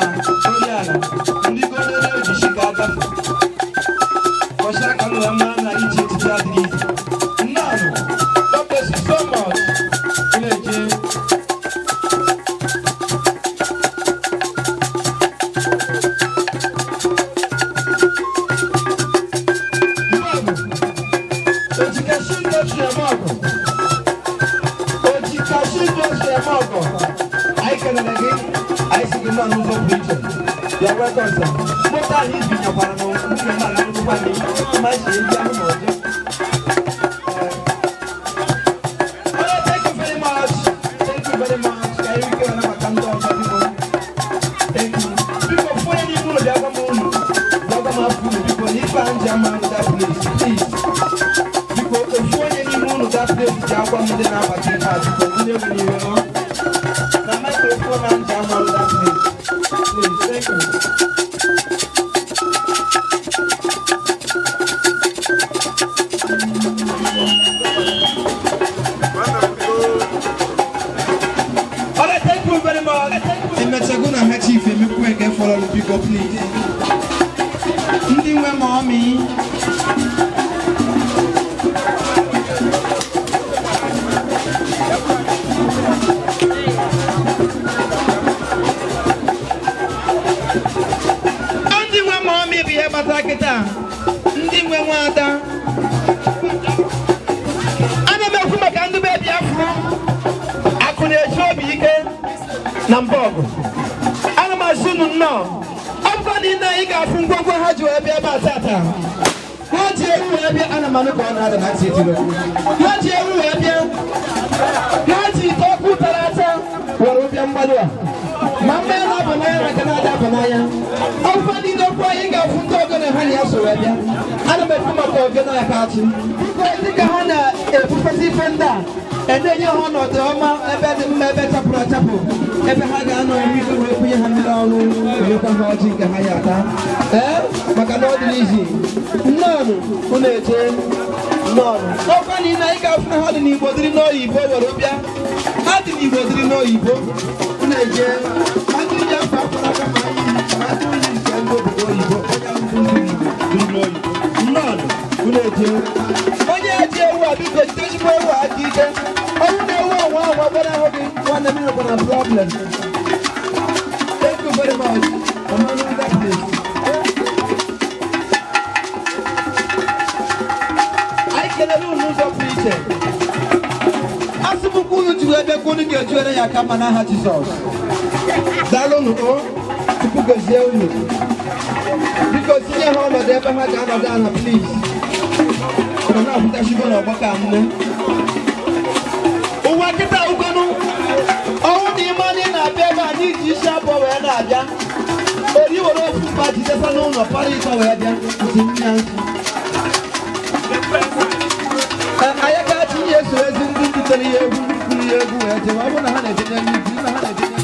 ori ala ndị golere ojiji ga-agafe. Kọsị aka m wee mara na ichi echichi adịghị izu. Nnọọnụ, God bless you so much. Unu eje. Ndị nwe mọmị. Ndị nwe mọmị bụ ihe gbasara kịta. Ndị nwe nwada. Ana m ekwu maka ndị be Biafra. Akụ na-echi obi ike na mbọgụ. Ana m asị unu nnọọ. Ọ bụkwa na ị na-anyị ga-afụ ngwongwo ha ji wee bịa ebe a tata. Ha ji ewu wee bịa ana m anụ ka ọ na-ada na ntị etiro. Ha ji ewu wee bịa. Ha ji ite ọkụ tara ata were bịa mgbalụ a. Ma mmanya na-aba n'anya na nke na-ada aba n'anya. Ọ bụkwa na ị na-ekwu anyị ga-afụ ndị ogene ha na ya so wee bịa. Ana m ekwu maka ogene aka achị. Biko dịka ha na-ebufesi ife ndị a, enye ha ọnọdụ ọma ebe dị mma ebe chapụrụ achapụ ebe ha ga-anọ ike wee kwunye ha mmiri ọnụ werekwa ha ọjị nke ha ya ata. Ee, maka na ọ dịrị izi. Nnọọnụ, unu eche. Nnọọnụ. Ọkwa niile anyị ga-afụ na ha dị n'Igbo dịrị n'oyibo were bịa. Ha dị n'Igbo dịrị n'oyibo. Unu eche. Ma ndị ji afọ akwara aka ma anyị ma ndị oyi nke ndị obodo oyibo onye ahụ ndị Igbo dịrị n'oyibo. Nnọọnụ, unu eche. Onye eji ewu a biko jide ezigbo ewu a aka ike. Ọnwụ na-ewu anwa anwa gbara ahụ gị nwanne m nwekwara problem. Thank you very much. Mama, that place. Anyị kelere unu n'ụzọ pụrụ iche. Asị m ka unu ji wee bịa ka unu ga-ejuere ya aka mma n'aha Jizọs. Daalụnụ o, Chukwu gozie unu. Biko tinye ha ọnọdụ ebe ha ga-anọdụ ala please. Ọ na-apụtashigo n'ọgbọ ka nne. Ụwa kịta ugonu ọnwụ na ime anyị na-abịa ebe a n'iji isi abụọ wee na-abịa. Ori were ofu mba jidesa n'ụlọ para ịtọ wee bịa ntị nne ntị. Anyị ka chi ya eso ezi ndị butere ya egwu ndị kwuru ya egwu wee jee ma ọ bụrụ na ha na-ejenye n'ibi na ha na-ejenye.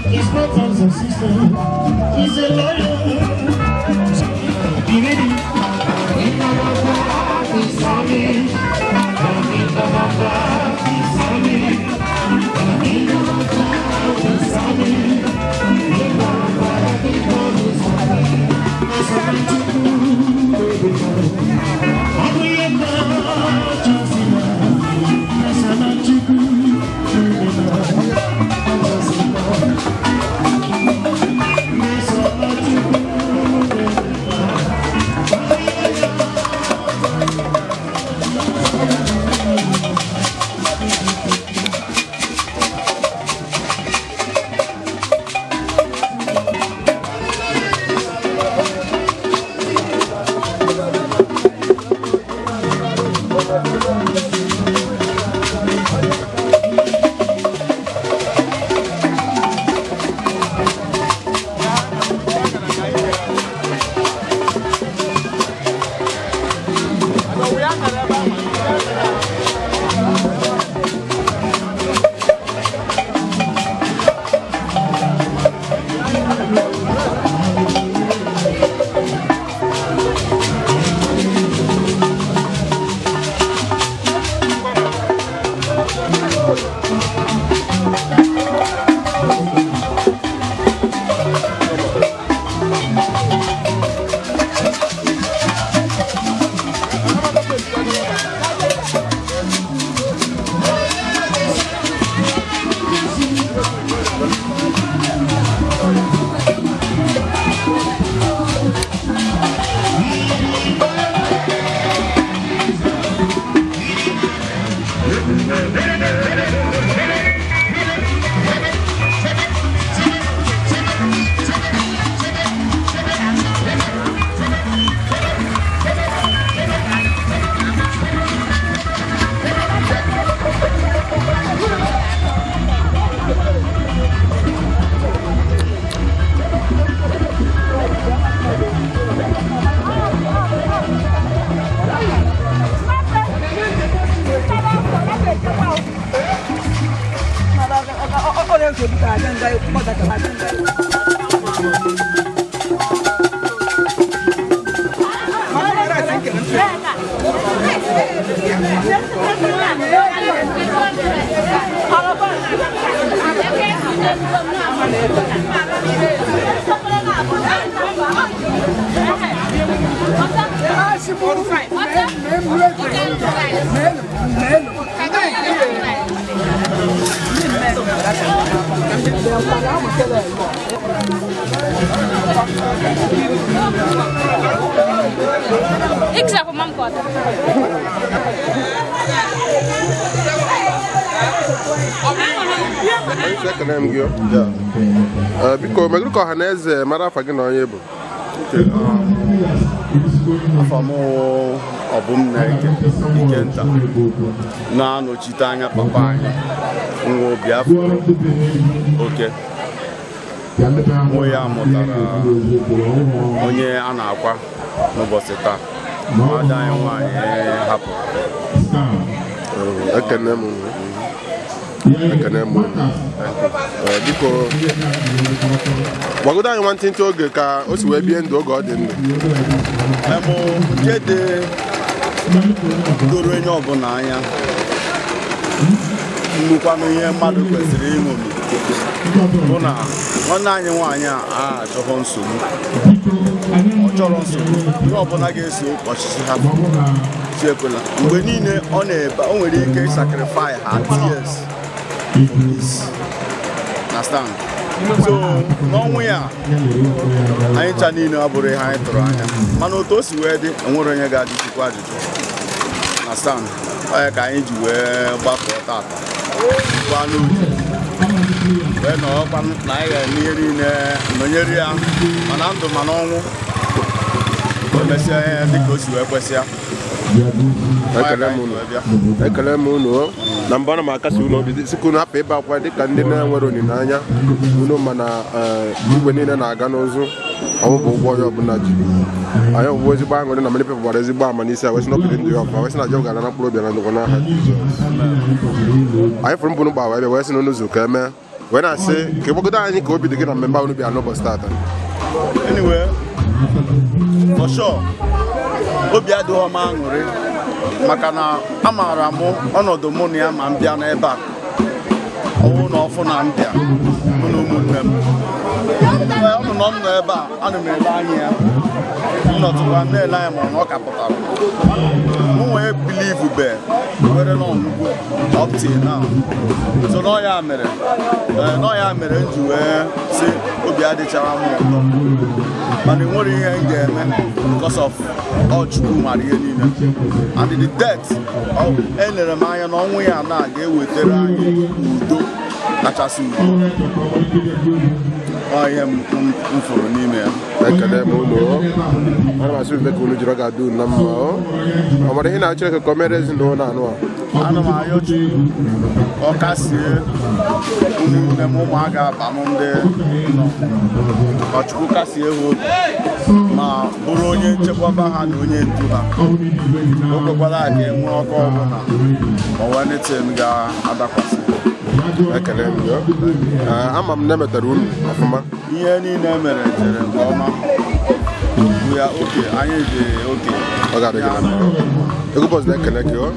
He's not a sister, he's a lawyer. Biko megoro ka ọha na eze mara afa gị na onye bụ. Afa m Ọbụmneke Ikenta na-anọchite anya papa anyị nwa Obiafọ Oke. Nwa ya mụtara onye a na-akwa n'ụbọchị taa, ada anyị nwaanyị hapụrụ. Ekene m. Ekene m. Biko gwagodo anyị nwantịntị oge ka o si wee bie ndụ oge ọ dị ndụ. Nke dị doro onye ọbụla anya, nnukwanụ ihe mmadụ kwesịrị iṅomi bụ na nwanne anyị nwaanyị a achọghọ nsogbu. Ọ chọrọ nsogbu, ihe ọbụla ga-eso ọchịchị ha chiekwela. Mgbe niile ọ na-ebe, o nwere ike sacrifice her tears for peace na stand. So n'ọnwụ ya anyị ncha niile ọ bụrụ ihe anyị tụrụ anya, mana otu o si wee dị, enwere onye ga-ajụ Chukwu ajụjụ na stand. Onye ka anyị ji wee gbakọ tata gwa n'uju wee nọrọkwa na anyị ga-eme ihe niile nọnyere ya ma na ndụ ma n'ọnwụ, emesịa ihe dịka o si wee kwesịa. Ekele m unu na mbụ. Ana m akasi unu obi sị ka unu hapụ ịba akwa dịka ndị na-enwere olileanya unu, mana igwe niile na-aga n'ụzụ ọnwụ bụ ụgwọ onye ọbụla ji anyị. Ọgwụgwọ ezigbo aṅụrị na many people gbara ezigbo ama n'isi a, wee sị na ọ biri ndụ ya ọfụma, wee sị na Jehova ga-ana mkpụrụ obi na ndụkwa n'aha Jizọs. Anyị fụrụ mbụ gba wee bịa, wee sị na unu zu ka emee, wee na-asị ka ịgbagodo anyị ka obi dị gị na mmemme ahụ unu bịa n'ụbọchị tata. Anyway, for sure, obi adịghị m aṅụrị maka na amaara m ọnọdụ mụ na ya ma m bịa n'ebe a. Ọnwụ na ọfụ na m bịa, mụ na ụmụnne m. Ee, ọ nọ na m nọ ebe a, ana m ele anya ya, m nọtụkwa m na-ele anya ma ọ na ọ ka pụtara. Mụ nwee believe be were na ọnwụgwụ up till now. So n'ọ mere ee, n'ọ ya mere m ji wee sị obi adịchara m ụtọ, mana enwere ihe m ga-eme because of ọ Chukwu mara ihe niile. And the death, elere m anya na ọnwụ ya na ga-ewetara anyị udo kachasị udo. Ọ ihe m fụrụ n'ime ya. Ekele m unu. Ana m asị unu ka unu jiri, ọ ga-adị unu na mma. Ọ mara ihe na Chineke ka o mere ezinụlọ anụ a. Ana m ayọ Chukwu ka ọ kasie ụmụnne m, ụmụaka aba m ndị nọ, ka Chukwu kasie ha obi ma bụrụ onye nchekwaba ha na onye ndu ha. O kwekwara ka e nwee ọkụ ọbụla ma ọ bụ anything ga-adakwasị. Ekele m gị. Ama m na emetara unu ọfụma. Ihe niile mere jere nke ọma. We are okay. Anyị dị okay. Ọ ga-adị gị na mma. Egwu bọs na-ekele gị o.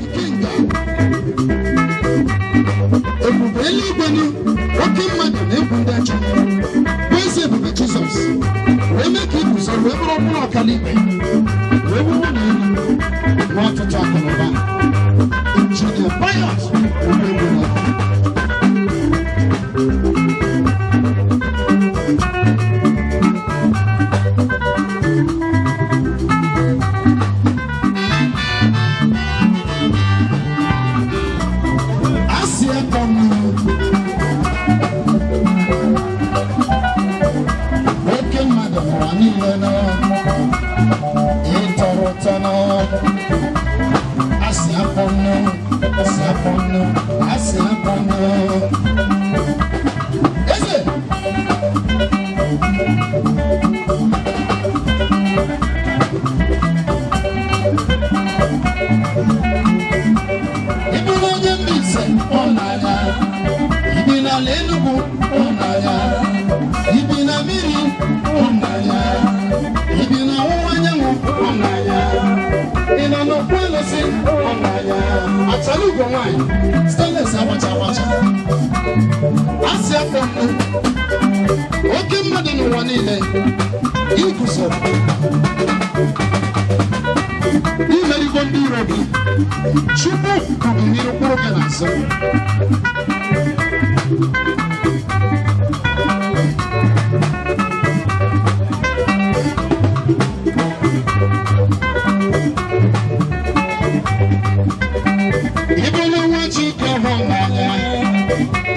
Ebube eluigwe ni oke mmadụ na-egwu ndị ajọ bụ eze ebube Jizọs wee mee ka iguzo wee bụrụ ọkpụrụ ọkalikpe wee bụrụ na elu na ọtụtụ akụnụba. Injinia Pius Umegbuna. Asị akọ m oke mmadụ hụrụ niile nọ ịtọrọ ụtọ nọ. Asị akọ nnu, asị akọ nnu, asị akọ nnu. Eze ị bụrụ onye Mbaise, ọ n'anya ibi n'ala Enugu, ọ n'anya ibi na mmiri, ọ n'anya ibi na ọwụwa anyanwụ, ọ n'anya ị nọ n'okwu alụsị, ọ n'anya achala ugo nwaanyị stainless agbacha agbacha. Asị afọ nnu, oke mmadụ n'ụwa niile iguzoro imerigo ndị iro gị. Chukwu kwuru n'iru kwụrụ gị n'azụ. Ị bụrụ nwa Chike, hụ n'anya.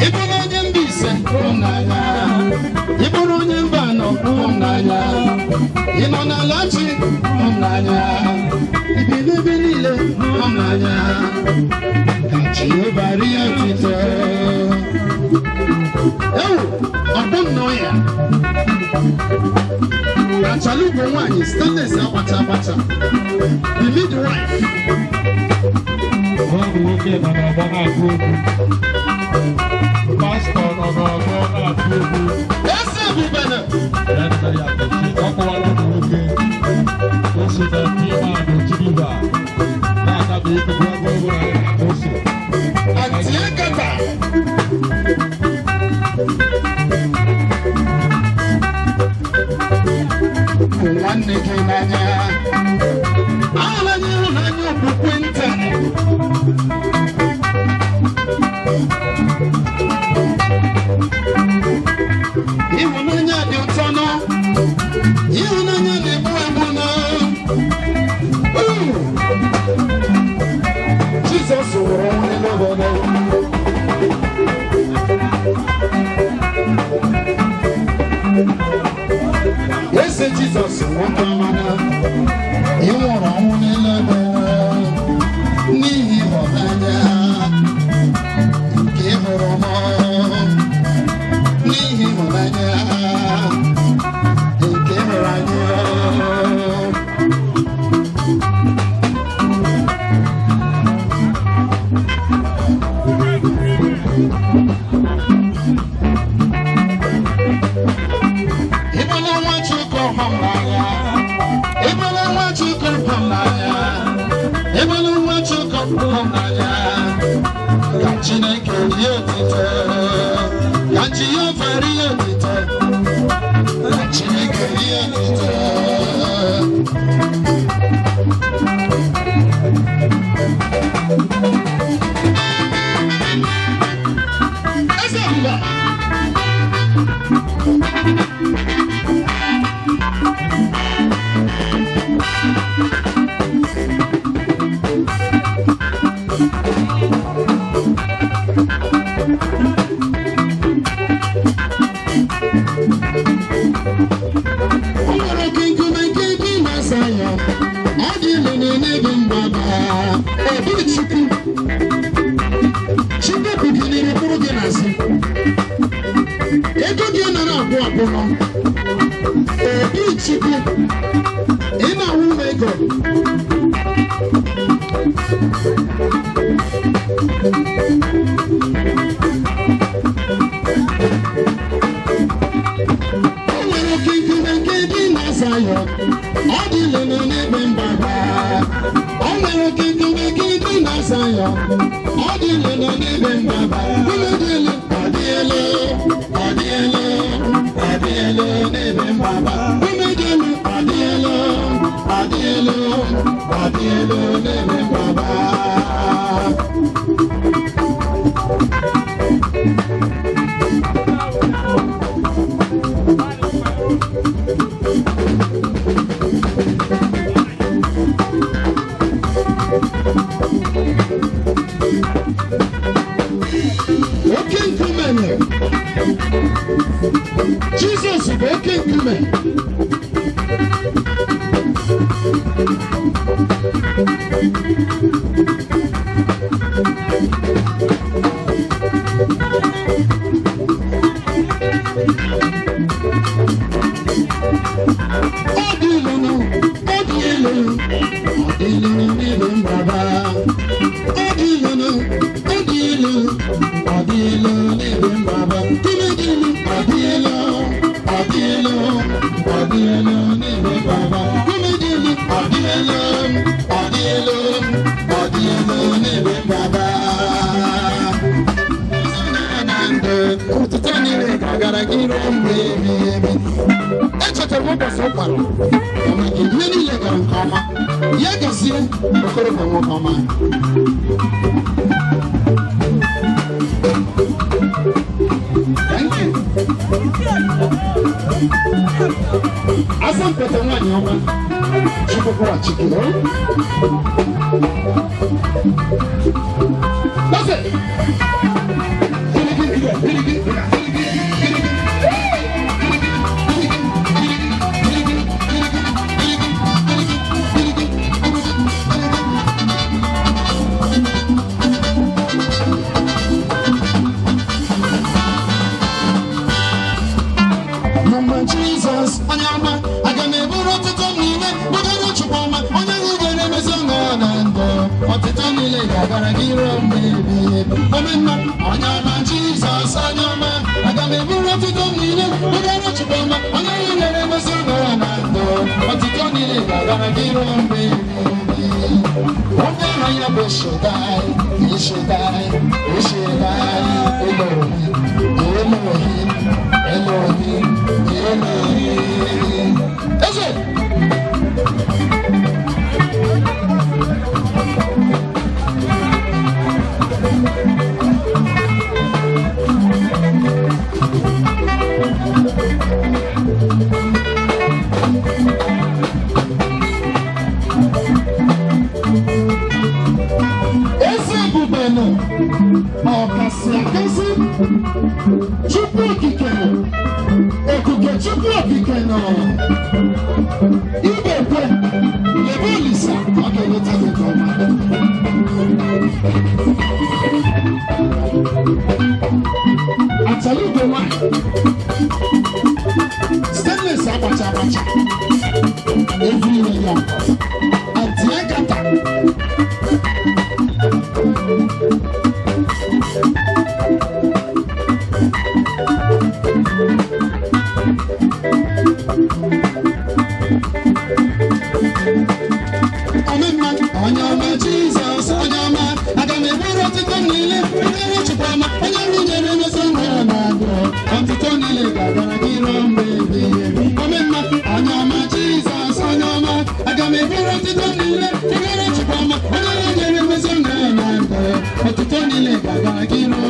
Ị bụrụ onye Mbaise, hụ n'anya. Ị bụrụ onye mba anọ, hụ n'anya. Ị nọ n'ala chi, hụ n'anya. Ibi n'ebe niile, hụ n'anya. Ka Jehova rie otito. Ewu ọkpụ nnọọ ya achala ugbo nwaanyị stainless agbacha agbacha, the midwife. Ọ bụ nwoke nọ n'ọgbọ na-agụ egwu. Pastọ nọ n'ọgbọ na-agụ egwu. Eze ebubele. Ya dị ya appreciate. Ọ kọwara ụmụ nwoke. O so na PMAN Oji River na-agaba ikuku ebe ọ bụla anyị na-akpọ ose. Aunty Agatha. Hụ nwanne gị n'anya. Ahụla anyị ịhụnanya okwukwe nta. Chineke rie otito. Ka Jehova rie otito. Ka Chineke rie otito. Eze ebube. O nwere oke nkume nke dị na Zayọn, ọ dị elu n'ebe mgbaba. Obi Chukwu, Chukwu bidoro mkpụrụ gị n'azụ. Ego gị nara abụọ abụọ. Obi Chukwu, ị na-awụ ụlọ ego. O nwere oke nkume nke dị na Zayọn, ọ dị elu n'ebe mgbaba. O nwere oke nkume nke dị na Zayọn, ọ dị elu n'ebe mgbaba. Ụlọ dị elu, ọ dị elu, ọ dị elu, ọ dị elu n'ebe mgbaba. Ụlọ dị elu, ọ dị elu, ọ dị elu, ọ dị elu n'ebe mgbaba. Oke nkume nọ. Jizọs bụ oke nkume. Ọ dị elu nọ, ọ dị elu, ọ dị elu n'ebe mgbaba. Ọ dị elu nọ, ọ dị elu, ọ dị elu n'ebe mgbaba. Nkume dị elu, ọ dị elu, ọ dị elu, ọ dị elu n'ebe mgbaba. Nkume dị elu, ọ dị elu, ọ dị elu, ọ dị elu n'ebe mgbaba. Ọtụtụ niile ga-agara gị ruo mgbe ebighị ebi. Echetara m ụbọchị ụkwara ọma gị, ihe niile gara nke ọma. Ya gazie okorobịa nwoke ọma. Thank you. Asampete nwaanyị ọma, Chukwu kwụghachi gị. That's it. Mama Jizọs, onye ọma, aga m eburu ọtụtụ niile bugara Chukwu ọma, onye ahụ ga-emezi ọṅụ na ndụ. Ọtụtụ niile ga-agara gị ruo mgbe ebighị ebi. Ome mma, onye ọma Jizọs, onye ọma, aga m eburu ọtụtụ niile bugara Chukwu ọma, onye ahụ ga-emezi ọṅụ na ndụ. Ọtụtụ niile ga-agara gị ruo mgbe ebighị ebi. Onye ahụ ya bụ Shaddai, Shaddai, Shaddai, Elohim, Elohim, Elohim, Elohim. Eze! Eze ebube nọ, ọkasị akasị, Chukwu okike nọ, okuke Chukwu okike nọ. Ibekwe, lebe Olisa, ọ ga-eleta gị nke ọma. Achara ugo nwanyị, stainless abacha abacha, everywhere young, Aunty Agatha. Onye ọma Jizọs, onye ọma, aga m enwere Chukwuma, onye nyere mmeso nwere na ndụ. Ọtụtụ niile ga-agara gị ruo mgbe ebighị ebi. Omemma, onye ọma Jizọs, onye ọma, aga m ebere ọtụtụ niile degara Chukwuma, onye nyere mmeso nwere na ndụ. Ọtụtụ niile ga-agara gị ruo